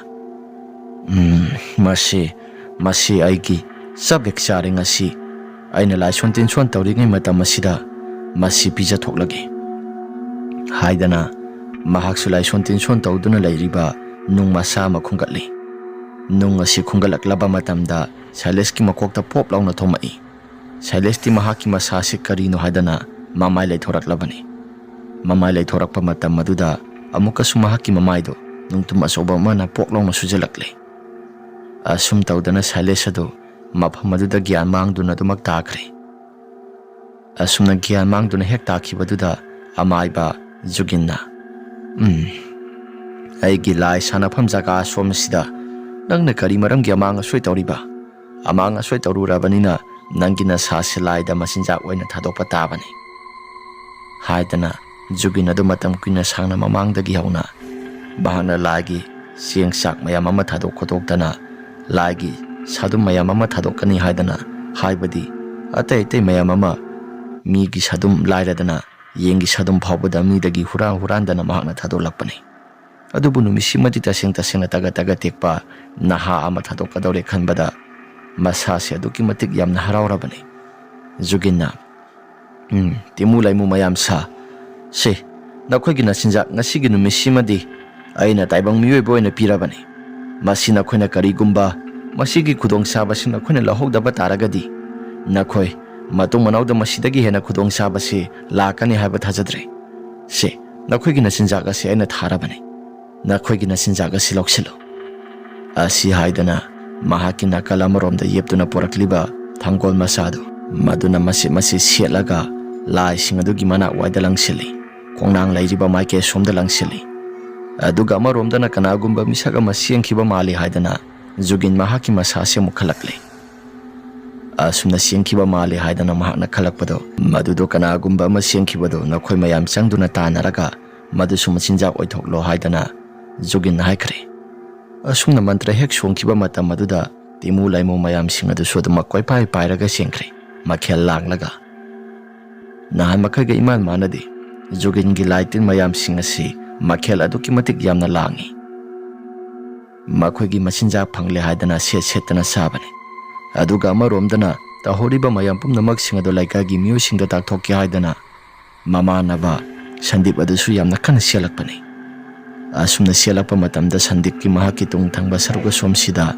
"ꯎꯝ, ꯃꯁꯤ, ꯃꯁꯤ ꯑꯩꯒꯤ ꯆꯞ ꯍꯦꯛ ꯆꯥꯔꯦ꯫ ꯉꯁꯤ ꯑꯩꯅ ꯂꯥꯏꯁꯣꯟ ꯇꯤꯟꯁꯣꯟ ꯇꯧꯔꯤꯉꯩ ꯃꯇꯝ ꯑꯁꯤꯗ ꯃꯁꯤ ꯄꯤꯖꯊꯣꯛꯂꯒꯦ" ꯍꯥꯏꯗꯅ, ꯃꯍꯥꯛꯁꯨ ꯂꯥꯏꯁꯣꯟ ꯇꯤꯟꯁꯣꯟ ꯇꯧꯗꯨꯅ ꯂꯩꯔꯤꯕ ꯅꯨꯡ ꯃꯆꯥ ꯑꯃ ꯈꯨꯟꯒꯠꯂꯤ꯫ ꯅꯨꯡ ꯑꯁꯤ ꯈꯨꯟꯒꯠꯂꯛꯂꯕ ꯃꯇꯝꯗ ꯁꯥꯏꯂꯦꯁꯀꯤ ꯃꯀꯣꯛꯇ ꯄꯣꯞ ꯂꯥꯎꯅ ꯊꯣꯝꯃꯛꯏ꯫ ꯁꯥꯏꯂꯦꯁꯇꯤ ꯃꯍꯥꯛꯀꯤ ꯃꯁꯥꯁꯤ ꯀꯔꯤꯅꯣ ꯍꯥꯏꯗꯅ ꯃꯃꯥꯏ ꯂꯩꯊꯣꯔꯛꯂꯕꯅꯤ꯫ ꯃꯃꯥꯏ ꯂꯩꯊꯣꯔꯛꯄ ꯃꯇꯝ ꯑꯗꯨꯗ ꯑꯃꯨꯛꯀꯁꯨ ꯃꯍꯥꯛꯀꯤ ꯃꯃꯥꯏꯗꯨ ꯅꯨꯡꯇꯨꯝ ꯑꯆꯧꯕ ꯑꯃꯅ ꯄꯣꯛ ꯂꯥꯎꯅ ꯁꯨꯖꯜꯂꯛꯂꯦ꯫ ꯑꯁꯨꯝ ꯇꯧꯗꯅ ꯁꯥꯏꯂꯦꯁ ꯑꯗꯨ ꯃꯐꯝ ꯑꯗꯨꯗ ꯒ꯭ꯌꯥꯟ ꯃꯥꯡꯗꯨꯅ ꯑꯗꯨꯃꯛ ꯇꯥꯈ꯭ꯔꯦ꯫ ꯑꯁꯨꯝꯅ ꯒ꯭ꯌꯥꯟ ꯃꯥꯡꯗꯨꯅ ꯍꯦꯛ ꯇꯥꯈꯤꯕꯗꯨꯗ ꯑꯃꯥꯏꯕ ꯖꯨꯒꯤꯟꯅ, "ꯎꯝ, ꯑꯩꯒꯤ ꯂꯥꯏ ꯁꯥꯟꯅꯐꯝ ꯖꯒꯥ ꯑꯁꯣꯝꯁꯤꯗ ꯅꯪꯅ ꯀꯔꯤ ꯃꯔꯝꯒꯤ ꯑꯃꯥꯡ ꯑꯁꯣꯏ ꯇꯧꯔꯤꯕ? ꯑꯃꯥꯡ ꯑꯁꯣꯏ ꯇꯧꯔꯨꯔꯕꯅꯤꯅ ꯅꯪꯒꯤ ꯅꯁꯥꯁꯤ ꯂꯥꯏꯗ ꯃꯆꯤꯟꯖꯥꯛ ꯑꯣꯏꯅ ꯊꯥꯗꯣꯛꯄ ꯇꯥꯕꯅꯤ" ꯍꯥꯏꯗꯅ, ꯖꯨꯒꯤꯟ ꯑꯗꯨ ꯃꯇꯝ ꯀꯨꯏꯅ ꯁꯥꯡꯅ ꯃꯃꯥꯡꯗꯒꯤ ꯍꯧꯅ ꯃꯍꯥꯛꯅ ꯂꯥꯏꯒꯤ ꯆꯦꯡ ꯆꯥꯛ ꯃꯌꯥꯝ ꯑꯃ ꯊꯥꯗꯣꯛ ꯈꯣꯠꯇꯣꯛꯇꯅ, ꯂꯥꯏꯒꯤ ꯁꯥꯗꯨꯝ ꯃꯌꯥꯝ ꯑꯃ ꯊꯥꯗꯣꯛꯀꯅꯤ ꯍꯥꯏꯗꯅ, ꯍꯥꯏꯕꯗꯤ ꯑꯇꯩ ꯑꯇꯩ ꯃꯌꯥꯝ ꯑꯃ, ꯃꯤꯒꯤ ꯁꯥꯗꯨꯝ ꯂꯥꯏꯔꯗꯅ ꯌꯦꯟꯒꯤ ꯁꯥꯗꯨꯝ ꯐꯥꯎꯕꯗ ꯃꯤꯗꯒꯤ ꯍꯨꯔꯥꯟ ꯍꯨꯔꯥꯟꯗꯅ ꯃꯍꯥꯛꯅ ꯊꯥꯗꯣꯛꯂꯛꯄꯅꯤ꯫ ꯑꯗꯨꯕꯨ ꯅꯨꯃꯤꯠꯁꯤꯃꯗꯤ ꯇꯁꯦꯡ ꯇꯁꯦꯡꯅ ꯇꯒꯠ ꯇꯒꯠ ꯇꯦꯛꯄ ꯅꯍꯥ ꯑꯃ ꯊꯥꯗꯣꯛꯀꯗꯧꯔꯦ ꯈꯟꯕꯗ ꯃꯁꯥꯁꯦ ꯑꯗꯨꯛꯀꯤ ꯃꯇꯤꯛ ꯌꯥꯝꯅ ꯍꯔꯥꯎꯔꯕꯅꯤ꯫ ꯖꯨꯒꯤꯟꯅ, "ꯎꯝ, ꯇꯤꯃꯨ ꯂꯩꯃꯨ ꯃꯌꯥꯝ ꯁꯥ, ꯁꯦ, ꯅꯈꯣꯏꯒꯤ ꯅꯆꯤꯟꯖꯥꯛ ꯉꯁꯤꯒꯤ ꯅꯨꯃꯤꯠꯁꯤꯃꯗꯤ ꯑꯩꯅ ꯇꯥꯏꯕꯪ ꯃꯤꯑꯣꯏꯕ ꯑꯣꯏꯅ ꯄꯤꯔꯕꯅꯤ꯫ ꯃꯁꯤ ꯅꯈꯣꯏꯅ ꯀꯔꯤꯒꯨꯝꯕ ꯃꯁꯤꯒꯤ ꯈꯨꯗꯣꯡꯆꯥꯕꯁꯤ ꯅꯈꯣꯏꯅ ꯂꯧꯍꯧꯗꯕ ꯇꯥꯔꯒꯗꯤ ꯅꯈꯣꯏ ꯃꯇꯨꯡ ꯃꯅꯥꯎꯗ ꯃꯁꯤꯗꯒꯤ ꯍꯦꯟꯅ ꯈꯨꯗꯣꯡꯆꯥꯕꯁꯤ ꯂꯥꯛꯀꯅꯤ ꯍꯥꯏꯕ ꯊꯥꯖꯗ꯭ꯔꯦ꯫ ꯁꯦ, ꯅꯈꯣꯏꯒꯤ ꯅꯆꯤꯟꯖꯥꯛ ꯑꯁꯤ ꯑꯩꯅ ꯊꯥꯔꯕꯅꯤ꯫ ꯅꯈꯣꯏꯒꯤ ꯅꯆꯤꯟꯖꯥꯛ ꯑꯁꯤ ꯂꯧꯁꯤꯜꯂꯨ" ꯑꯁꯤ ꯍꯥꯏꯗꯅ ꯃꯍꯥꯛꯀꯤ ꯅꯥꯀꯜ ꯑꯃꯔꯣꯝꯗ ꯌꯦꯞꯇꯨꯅ ꯄꯨꯔꯛꯂꯤꯕ ꯊꯥꯡꯒꯣꯜ ꯃꯆꯥꯗꯨ, ꯃꯗꯨꯅ ꯃꯆꯦꯠ ꯃꯆꯦꯠ ꯁꯦꯠꯂꯒ ꯂꯥꯏꯁꯤꯡ ꯑꯗꯨꯒꯤ ꯃꯅꯥꯛ ꯋꯥꯏꯗ ꯂꯪꯁꯤꯜꯂꯤ꯫ ꯈꯣꯡꯅꯥꯡ ꯂꯩꯔꯤꯕ ꯃꯥꯏꯀꯩ ꯑꯁꯣꯝꯗ ꯂꯪꯁꯤꯜꯂꯤ꯫ ꯑꯗꯨꯒ ꯑꯃꯔꯣꯝꯗꯅ ꯀꯅꯥꯒꯨꯝꯕ ꯃꯤꯁꯛ ꯑꯃ ꯆꯦꯟꯈꯤꯕ ꯃꯥꯜꯂꯤ ꯍꯥꯏꯗꯅ ꯖꯨꯒꯤꯟ ꯃꯍꯥꯛꯀꯤ ꯃꯁꯥꯁꯦ ꯑꯃꯨꯛ ꯈꯜꯂꯛꯂꯦ꯫ ꯑꯁꯨꯝꯅ ꯆꯦꯟꯈꯤꯕ ꯃꯥꯜꯂꯤ ꯍꯥꯏꯗꯅ ꯃꯍꯥꯛꯅ ꯈꯜꯂꯛꯄꯗꯣ, ꯃꯗꯨꯗꯣ ꯀꯅꯥꯒꯨꯝꯕ ꯑꯃ ꯆꯦꯟꯈꯤꯕꯗꯣ ꯅꯈꯣꯏ ꯃꯌꯥꯝ ꯆꯪꯗꯨꯅ ꯇꯥꯟꯅꯔꯒ ꯃꯗꯨꯁꯨ ꯃꯆꯤꯟꯖꯥꯛ ꯑꯣꯏꯊꯣꯛꯂꯣ ꯍꯥꯏꯗꯅ ꯖꯨꯒꯤꯟꯅ ꯍꯥꯏꯈ꯭ꯔꯦ꯫ ꯑꯁꯨꯝꯅ ꯃꯟꯇ꯭ꯔ ꯍꯦꯛ ꯁꯣꯟꯈꯤꯕ ꯃꯇꯝ ꯑꯗꯨꯗ ꯇꯤꯃꯨ ꯂꯥꯏꯃꯨ ꯃꯌꯥꯝꯁꯤꯡ ꯑꯗꯨꯁꯨ ꯑꯗꯨꯃꯛ ꯀꯣꯏꯄꯥꯏ ꯄꯥꯏꯔꯒ ꯆꯦꯟꯈ꯭ꯔꯦ꯫ ꯃꯈꯦꯜ ꯂꯥꯡꯂꯒ꯫ ꯅꯍꯥꯟ ꯃꯈꯩꯒ ꯏꯃꯥꯟ ꯃꯥꯟꯅꯗꯦ꯫ ꯖꯨꯒꯤꯟꯒꯤ ꯂꯥꯏ ꯇꯤꯟ ꯃꯌꯥꯝꯁꯤꯡ ꯑꯁꯤ ꯃꯈꯦꯜ ꯑꯗꯨꯛꯀꯤ ꯃꯇꯤꯛ ꯌꯥꯝꯅ ꯂꯥꯡꯏ꯫ ꯃꯈꯣꯏꯒꯤ ꯃꯆꯤꯟꯖꯥꯛ ꯐꯪꯂꯦ ꯍꯥꯏꯗꯅ ꯁꯦꯠ ꯁꯦꯠꯇꯅ ꯆꯥꯕꯅꯤ꯫ ꯑꯗꯨꯒ ꯑꯃꯔꯣꯝꯗꯅ ꯇꯧꯍꯧꯔꯤꯕ ꯃꯌꯥꯝ ꯄꯨꯝꯅꯃꯛꯁꯤꯡ ꯑꯗꯨ ꯂꯩꯀꯥꯏꯒꯤ ꯃꯤꯑꯣꯏꯁꯤꯡꯗ ꯇꯥꯛꯊꯣꯛꯀꯦ ꯍꯥꯏꯗꯅ ꯃꯃꯥꯟꯅꯕ ꯁꯟꯗꯤꯞ ꯑꯗꯨꯁꯨ ꯌꯥꯝꯅ ꯀꯟꯅ ꯆꯦꯜꯂꯛꯄꯅꯤ꯫ ꯑꯁꯨꯝꯅ ꯆꯦꯜꯂꯛꯄ ꯃꯇꯝꯗ ꯁꯟꯗꯤꯞꯀꯤ ꯃꯍꯥꯛꯀꯤ ꯇꯨꯡ ꯊꯪꯕ ꯁꯔꯨꯛ ꯑꯁꯣꯝꯁꯤꯗ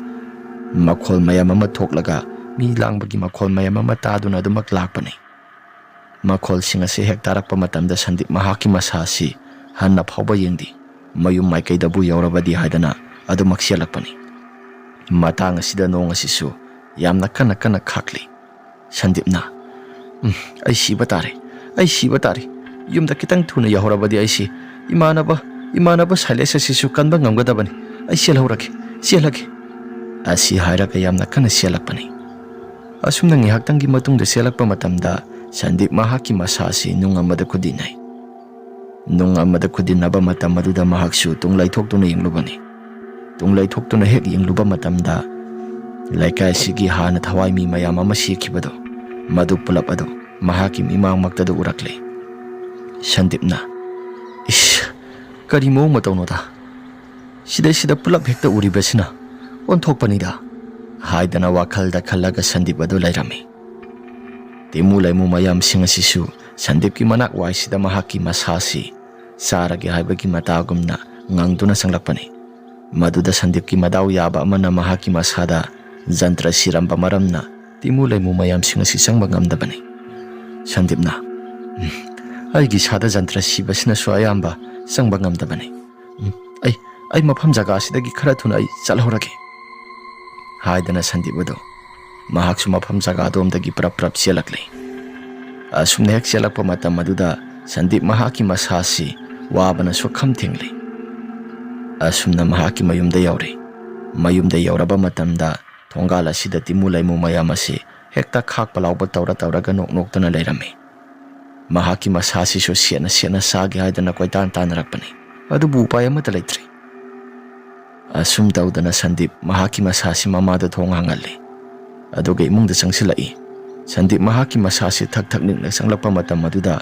ꯃꯈꯣꯜ ꯃꯌꯥꯝ ꯑꯃ ꯊꯣꯛꯂꯒ ꯃꯤ ꯂꯥꯡꯕꯒꯤ ꯃꯈꯣꯜ ꯃꯌꯥꯝ ꯑꯃ ꯇꯥꯗꯨꯅ ꯑꯗꯨꯃꯛ ꯂꯥꯛꯄꯅꯤ꯫ ꯃꯈꯣꯜꯁꯤꯡ ꯑꯁꯤ ꯍꯦꯛ ꯇꯥꯔꯛꯄ ꯃꯇꯝꯗ ꯁꯟꯗꯤꯞ ꯃꯍꯥꯛꯀꯤ ꯃꯁꯥ ꯑꯁꯤ ꯍꯟꯅ ꯐꯥꯎꯕ ꯌꯦꯡꯗꯦ꯫ ꯃꯌꯨꯝ ꯃꯥꯏꯀꯩꯗꯕꯨ ꯌꯧꯔꯕꯗꯤ ꯍꯥꯏꯗꯅ ꯑꯗꯨꯃꯛ ꯆꯦꯜꯂꯛꯄꯅꯤ꯫ ꯃꯇꯥꯡ ꯑꯁꯤꯗ ꯅꯣꯡ ꯑꯁꯤꯁꯨ ꯌꯥꯝꯅ ꯀꯟꯅ ꯀꯟꯅ ꯈꯥꯛꯂꯤ꯫ ꯁꯟꯗꯤꯞꯅ, "ꯎꯝ, ꯑꯩ ꯁꯤꯕ ꯇꯥꯔꯦ, ꯑꯩ ꯁꯤꯕ ꯇꯥꯔꯦ꯫ ꯌꯨꯝꯗ ꯈꯤꯇꯪ ꯊꯨꯅ ꯌꯧꯍꯧꯔꯕꯗꯤ ꯑꯩꯁꯤ ꯏꯃꯥꯟꯅꯕ, ꯏꯃꯥꯟꯅꯕ ꯁꯥꯏꯂꯦꯁ ꯑꯁꯤꯁꯨ ꯀꯟꯕ ꯉꯝꯒꯗꯕꯅꯤ꯫ ꯑꯩ ꯆꯦꯜꯍꯧꯔꯒꯦ, ꯆꯦꯜꯂꯒꯦ꯫" ꯑꯁꯤ ꯍꯥꯏꯔꯒ ꯌꯥꯝꯅ ꯀꯟꯅ ꯆꯦꯜꯂꯛꯄꯅꯤ꯫ ꯑꯁꯨꯝꯅ ꯉꯥꯏꯍꯥꯛꯇꯪꯒꯤ ꯃꯇꯨꯡꯗ ꯆꯦꯜꯂꯛꯄ ꯃꯇꯝꯗ ꯁꯟꯗꯤꯞ ꯃꯍꯥꯛꯀꯤ ꯃꯁꯥ ꯑꯁꯤ ꯅꯨꯡ ꯑꯃꯗ ꯈꯨꯗꯤꯟꯅꯩ꯫ ꯅꯨꯡ ꯑꯃꯗ ꯈꯨꯗꯤꯟꯅꯕ ꯃꯇꯝ ꯑꯗꯨꯗ ꯃꯍꯥꯛꯁꯨ ꯇꯨꯡ ꯂꯩꯊꯣꯛꯇꯨꯅ ꯌꯦꯡꯂꯨꯕꯅꯤ꯫ ꯇꯨꯡ ꯂꯩꯊꯣꯛꯇꯨꯅ ꯍꯦꯛ ꯌꯦꯡꯂꯨꯕ ꯃꯇꯝꯗ ꯂꯩꯀꯥꯏ ꯑꯁꯤꯒꯤ ꯍꯥꯟꯅ ꯊꯋꯥꯏ ꯃꯤ ꯃꯌꯥꯝ ꯑꯃ ꯁꯤꯈꯤꯕꯗꯣ, ꯃꯗꯨ ꯄꯨꯂꯞ ꯑꯗꯨ ꯃꯍꯥꯛꯀꯤ ꯃꯤꯃꯥꯡꯃꯛꯇꯗ ꯎꯔꯛꯂꯦ꯫ ꯁꯟꯗꯤꯞꯅ, "ꯏꯁ, ꯀꯔꯤ ꯃꯑꯣꯡ ꯃꯇꯧꯅꯣꯗ? ꯁꯤꯗꯩꯁꯤꯗ ꯄꯨꯂꯞ ꯍꯦꯛꯇ ꯎꯔꯤꯕꯁꯤꯅ ꯑꯣꯟꯊꯣꯛꯄꯅꯤꯗ" ꯍꯥꯏꯗꯅ ꯋꯥꯈꯜꯗ ꯈꯜꯂꯒ ꯁꯟꯗꯤꯞ ꯑꯗꯨ ꯂꯩꯔꯝꯃꯤ꯫ ꯇꯤꯃꯨ ꯂꯩꯃꯨ ꯃꯌꯥꯝꯁꯤꯡ ꯑꯁꯤꯁꯨ ꯁꯟꯗꯤꯞꯀꯤ ꯃꯅꯥꯛ ꯋꯥꯏꯁꯤꯗ ꯃꯍꯥꯛꯀꯤ ꯃꯁꯥꯁꯤ ꯆꯥꯔꯒꯦ ꯍꯥꯏꯕꯒꯤ ꯃꯇꯥꯒꯨꯝꯅ ꯉꯪꯗꯨꯅ ꯆꯪꯂꯛꯄꯅꯤ꯫ ꯃꯗꯨꯗ ꯁꯟꯗꯤꯞꯀꯤ ꯃꯗꯥꯎ ꯌꯥꯕ ꯑꯃꯅ ꯃꯍꯥꯛꯀꯤ ꯃꯁꯥꯗ ꯖꯟꯇ꯭ꯔ ꯁꯤꯔꯝꯕ ꯃꯔꯝꯅ ꯇꯤꯃꯨ ꯂꯩꯃꯨ ꯃꯌꯥꯝꯁꯤꯡ ꯑꯁꯤ ꯆꯪꯕ ꯉꯝꯗꯕꯅꯤ꯫ ꯁꯟꯗꯤꯞꯅ, "ꯎꯝ, ꯑꯩꯒꯤ ꯏꯁꯥꯗ ꯖꯟꯇ꯭ꯔ ꯁꯤꯕꯁꯤꯅꯁꯨ ꯑꯌꯥꯝꯕ ꯆꯪꯕ ꯉꯝꯗꯕꯅꯤ꯫ ꯎꯝ, ꯑꯩ, ꯑꯩ ꯃꯐꯝ ꯖꯒꯥꯁꯤꯗꯒꯤ ꯈꯔ ꯊꯨꯅ ꯑꯩ ꯆꯠꯍꯧꯔꯒꯦ" ꯍꯥꯏꯗꯅ ꯁꯟꯗꯤꯞ ꯑꯗꯨ ꯃꯍꯥꯛꯁꯨ ꯃꯐꯝ ꯖꯒꯥ ꯑꯗꯣꯝꯗꯒꯤ ꯄ꯭ꯔꯞ ꯄ꯭ꯔꯞ ꯆꯦꯜꯂꯛꯂꯤ꯫ ꯑꯁꯨꯝꯅ ꯍꯦꯛ ꯆꯦꯜꯂꯛꯄ ꯃꯇꯝ ꯑꯗꯨꯗ ꯁꯟꯗꯤꯞ ꯃꯍꯥꯛꯀꯤ ꯃꯁꯥꯁꯤ ꯋꯥꯕꯅ ꯁꯨꯛꯈꯝ ꯊꯦꯡꯂꯤ꯫ ꯑꯁꯨꯝꯅ ꯃꯍꯥꯛꯀꯤ ꯃꯌꯨꯝꯗ ꯌꯧꯔꯦ꯫ ꯃꯌꯨꯝꯗ ꯌꯧꯔꯕ ꯃꯇꯝꯗ ꯊꯣꯡꯒꯥꯜ ꯑꯁꯤꯗ ꯇꯤꯃꯨ ꯂꯩꯃꯨ ꯃꯌꯥꯝ ꯑꯁꯤ ꯍꯦꯛꯇ ꯈꯥꯛꯄ ꯂꯥꯎꯕ ꯇꯧꯔ ꯇꯧꯔꯒ ꯅꯣꯛ ꯅꯣꯛꯇꯅ ꯂꯩꯔꯝꯃꯤ꯫ ꯃꯍꯥꯛꯀꯤ ꯃꯁꯥꯁꯤꯁꯨ ꯁꯦꯠꯅ ꯁꯦꯠꯅ ꯆꯥꯒꯦ ꯍꯥꯏꯗꯅ ꯀꯣꯏꯇꯥꯟ ꯇꯥꯟꯅꯔꯛꯄꯅꯤ꯫ ꯑꯗꯨꯕꯨ ꯎꯄꯥꯏ ꯑꯃꯠꯇ ꯂꯩꯇ꯭ꯔꯦ꯫ ꯑꯁꯨꯝ ꯇꯧꯗꯅ ꯁꯟꯗꯤꯞ ꯃꯍꯥꯛꯀꯤ ꯃꯁꯥꯁꯤ ꯃꯃꯥꯗ ꯊꯣꯡ ꯍꯥꯡꯍꯜꯂꯤ꯫ ꯑꯗꯨꯒ ꯏꯃꯨꯡꯗ ꯆꯪꯁꯤꯜꯂꯛꯏ꯫ ꯁꯟꯗꯤꯞ ꯃꯍꯥꯛꯀꯤ ꯃꯁꯥꯁꯤ ꯊꯛ ꯊꯛ ꯅꯤꯛꯅ ꯆꯪꯂꯛꯄ ꯃꯇꯝ ꯑꯗꯨꯗ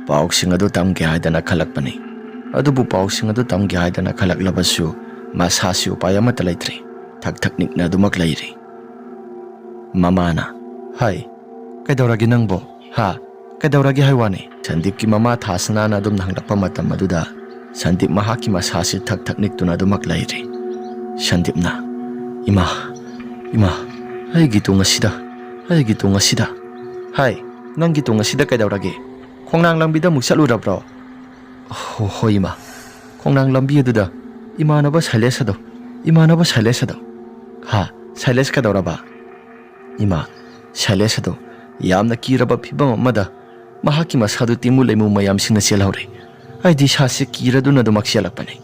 ꯄꯥꯎꯁꯤꯡ ꯑꯗꯨ ꯇꯝꯒꯦ ꯍꯥꯏꯗꯅ ꯈꯜꯂꯛꯄꯅꯤ꯫ ꯑꯗꯨꯕꯨ ꯄꯥꯎꯁꯤꯡ ꯑꯗꯨ ꯇꯝꯒꯦ ꯍꯥꯏꯗꯅ ꯈꯜꯂꯛꯂꯕꯁꯨ ꯃꯁꯥꯁꯤ ꯎꯄꯥꯏ ꯑꯃꯠꯇ ꯂꯩꯇ꯭ꯔꯦ꯫ ꯊꯛ ꯊꯛ ꯅꯤꯛꯅ ꯑꯗꯨꯃꯛ ꯂꯩꯔꯤ꯫ ꯃꯃꯥꯅ, "ꯍꯥꯏ, ꯀꯩꯗꯧꯔꯒꯦ ꯅꯪꯕꯣ? ꯍꯥ? ꯀꯩꯗꯧꯔꯒꯦ ꯍꯥꯏ ꯋꯥꯅꯤ?" ꯁꯟꯗꯤꯞꯀꯤ ꯃꯃꯥ ꯊꯥꯁꯅꯥꯅ ꯑꯗꯨꯝꯅ ꯍꯪꯂꯛꯄ ꯃꯇꯝ ꯑꯗꯨꯗ ꯁꯟꯗꯤꯞ ꯃꯍꯥꯛꯀꯤ ꯃꯁꯥꯁꯤ ꯊꯛ ꯊꯛ ꯅꯤꯛꯇꯨꯅ ꯑꯗꯨꯃꯛ ꯂꯩꯔꯤ꯫ ꯁꯟꯗꯤꯞꯅ, "ꯏꯃꯥ, ꯏꯃꯥ, ꯑꯩꯒꯤ ꯇꯨꯡ ꯑꯁꯤꯗ, ꯑꯩꯒꯤ ꯇꯨꯡ ꯑꯁꯤꯗ꯫ ꯍꯥꯏ, ꯅꯪꯒꯤ ꯇꯨꯡ ꯑꯁꯤꯗ ꯀꯩꯗꯧꯔꯒꯦ? ꯈꯣꯡꯅꯥꯡ ꯂꯝꯕꯤꯗ ꯑꯃꯨꯛ ꯆꯠꯂꯨꯔꯕ꯭ꯔꯣ?" "ꯍꯣ-, ꯍꯣꯏ ꯏꯃꯥ, ꯈꯣꯡꯅꯥꯡ ꯂꯝꯕꯤ ꯑꯗꯨꯗ ꯏꯃꯥꯟꯅꯕ ꯁꯥꯏꯂꯦꯁ ꯑꯗꯣ, ꯏꯃꯥꯟꯅꯕ ꯁꯥꯏꯂꯦꯁ ꯑꯗꯣ꯫" "ꯍꯥ? ꯁꯥꯏꯂꯦꯁ ꯀꯩꯗꯧꯔꯕ?" "ꯏꯃꯥ, ꯁꯥꯏꯂꯦꯁ ꯑꯗꯣ ꯌꯥꯝꯅ ꯀꯤꯔꯕ ꯐꯤꯕꯝ ꯑꯃꯗ ꯃꯍꯥꯛꯀꯤ ꯃꯁꯥꯗꯨ ꯇꯤꯃꯨ ꯂꯩꯃꯨ ꯃꯌꯥꯝꯁꯤꯡꯅ ꯆꯦꯜꯍꯧꯔꯦ꯫ ꯑꯩꯗꯤ ꯏꯁꯥꯁꯦ ꯀꯤꯔꯗꯨꯅ ꯑꯗꯨꯃꯛ ꯆꯦꯜꯂꯛꯄꯅꯤ꯫"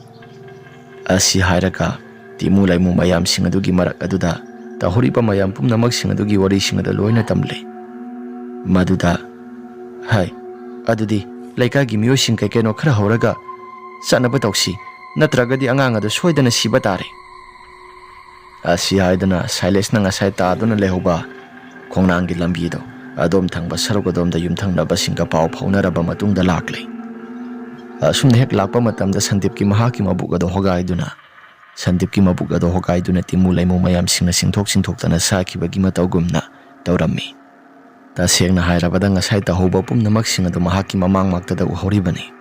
ꯑꯁꯤ ꯍꯥꯏꯔꯒ ꯇꯤꯃꯨ ꯂꯩꯃꯨ ꯃꯌꯥꯝꯁꯤꯡ ꯑꯗꯨꯒꯤ ꯃꯔꯛ ꯑꯗꯨꯗ ꯇꯧꯍꯧꯔꯤꯕ ꯃꯌꯥꯝ ꯄꯨꯝꯅꯃꯛꯁꯤꯡ ꯑꯗꯨꯒꯤ ꯋꯥꯔꯤꯁꯤꯡ ꯑꯗꯨ ꯂꯣꯏꯅ ꯇꯝꯂꯦ꯫ ꯃꯗꯨꯗ, "ꯍꯥꯏ, ꯑꯗꯨꯗꯤ ꯂꯩꯀꯥꯏꯒꯤ ꯃꯤꯑꯣꯏꯁꯤꯡ ꯀꯩ ꯀꯩꯅꯣ ꯈꯔ ꯍꯧꯔꯒ ꯆꯠꯅꯕ ꯇꯧꯁꯤ, ꯅꯠꯇ꯭ꯔꯒꯗꯤ ꯑꯉꯥꯡ ꯑꯗꯨ ꯁꯣꯏꯗꯅ ꯁꯤꯕ ꯇꯥꯔꯦ꯫" ꯑꯁꯤ ꯍꯥꯏꯗꯨꯅ ꯁꯥꯏꯂꯦꯁꯅ ꯉꯁꯥꯏ ꯇꯥꯗꯨꯅ ꯂꯩꯍꯧꯕ ꯈꯣꯡꯅꯥꯡꯒꯤ ꯂꯝꯕꯤꯗꯣ ꯑꯗꯣꯝ ꯊꯪꯕ ꯁꯔꯨꯛ ꯑꯗꯣꯝꯗ ꯌꯨꯝꯊꯪꯅꯕꯁꯤꯡꯒ ꯄꯥꯎ ꯐꯥꯎꯅꯔꯕ ꯃꯇꯨꯡꯗ ꯂꯥꯛꯂꯦ꯫ ꯑꯁꯨꯝꯅ ꯍꯦꯛ ꯂꯥꯛꯄ ꯃꯇꯝꯗ ꯁꯟꯗꯤꯞꯀꯤ ꯃꯍꯥꯛꯀꯤ ꯃꯕꯨꯛ ꯑꯗꯨ ꯍꯣꯒꯥꯏꯗꯨꯅ, ꯁꯟꯗꯤꯞꯀꯤ ꯃꯕꯨꯛ ꯑꯗꯨ ꯍꯣꯒꯥꯏꯗꯨꯅ ꯇꯤꯃꯨ ꯂꯩꯃꯨ ꯃꯌꯥꯝꯁꯤꯡꯅ ꯆꯤꯡꯊꯣꯛ ꯆꯤꯡꯊꯣꯛꯇꯅ ꯁꯥꯈꯤꯕꯒꯤ ꯃꯇꯧꯒꯨꯝꯅ ꯇꯧꯔꯝꯃꯤ꯫ ꯇꯁꯦꯡꯅ ꯍꯥꯏꯔꯕꯗ ꯉꯁꯥꯏ ꯇꯧꯍꯧꯕ ꯄꯨꯝꯅꯃꯛꯁꯤꯡ ꯑꯗꯨ ꯃꯍꯥꯛꯀꯤ ꯃꯃꯥꯡꯃꯛꯇꯗ ꯎꯍꯧꯔꯤꯕꯅꯤ꯫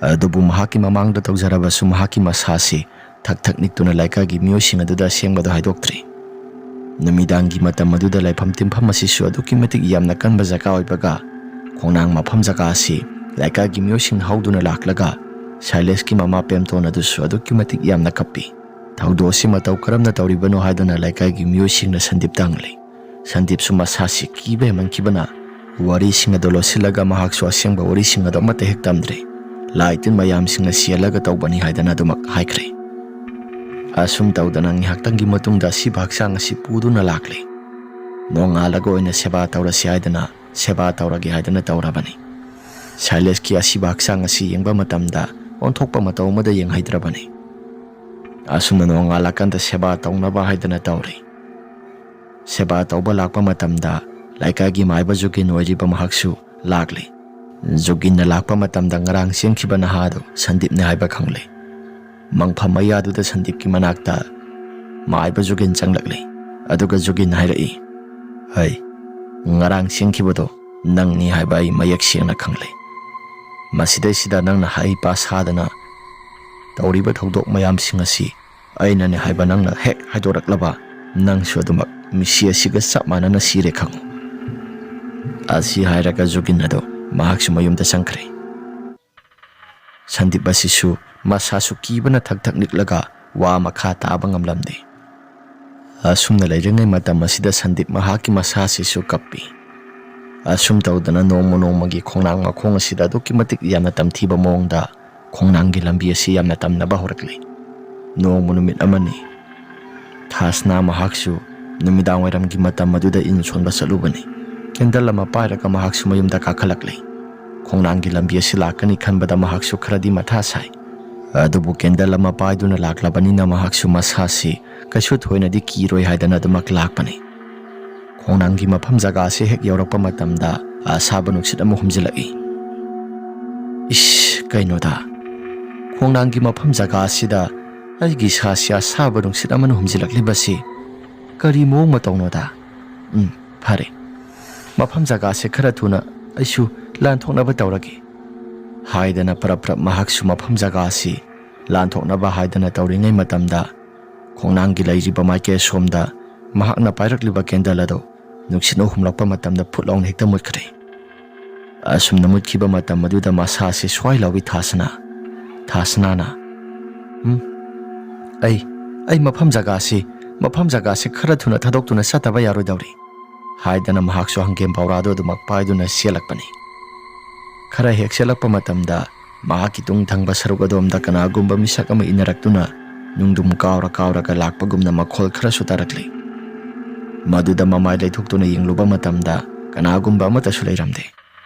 ꯑꯗꯨꯕꯨ ꯃꯍꯥꯛꯀꯤ ꯃꯃꯥꯡꯗ ꯇꯧꯖꯔꯕꯁꯨ ꯃꯍꯥꯛꯀꯤ ꯃꯁꯥꯁꯤ ꯊꯛ ꯊꯛ ꯅꯤꯛꯇꯨꯅ ꯂꯩꯀꯥꯏꯒꯤ ꯃꯤꯑꯣꯏꯁꯤꯡ ꯑꯗꯨꯗ ꯑꯁꯦꯡꯕꯗꯨ ꯍꯥꯏꯗꯣꯛꯇ꯭ꯔꯤ꯫ ꯅꯨꯃꯤꯗꯥꯡꯒꯤ ꯃꯇꯝ ꯑꯗꯨꯗ ꯂꯩꯐꯝ ꯇꯤꯟꯐꯝ ꯑꯁꯤꯁꯨ ꯑꯗꯨꯛꯀꯤ ꯃꯇꯤꯛ ꯌꯥꯝꯅ ꯀꯟꯕ ꯖꯒꯥ ꯑꯣꯏꯕꯒ ꯈꯣꯡꯅꯥꯡ ꯃꯐꯝ ꯖꯒꯥ ꯑꯁꯤ ꯂꯩꯀꯥꯏꯒꯤ ꯃꯤꯑꯣꯏꯁꯤꯡꯅ ꯍꯧꯗꯨꯅ ꯂꯥꯛꯂꯒ ꯁꯥꯏꯂꯦꯁꯀꯤ ꯃꯃꯥ ꯄꯦꯝꯇꯣꯟ ꯑꯗꯨꯁꯨ ꯑꯗꯨꯛꯀꯤ ꯃꯇꯤꯛ ꯌꯥꯝꯅ ꯀꯞꯄꯤ꯫ ꯊꯧꯗꯣꯛ ꯑꯁꯤ ꯃꯇꯧ ꯀꯔꯝꯅ ꯇꯧꯔꯤꯕꯅꯣ ꯍꯥꯏꯗꯨꯅ ꯂꯩꯀꯥꯏꯒꯤ ꯃꯤꯑꯣꯏꯁꯤꯡꯅ ꯁꯟꯗꯤꯞꯇ ꯍꯪꯂꯤ꯫ ꯁꯟꯗꯤꯞꯁꯨ ꯃꯁꯥꯁꯤ ꯀꯤꯕ ꯍꯦꯟꯃꯟꯈꯤꯕꯅ ꯋꯥꯔꯤꯁꯤꯡ ꯑꯗꯨ ꯂꯣꯠꯁꯤꯜꯂꯒ ꯃꯍꯥꯛꯁꯨ ꯑꯁꯦꯡꯕ ꯋꯥꯔꯤꯁꯤꯡ ꯑꯗꯨ ꯑꯃꯠꯇ ꯍꯦꯛ ꯇꯝꯗ꯭ꯔꯦ꯫ ꯂꯥꯏ ꯇꯤꯟ ꯃꯌꯥꯝꯁꯤꯡꯅ ꯆꯦꯜꯂꯒ ꯇꯧꯕꯅꯤ ꯍꯥꯏꯗꯅ ꯑꯗꯨꯃꯛ ꯍꯥꯏꯈ꯭ꯔꯦ꯫ ꯑꯁꯨꯝ ꯇꯧꯗꯅ ꯉꯥꯏꯍꯥꯛꯇꯪꯒꯤ ꯃꯇꯨꯡꯗ ꯑꯁꯤꯕ ꯍꯛꯆꯥꯡ ꯑꯁꯤ ꯄꯨꯗꯨꯅ ꯂꯥꯛꯂꯦ꯫ ꯅꯣꯡꯉꯥꯜꯂꯒ ꯑꯣꯏꯅ ꯁꯦꯕꯥ ꯇꯧꯔꯁꯤ ꯍꯥꯏꯗꯅ ꯁꯦꯕꯥ ꯇꯧꯔꯒꯦ ꯍꯥꯏꯗꯅ ꯇꯧꯔꯕꯅꯤ꯫ ꯁꯥꯏꯂꯦꯁꯀꯤ ꯑꯁꯤꯕ ꯍꯛꯆꯥꯡ ꯑꯁꯤ ꯌꯦꯡꯕ ꯃꯇꯝꯗ ꯑꯣꯟꯊꯣꯛꯄ ꯃꯇꯧ ꯑꯃꯗ ꯌꯦꯡꯍꯩꯗ꯭ꯔꯕꯅꯤ꯫ ꯑꯁꯨꯝꯅ ꯅꯣꯡꯉꯥꯜꯂꯀꯥꯟꯗ ꯁꯦꯕꯥ ꯇꯧꯅꯕ ꯍꯥꯏꯗꯅ ꯇꯧꯔꯤ꯫ ꯁꯦꯕꯥ ꯇꯧꯕ ꯂꯥꯛꯄ ꯃꯇꯝꯗ ꯂꯩꯀꯥꯏꯒꯤ ꯃꯥꯏꯕ ꯖꯨꯒꯤꯟ ꯑꯣꯏꯔꯤꯕ ꯃꯍꯥꯛꯁꯨ ꯂꯥꯛꯂꯤ꯫ ꯖꯨꯒꯤꯟꯅ ꯂꯥꯛꯄ ꯃꯇꯝꯗ ꯉꯔꯥꯡ ꯆꯦꯟꯈꯤꯕ ꯅꯍꯥ ꯑꯗꯨ ꯁꯟꯗꯤꯞꯅꯤ ꯍꯥꯏꯕ ꯈꯪꯂꯦ꯫ ꯃꯪꯐꯝ ꯃꯌꯥꯗꯨꯗ ꯁꯟꯗꯤꯞꯀꯤ ꯃꯅꯥꯛꯇ ꯃꯥꯏꯕ ꯖꯨꯒꯤꯟ ꯆꯪꯂꯛꯂꯤ꯫ ꯑꯗꯨꯒ ꯖꯨꯒꯤꯟ ꯍꯥꯏꯔꯛꯏ, "ꯍꯩ, ꯉꯔꯥꯡ ꯆꯦꯟꯈꯤꯕꯗꯣ ꯅꯪꯅꯤ ꯍꯥꯏꯕ ꯑꯩ ꯃꯌꯦꯛ ꯁꯦꯡꯅ ꯈꯪꯂꯦ꯫ ꯃꯁꯤꯗꯩꯁꯤꯗ ꯅꯪꯅ ꯍꯩ ꯄꯥ ꯁꯥꯗꯅ ꯇꯧꯔꯤꯕ ꯊꯧꯗꯣꯛ ꯃꯌꯥꯝꯁꯤꯡ ꯑꯁꯤ ꯑꯩꯅꯅꯦ ꯍꯥꯏꯕ ꯅꯪꯅ ꯍꯦꯛ ꯍꯥꯏꯗꯣꯔꯛꯂꯕ, ꯅꯪꯁꯨ ꯑꯗꯨꯃꯛ ꯃꯤꯁꯤ ꯑꯁꯤꯒ ꯆꯞ ꯃꯥꯟꯅꯅ ꯁꯤꯔꯦ ꯈꯪꯉꯨ꯫" ꯑꯁꯤ ꯍꯥꯏꯔꯒ ꯖꯨꯒꯤꯟ ꯑꯗꯨ ꯃꯍꯥꯛꯁꯨ ꯃꯌꯨꯝꯗ ꯆꯪꯈ꯭ꯔꯦ꯫ ꯁꯟꯗꯤꯞ ꯑꯁꯤꯁꯨ ꯃꯁꯥꯁꯨ ꯀꯤꯕꯅ ꯊꯛ ꯊꯛ ꯅꯤꯛꯂꯒ ꯋꯥ ꯃꯈꯥ ꯇꯥꯕ ꯉꯝꯂꯝꯗꯦ꯫ ꯑꯁꯨꯝꯅ ꯂꯩꯔꯤꯉꯩ ꯃꯇꯝ ꯑꯁꯤꯗ ꯁꯟꯗꯤꯞ ꯃꯍꯥꯛꯀꯤ ꯃꯁꯥꯁꯤꯁꯨ ꯀꯞꯄꯤ꯫ ꯑꯁꯨꯝ ꯇꯧꯗꯅ ꯅꯣꯡꯃ ꯅꯣꯡꯃꯒꯤ ꯈꯣꯡꯅꯥꯡ ꯃꯈꯣꯡ ꯑꯁꯤꯗ ꯑꯗꯨꯛꯀꯤ ꯃꯇꯤꯛ ꯌꯥꯝꯅ ꯇꯝꯊꯤꯕ ꯃꯑꯣꯡꯗ ꯈꯣꯡꯅꯥꯡꯒꯤ ꯂꯝꯕꯤ ꯑꯁꯤ ꯌꯥꯝꯅ ꯇꯝꯅꯕ ꯍꯧꯔꯛꯂꯤ꯫ ꯅꯣꯡꯃ ꯅꯨꯃꯤꯠ ꯑꯃꯅꯤ꯫ ꯊꯥꯁꯅꯥ ꯃꯍꯥꯛꯁꯨ ꯅꯨꯃꯤꯗꯥꯡ ꯋꯥꯏꯔꯝꯒꯤ ꯃꯇꯝ ꯑꯗꯨꯗ ꯏꯟ ꯁꯣꯟꯕ ꯆꯠꯂꯨꯕꯅꯤ꯫ ꯀꯦꯟꯗꯜ ꯑꯃ ꯄꯥꯏꯔꯒ ꯃꯍꯥꯛꯁꯨ ꯃꯌꯨꯝꯗ ꯀꯥꯈꯠꯂꯛꯂꯤ꯫ ꯈꯣꯡꯅꯥꯡꯒꯤ ꯂꯝꯕꯤ ꯑꯁꯤ ꯂꯥꯛꯀꯅꯤ ꯈꯟꯕꯗ ꯃꯍꯥꯛꯁꯨ ꯈꯔꯗꯤ ꯃꯊꯥ ꯁꯥꯏ꯫ ꯑꯗꯨꯕꯨ ꯀꯦꯟꯗꯜ ꯑꯃ ꯄꯥꯏꯗꯨꯅ ꯂꯥꯛꯂꯕꯅꯤꯅ ꯃꯍꯥꯛꯁꯨ ꯃꯁꯥꯁꯤ ꯀꯩꯁꯨ ꯊꯣꯏꯅꯗꯤ ꯀꯤꯔꯣꯏ ꯍꯥꯏꯗꯅ ꯑꯗꯨꯃꯛ ꯂꯥꯛꯄꯅꯤ꯫ ꯈꯣꯡꯅꯥꯡꯒꯤ ꯃꯐꯝ ꯖꯒꯥꯁꯤ ꯍꯦꯛ ꯌꯧꯔꯛꯄ ꯃꯇꯝꯗ ꯑꯁꯥꯕ ꯅꯨꯡꯁꯤꯠ ꯑꯃ ꯍꯨꯝꯖꯤꯜꯂꯛꯏ꯫ "ꯏꯁ, ꯀꯩꯅꯣꯗ? ꯈꯣꯡꯅꯥꯡꯒꯤ ꯃꯐꯝ ꯖꯒꯥ ꯑꯁꯤꯗ ꯑꯩꯒꯤ ꯏꯁꯥꯁꯤ ꯑꯁꯥꯕ ꯅꯨꯡꯁꯤꯠ ꯑꯃꯅ ꯍꯨꯝꯖꯤꯜꯂꯛꯂꯤꯕꯁꯤ ꯀꯔꯤ ꯃꯑꯣꯡ ꯃꯇꯧꯅꯣꯗ? ꯎꯝ, ꯐꯔꯦ꯫ ꯃꯐꯝ ꯖꯒꯥꯁꯦ ꯈꯔ ꯊꯨꯅ ꯑꯩꯁꯨ ꯂꯥꯟꯊꯣꯛꯅꯕ ꯇꯧꯔꯒꯦ," ꯍꯥꯏꯗꯅ ꯄꯔꯞ ꯄꯔꯞ ꯃꯍꯥꯛꯁꯨ ꯃꯐꯝ ꯖꯒꯥ ꯑꯁꯤ ꯂꯥꯟꯊꯣꯛꯅꯕ ꯍꯥꯏꯗꯅ ꯇꯧꯔꯤꯉꯩ ꯃꯇꯝꯗ, ꯈꯣꯡꯅꯥꯡꯒꯤ ꯂꯩꯔꯤꯕ ꯃꯥꯏꯀꯩ ꯑꯁꯣꯝꯗ ꯃꯍꯥꯛꯅ ꯄꯥꯏꯔꯛꯂꯤꯕ ꯀꯦꯟꯗꯜ ꯑꯗꯨ ꯅꯨꯡꯁꯤꯠꯅ ꯍꯨꯝꯂꯛꯄ ꯃꯇꯝꯗ ꯐꯨꯠ ꯂꯥꯎꯅ ꯍꯦꯛꯇ ꯃꯨꯠꯈ꯭ꯔꯦ꯫ ꯑꯁꯨꯝꯅ ꯃꯨꯠꯈꯤꯕ ꯃꯇꯝ ꯑꯗꯨꯗ ꯃꯁꯥꯁꯤ ꯁ꯭ꯋꯥꯏ ꯂꯥꯎꯏ ꯊꯥꯁꯅꯥ꯫ ꯊꯥꯁꯅꯥꯅ, "ꯎꯝ, ꯑꯩ, ꯑꯩ ꯃꯐꯝ ꯖꯒꯥꯁꯤ, ꯃꯐꯝ ꯖꯒꯥꯁꯤ ꯈꯔ ꯊꯨꯅ ꯊꯥꯗꯣꯛꯇꯨꯅ ꯆꯠꯇꯕ ꯌꯥꯔꯣꯏꯗꯧꯔꯤ," ꯍꯥꯏꯗꯅ ꯃꯍꯥꯛꯁꯨ ꯍꯪꯒꯦꯝ ꯄꯥꯎꯔꯥꯗꯨ ꯑꯗꯨꯃꯛ ꯄꯥꯏꯗꯨꯅ ꯆꯦꯜꯂꯛꯄꯅꯤ꯫ ꯈꯔ ꯍꯦꯛ ꯆꯦꯜꯂꯛꯄ ꯃꯇꯝꯗ ꯃꯍꯥꯛꯀꯤ ꯇꯨꯡ ꯊꯪꯕ ꯁꯔꯨꯛ ꯑꯗꯣꯝꯗ ꯀꯅꯥꯒꯨꯝꯕ ꯃꯤꯁꯛ ꯑꯃ ꯏꯟꯅꯔꯛꯇꯨꯅ ꯅꯨꯡꯗꯨꯝ ꯀꯥꯎꯔ ꯀꯥꯎꯔꯒ ꯂꯥꯛꯄꯒꯨꯝꯅ ꯃꯈꯣꯜ ꯈꯔꯁꯨ ꯇꯥꯔꯛꯂꯤ꯫ ꯃꯗꯨꯗ ꯃꯃꯥꯏ ꯂꯩꯊꯣꯛꯇꯨꯅ ꯌꯦꯡꯂꯨꯕ ꯃꯇꯝꯗ ꯀꯅꯥꯒꯨꯝꯕ ꯑꯃꯠꯇꯁꯨ ꯂꯩꯔꯝꯗꯦ꯫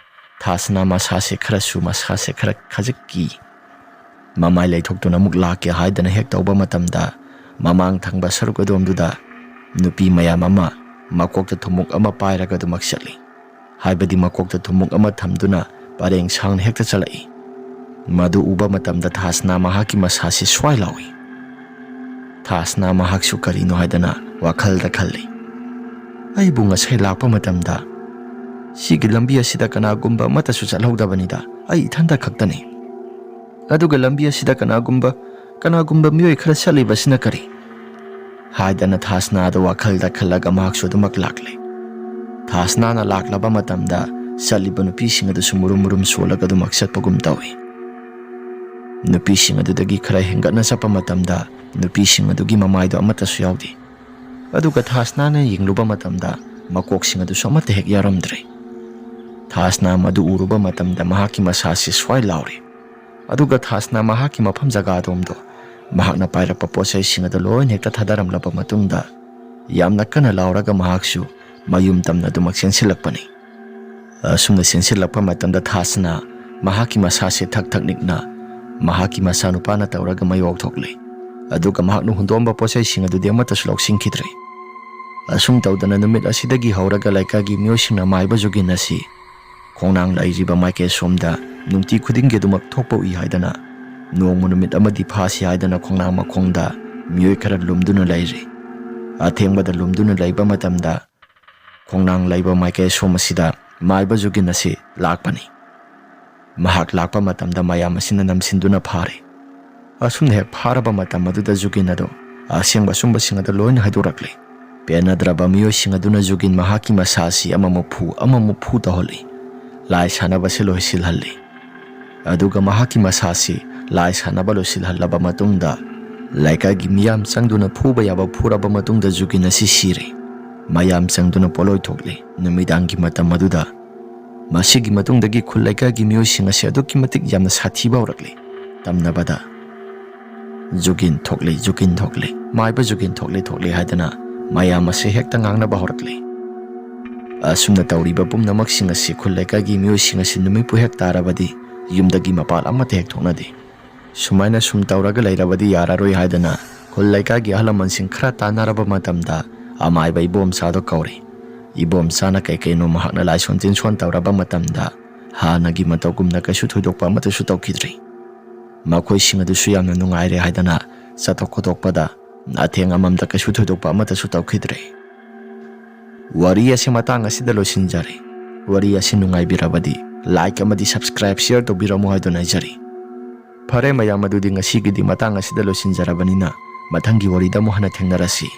ꯊꯥꯁꯅꯥ ꯃꯁꯥꯁꯦ ꯈꯔꯁꯨ, ꯃꯁꯥꯁꯦ ꯈꯔ ꯈꯖꯤꯛ ꯀꯤ꯫ ꯃꯃꯥꯏ ꯂꯩꯊꯣꯛꯇꯨꯅ ꯑꯃꯨꯛ ꯂꯥꯛꯀꯦ ꯍꯥꯏꯗꯅ ꯍꯦꯛ ꯇꯧꯕ ꯃꯇꯝꯗ, ꯃꯃꯥꯡ ꯊꯪꯕ ꯁꯔꯨꯛ ꯑꯗꯣꯝꯗꯨꯗ ꯅꯨꯄꯤ ꯃꯌꯥꯝ ꯑꯃ ꯃꯀꯣꯛꯇ ꯊꯨꯝꯃꯣꯛ ꯑꯃ ꯄꯥꯏꯔꯒ ꯑꯗꯨꯃꯛ ꯆꯠꯂꯤ꯫ ꯍꯥꯏꯕꯗꯤ ꯃꯀꯣꯛꯇ ꯊꯨꯝꯃꯣꯛ ꯑꯃ ꯊꯝꯗꯨꯅ ꯄꯔꯦꯡ ꯁꯥꯡꯅ ꯍꯦꯛꯇ ꯆꯠꯂꯛꯏ꯫ ꯃꯗꯨ ꯎꯕ ꯃꯇꯝꯗ ꯊꯥꯁꯅꯥ ꯃꯍꯥꯛꯀꯤ ꯃꯁꯥꯁꯤ ꯁ꯭ꯋꯥꯏ ꯂꯥꯎꯏ꯫ ꯊꯥꯁꯅꯥ ꯃꯍꯥꯛꯁꯨ ꯀꯔꯤꯅꯣ ꯍꯥꯏꯗꯅ ꯋꯥꯈꯜꯗ ꯈꯜꯂꯤ꯫ "ꯑꯩꯕꯨ ꯉꯁꯥꯏ ꯂꯥꯛꯄ ꯃꯇꯝꯗ ꯁꯤꯒꯤ ꯂꯝꯕꯤ ꯑꯁꯤꯗ ꯀꯅꯥꯒꯨꯝꯕ ꯑꯃꯠꯇꯁꯨ ꯆꯠꯍꯧꯗꯕꯅꯤꯗ, ꯑꯩ ꯏꯊꯟꯇ ꯈꯛꯇꯅꯤ꯫ ꯑꯗꯨꯒ ꯂꯝꯕꯤ ꯑꯁꯤꯗ ꯀꯅꯥꯒꯨꯝꯕ, ꯀꯅꯥꯒꯨꯝꯕ ꯃꯤꯑꯣꯏ ꯈꯔ ꯆꯠꯂꯤꯕꯁꯤꯅ ꯀꯔꯤ?" ꯍꯥꯏꯗꯅ ꯊꯥꯁꯅꯥꯗ ꯋꯥꯈꯜꯗ ꯈꯜꯂꯒ ꯃꯍꯥꯛꯁꯨ ꯑꯗꯨꯃꯛ ꯂꯥꯛꯂꯦ꯫ ꯊꯥꯁꯅꯥꯅ ꯂꯥꯛꯂꯕ ꯃꯇꯝꯗ ꯆꯠꯂꯤꯕ ꯅꯨꯄꯤꯁꯤꯡ ꯑꯗꯨꯁꯨ ꯃꯨꯔꯨꯝ ꯃꯨꯔꯨꯝ ꯁꯣꯜꯂꯒ ꯑꯗꯨꯃꯛ ꯆꯠꯄꯒꯨꯝ ꯇꯧꯏ꯫ ꯅꯨꯄꯤꯁꯤꯡ ꯑꯗꯨꯗꯒꯤ ꯈꯔ ꯍꯦꯟꯒꯠꯅ ꯆꯠꯄ ꯃꯇꯝꯗ ꯅꯨꯄꯤꯁꯤꯡ ꯑꯗꯨꯒꯤ ꯃꯃꯥꯏꯗꯣ ꯑꯃꯠꯇꯁꯨ ꯌꯥꯎꯗꯦ꯫ ꯑꯗꯨꯒ ꯊꯥꯁꯅꯥꯅ ꯌꯦꯡꯂꯨꯕ ꯃꯇꯝꯗ ꯃꯀꯣꯛꯁꯤꯡ ꯑꯗꯨꯁꯨ ꯑꯃꯠꯇ ꯍꯦꯛ ꯌꯥꯎꯔꯝꯗ꯭ꯔꯦ꯫ ꯊꯥꯁꯅꯥ ꯃꯗꯨ ꯎꯔꯨꯕ ꯃꯇꯝꯗ ꯃꯍꯥꯛꯀꯤ ꯃꯁꯥꯁꯤ ꯁ꯭ꯋꯥꯏ ꯂꯥꯎꯔꯦ꯫ ꯑꯗꯨꯒ ꯊꯥꯁꯅꯥ ꯃꯍꯥꯛꯀꯤ ꯃꯐꯝ ꯖꯒꯥ ꯑꯗꯣꯝꯗꯣ, ꯃꯍꯥꯛꯅ ꯄꯥꯏꯔꯛꯄ ꯄꯣꯠ ꯆꯩꯁꯤꯡ ꯑꯗꯨ ꯂꯣꯏꯅ ꯍꯦꯛꯇ ꯊꯥꯗꯔꯝꯂꯕ ꯃꯇꯨꯡꯗ, ꯌꯥꯝꯅ ꯀꯟꯅ ꯂꯥꯎꯔꯒ ꯃꯍꯥꯛꯁꯨ ꯃꯌꯨꯝ ꯇꯝꯅ ꯑꯗꯨꯃꯛ ꯆꯦꯟꯁꯤꯜꯂꯛꯄꯅꯤ꯫ ꯑꯁꯨꯝꯅ ꯆꯦꯟꯁꯤꯜꯂꯛꯄ ꯃꯇꯝꯗ ꯊꯥꯁꯅꯥ ꯃꯍꯥꯛꯀꯤ ꯃꯁꯥꯁꯦ ꯊꯛ ꯊꯛ ꯅꯤꯛꯅ ꯃꯍꯥꯛꯀꯤ ꯃꯆꯥꯅꯨꯄꯥꯅ ꯇꯧꯔꯒ ꯃꯌꯣꯛ ꯊꯣꯛꯂꯦ꯫ ꯑꯗꯨꯒ ꯃꯍꯥꯛꯅ ꯍꯨꯟꯗꯣꯛꯑꯝꯕ ꯄꯣꯠ ꯆꯩꯁꯤꯡ ꯑꯗꯨꯗꯤ ꯑꯃꯠꯇꯁꯨ ꯂꯧꯁꯤꯟꯈꯤꯗ꯭ꯔꯦ꯫ ꯑꯁꯨꯝ ꯇꯧꯗꯅ ꯅꯨꯃꯤꯠ ꯑꯁꯤꯗꯒꯤ ꯍꯧꯔꯒ ꯂꯩꯀꯥꯏꯒꯤ ꯃꯤꯑꯣꯏꯁꯤꯡꯅ ꯃꯥꯏꯕ ꯖꯨꯒꯤꯟ ꯑꯁꯤ ꯈꯣꯡꯅꯥꯡ ꯂꯩꯔꯤꯕ ꯃꯥꯏꯀꯩ ꯁꯣꯝꯗ ꯅꯨꯡꯇꯤ ꯈꯨꯗꯤꯡꯒꯤ ꯑꯗꯨꯃꯛ ꯊꯣꯛꯄ ꯎꯏ ꯍꯥꯏꯗꯅ, ꯅꯣꯡꯃ ꯅꯨꯃꯤꯠ ꯑꯃꯗꯤ ꯐꯥꯁꯤ ꯍꯥꯏꯗꯅ ꯈꯣꯡꯅꯥꯡ ꯃꯈꯣꯡꯗ ꯃꯤꯑꯣꯏ ꯈꯔ ꯂꯨꯝꯗꯨꯅ ꯂꯩꯔꯤ꯫ ꯑꯊꯦꯡꯕꯗ ꯂꯨꯝꯗꯨꯅ ꯂꯩꯕ ꯃꯇꯝꯗ, ꯈꯣꯡꯅꯥꯡ ꯂꯩꯕ ꯃꯥꯏꯀꯩ ꯁꯣꯝ ꯑꯁꯤꯗ ꯃꯥꯏꯕ ꯖꯨꯒꯤꯟ ꯑꯁꯤ ꯂꯥꯛꯄꯅꯤ꯫ ꯃꯍꯥꯛ ꯂꯥꯛꯄ ꯃꯇꯝꯗ ꯃꯌꯥꯝ ꯑꯁꯤꯅ ꯅꯝꯁꯤꯟꯗꯨꯅ ꯐꯥꯔꯦ꯫ ꯑꯁꯨꯝꯅ ꯍꯦꯛ ꯐꯥꯔꯕ ꯃꯇꯝ ꯑꯗꯨꯗ ꯖꯨꯒꯤꯟ ꯑꯗꯨ ꯑꯁꯦꯡꯕ ꯑꯆꯨꯝꯕꯁꯤꯡ ꯑꯗꯨ ꯂꯣꯏꯅ ꯍꯥꯏꯗꯣꯔꯛꯂꯦ꯫ ꯄꯦꯟꯅꯗ꯭ꯔꯕ ꯃꯤꯑꯣꯏꯁꯤꯡ ꯑꯗꯨꯅ ꯖꯨꯒꯤꯟ ꯃꯍꯥꯛꯀꯤ ꯃꯁꯥ ꯑꯁꯤ ꯑꯃꯃꯨꯛ ꯐꯨ, ꯑꯃꯃꯨꯛ ꯐꯨ ꯇꯧꯍꯜꯂꯤ꯫ ꯂꯥꯏ ꯁꯥꯟꯅꯕꯁꯤ ꯂꯣꯏꯁꯤꯜꯍꯜꯂꯤ꯫ ꯑꯗꯨꯒ ꯃꯍꯥꯛꯀꯤ ꯃꯁꯥ ꯑꯁꯤ ꯂꯥꯏ ꯁꯥꯟꯅꯕ ꯂꯣꯏꯁꯤꯜꯍꯜꯂꯕ ꯃꯇꯨꯡꯗ, ꯂꯩꯀꯥꯏꯒꯤ ꯃꯤꯌꯥꯝ ꯆꯪꯗꯨꯅ ꯐꯨꯕ ꯌꯥꯕ ꯐꯨꯔꯕ ꯃꯇꯨꯡꯗ ꯖꯨꯒꯤꯟ ꯑꯁꯤ ꯁꯤꯔꯦ꯫ ꯃꯌꯥꯝ ꯆꯪꯗꯨꯅ ꯄꯣꯠꯂꯣꯏ ꯊꯣꯛꯂꯦ꯫ ꯅꯨꯃꯤꯗꯥꯡꯒꯤ ꯃꯇꯝ ꯑꯗꯨꯗ ꯃꯁꯤꯒꯤ ꯃꯇꯨꯡꯗꯒꯤ ꯈꯨꯜ ꯂꯩꯀꯥꯏꯒꯤ ꯃꯤꯑꯣꯏꯁꯤꯡ ꯑꯁꯤ ꯑꯗꯨꯛꯀꯤ ꯃꯇꯤꯛ ꯌꯥꯝꯅ ꯁꯥꯊꯤꯕ ꯍꯧꯔꯛꯂꯦ꯫ ꯇꯝꯅꯕꯗ, "ꯖꯨꯒꯤꯟ ꯊꯣꯛꯂꯦ, ꯖꯨꯒꯤꯟ ꯊꯣꯛꯂꯦ, ꯃꯥꯏꯕ ꯖꯨꯒꯤꯟ ꯊꯣꯛꯂꯦ, ꯊꯣꯛꯂꯦ" ꯍꯥꯏꯗꯅ ꯃꯌꯥꯝ ꯑꯁꯤ ꯍꯦꯛꯇ ꯉꯥꯡꯅꯕ ꯍꯧꯔꯛꯂꯦ꯫ ꯑꯁꯨꯝꯅ ꯇꯧꯔꯤꯕ ꯄꯨꯝꯅꯃꯛꯁꯤꯡ ꯑꯁꯤ ꯈꯨꯜ ꯂꯩꯀꯥꯏꯒꯤ ꯃꯤꯑꯣꯏꯁꯤꯡ ꯑꯁꯤ ꯅꯨꯃꯤꯠꯄꯨ ꯍꯦꯛ ꯇꯥꯔꯕꯗꯤ ꯌꯨꯝꯗꯒꯤ ꯃꯄꯥꯟ ꯑꯃꯠꯇ ꯍꯦꯛ ꯊꯣꯛꯅꯗꯦ꯫ ꯁꯨꯃꯥꯏꯅ ꯁꯨꯝ ꯇꯧꯔꯒ ꯂꯩꯔꯕꯗꯤ ꯌꯥꯔꯔꯣꯏ ꯍꯥꯏꯗꯅ ꯈꯨꯜ ꯂꯩꯀꯥꯏꯒꯤ ꯑꯍꯜ ꯂꯃꯟꯁꯤꯡ ꯈꯔ ꯇꯥꯟꯅꯔꯕ ꯃꯇꯝꯗ, ꯑꯃꯥꯏꯕ ꯏꯕꯣꯝꯆꯥꯗꯣ ꯀꯧꯔꯦ꯫ ꯏꯕꯣꯝꯆꯥꯅ ꯀꯩ ꯀꯩꯅꯣ ꯃꯍꯥꯛꯅ ꯂꯥꯏꯁꯣꯟ ꯇꯤꯟꯁꯣꯟ ꯇꯧꯔꯕ ꯃꯇꯝꯗ ꯍꯥꯟꯅꯒꯤ ꯃꯇꯧꯒꯨꯝꯅ ꯀꯩꯁꯨ ꯊꯣꯏꯗꯣꯛꯄ ꯑꯃꯠꯇꯁꯨ ꯇꯧꯈꯤꯗ꯭ꯔꯦ꯫ ꯃꯈꯣꯏꯁꯤꯡ ꯑꯗꯨꯁꯨ ꯌꯥꯝꯅ ꯅꯨꯡꯉꯥꯏꯔꯦ ꯍꯥꯏꯗꯅ ꯆꯠꯊꯣꯛ ꯈꯣꯠꯇꯣꯛꯄꯗ ꯑꯊꯦꯡ ꯑꯃꯝꯗ ꯀꯩꯁꯨ ꯊꯣꯏꯗꯣꯛꯄ ꯑꯃꯠꯇꯁꯨ ꯇꯧꯈꯤꯗ꯭ꯔꯦ꯫ ꯋꯥꯔꯤ ꯑꯁꯤ ꯃꯇꯥꯡ ꯑꯁꯤꯗ ꯂꯣꯏꯁꯤꯟꯖꯔꯦ꯫ ꯋꯥꯔꯤ ꯑꯁꯤ ꯅꯨꯡꯉꯥꯏꯕꯤꯔꯕꯗꯤ like ꯑꯃꯗꯤ subscribe, share ꯇꯧꯕꯤꯔꯝꯃꯨ ꯍꯥꯏꯗꯨꯅ ꯍꯥꯏꯖꯔꯤ꯫ ꯐꯔꯦ ꯃꯌꯥꯝ, ꯑꯗꯨꯗꯤ ꯉꯁꯤꯒꯤꯗꯤ ꯃꯇꯥꯡ ꯑꯁꯤꯗ ꯂꯣꯏꯁꯤꯟꯖꯔꯕꯅꯤꯅ ꯃꯊꯪꯒꯤ ꯋꯥꯔꯤꯗ ꯑꯃꯨꯛ ꯍꯟꯅ ꯊꯦꯡꯅꯔꯁꯤ꯫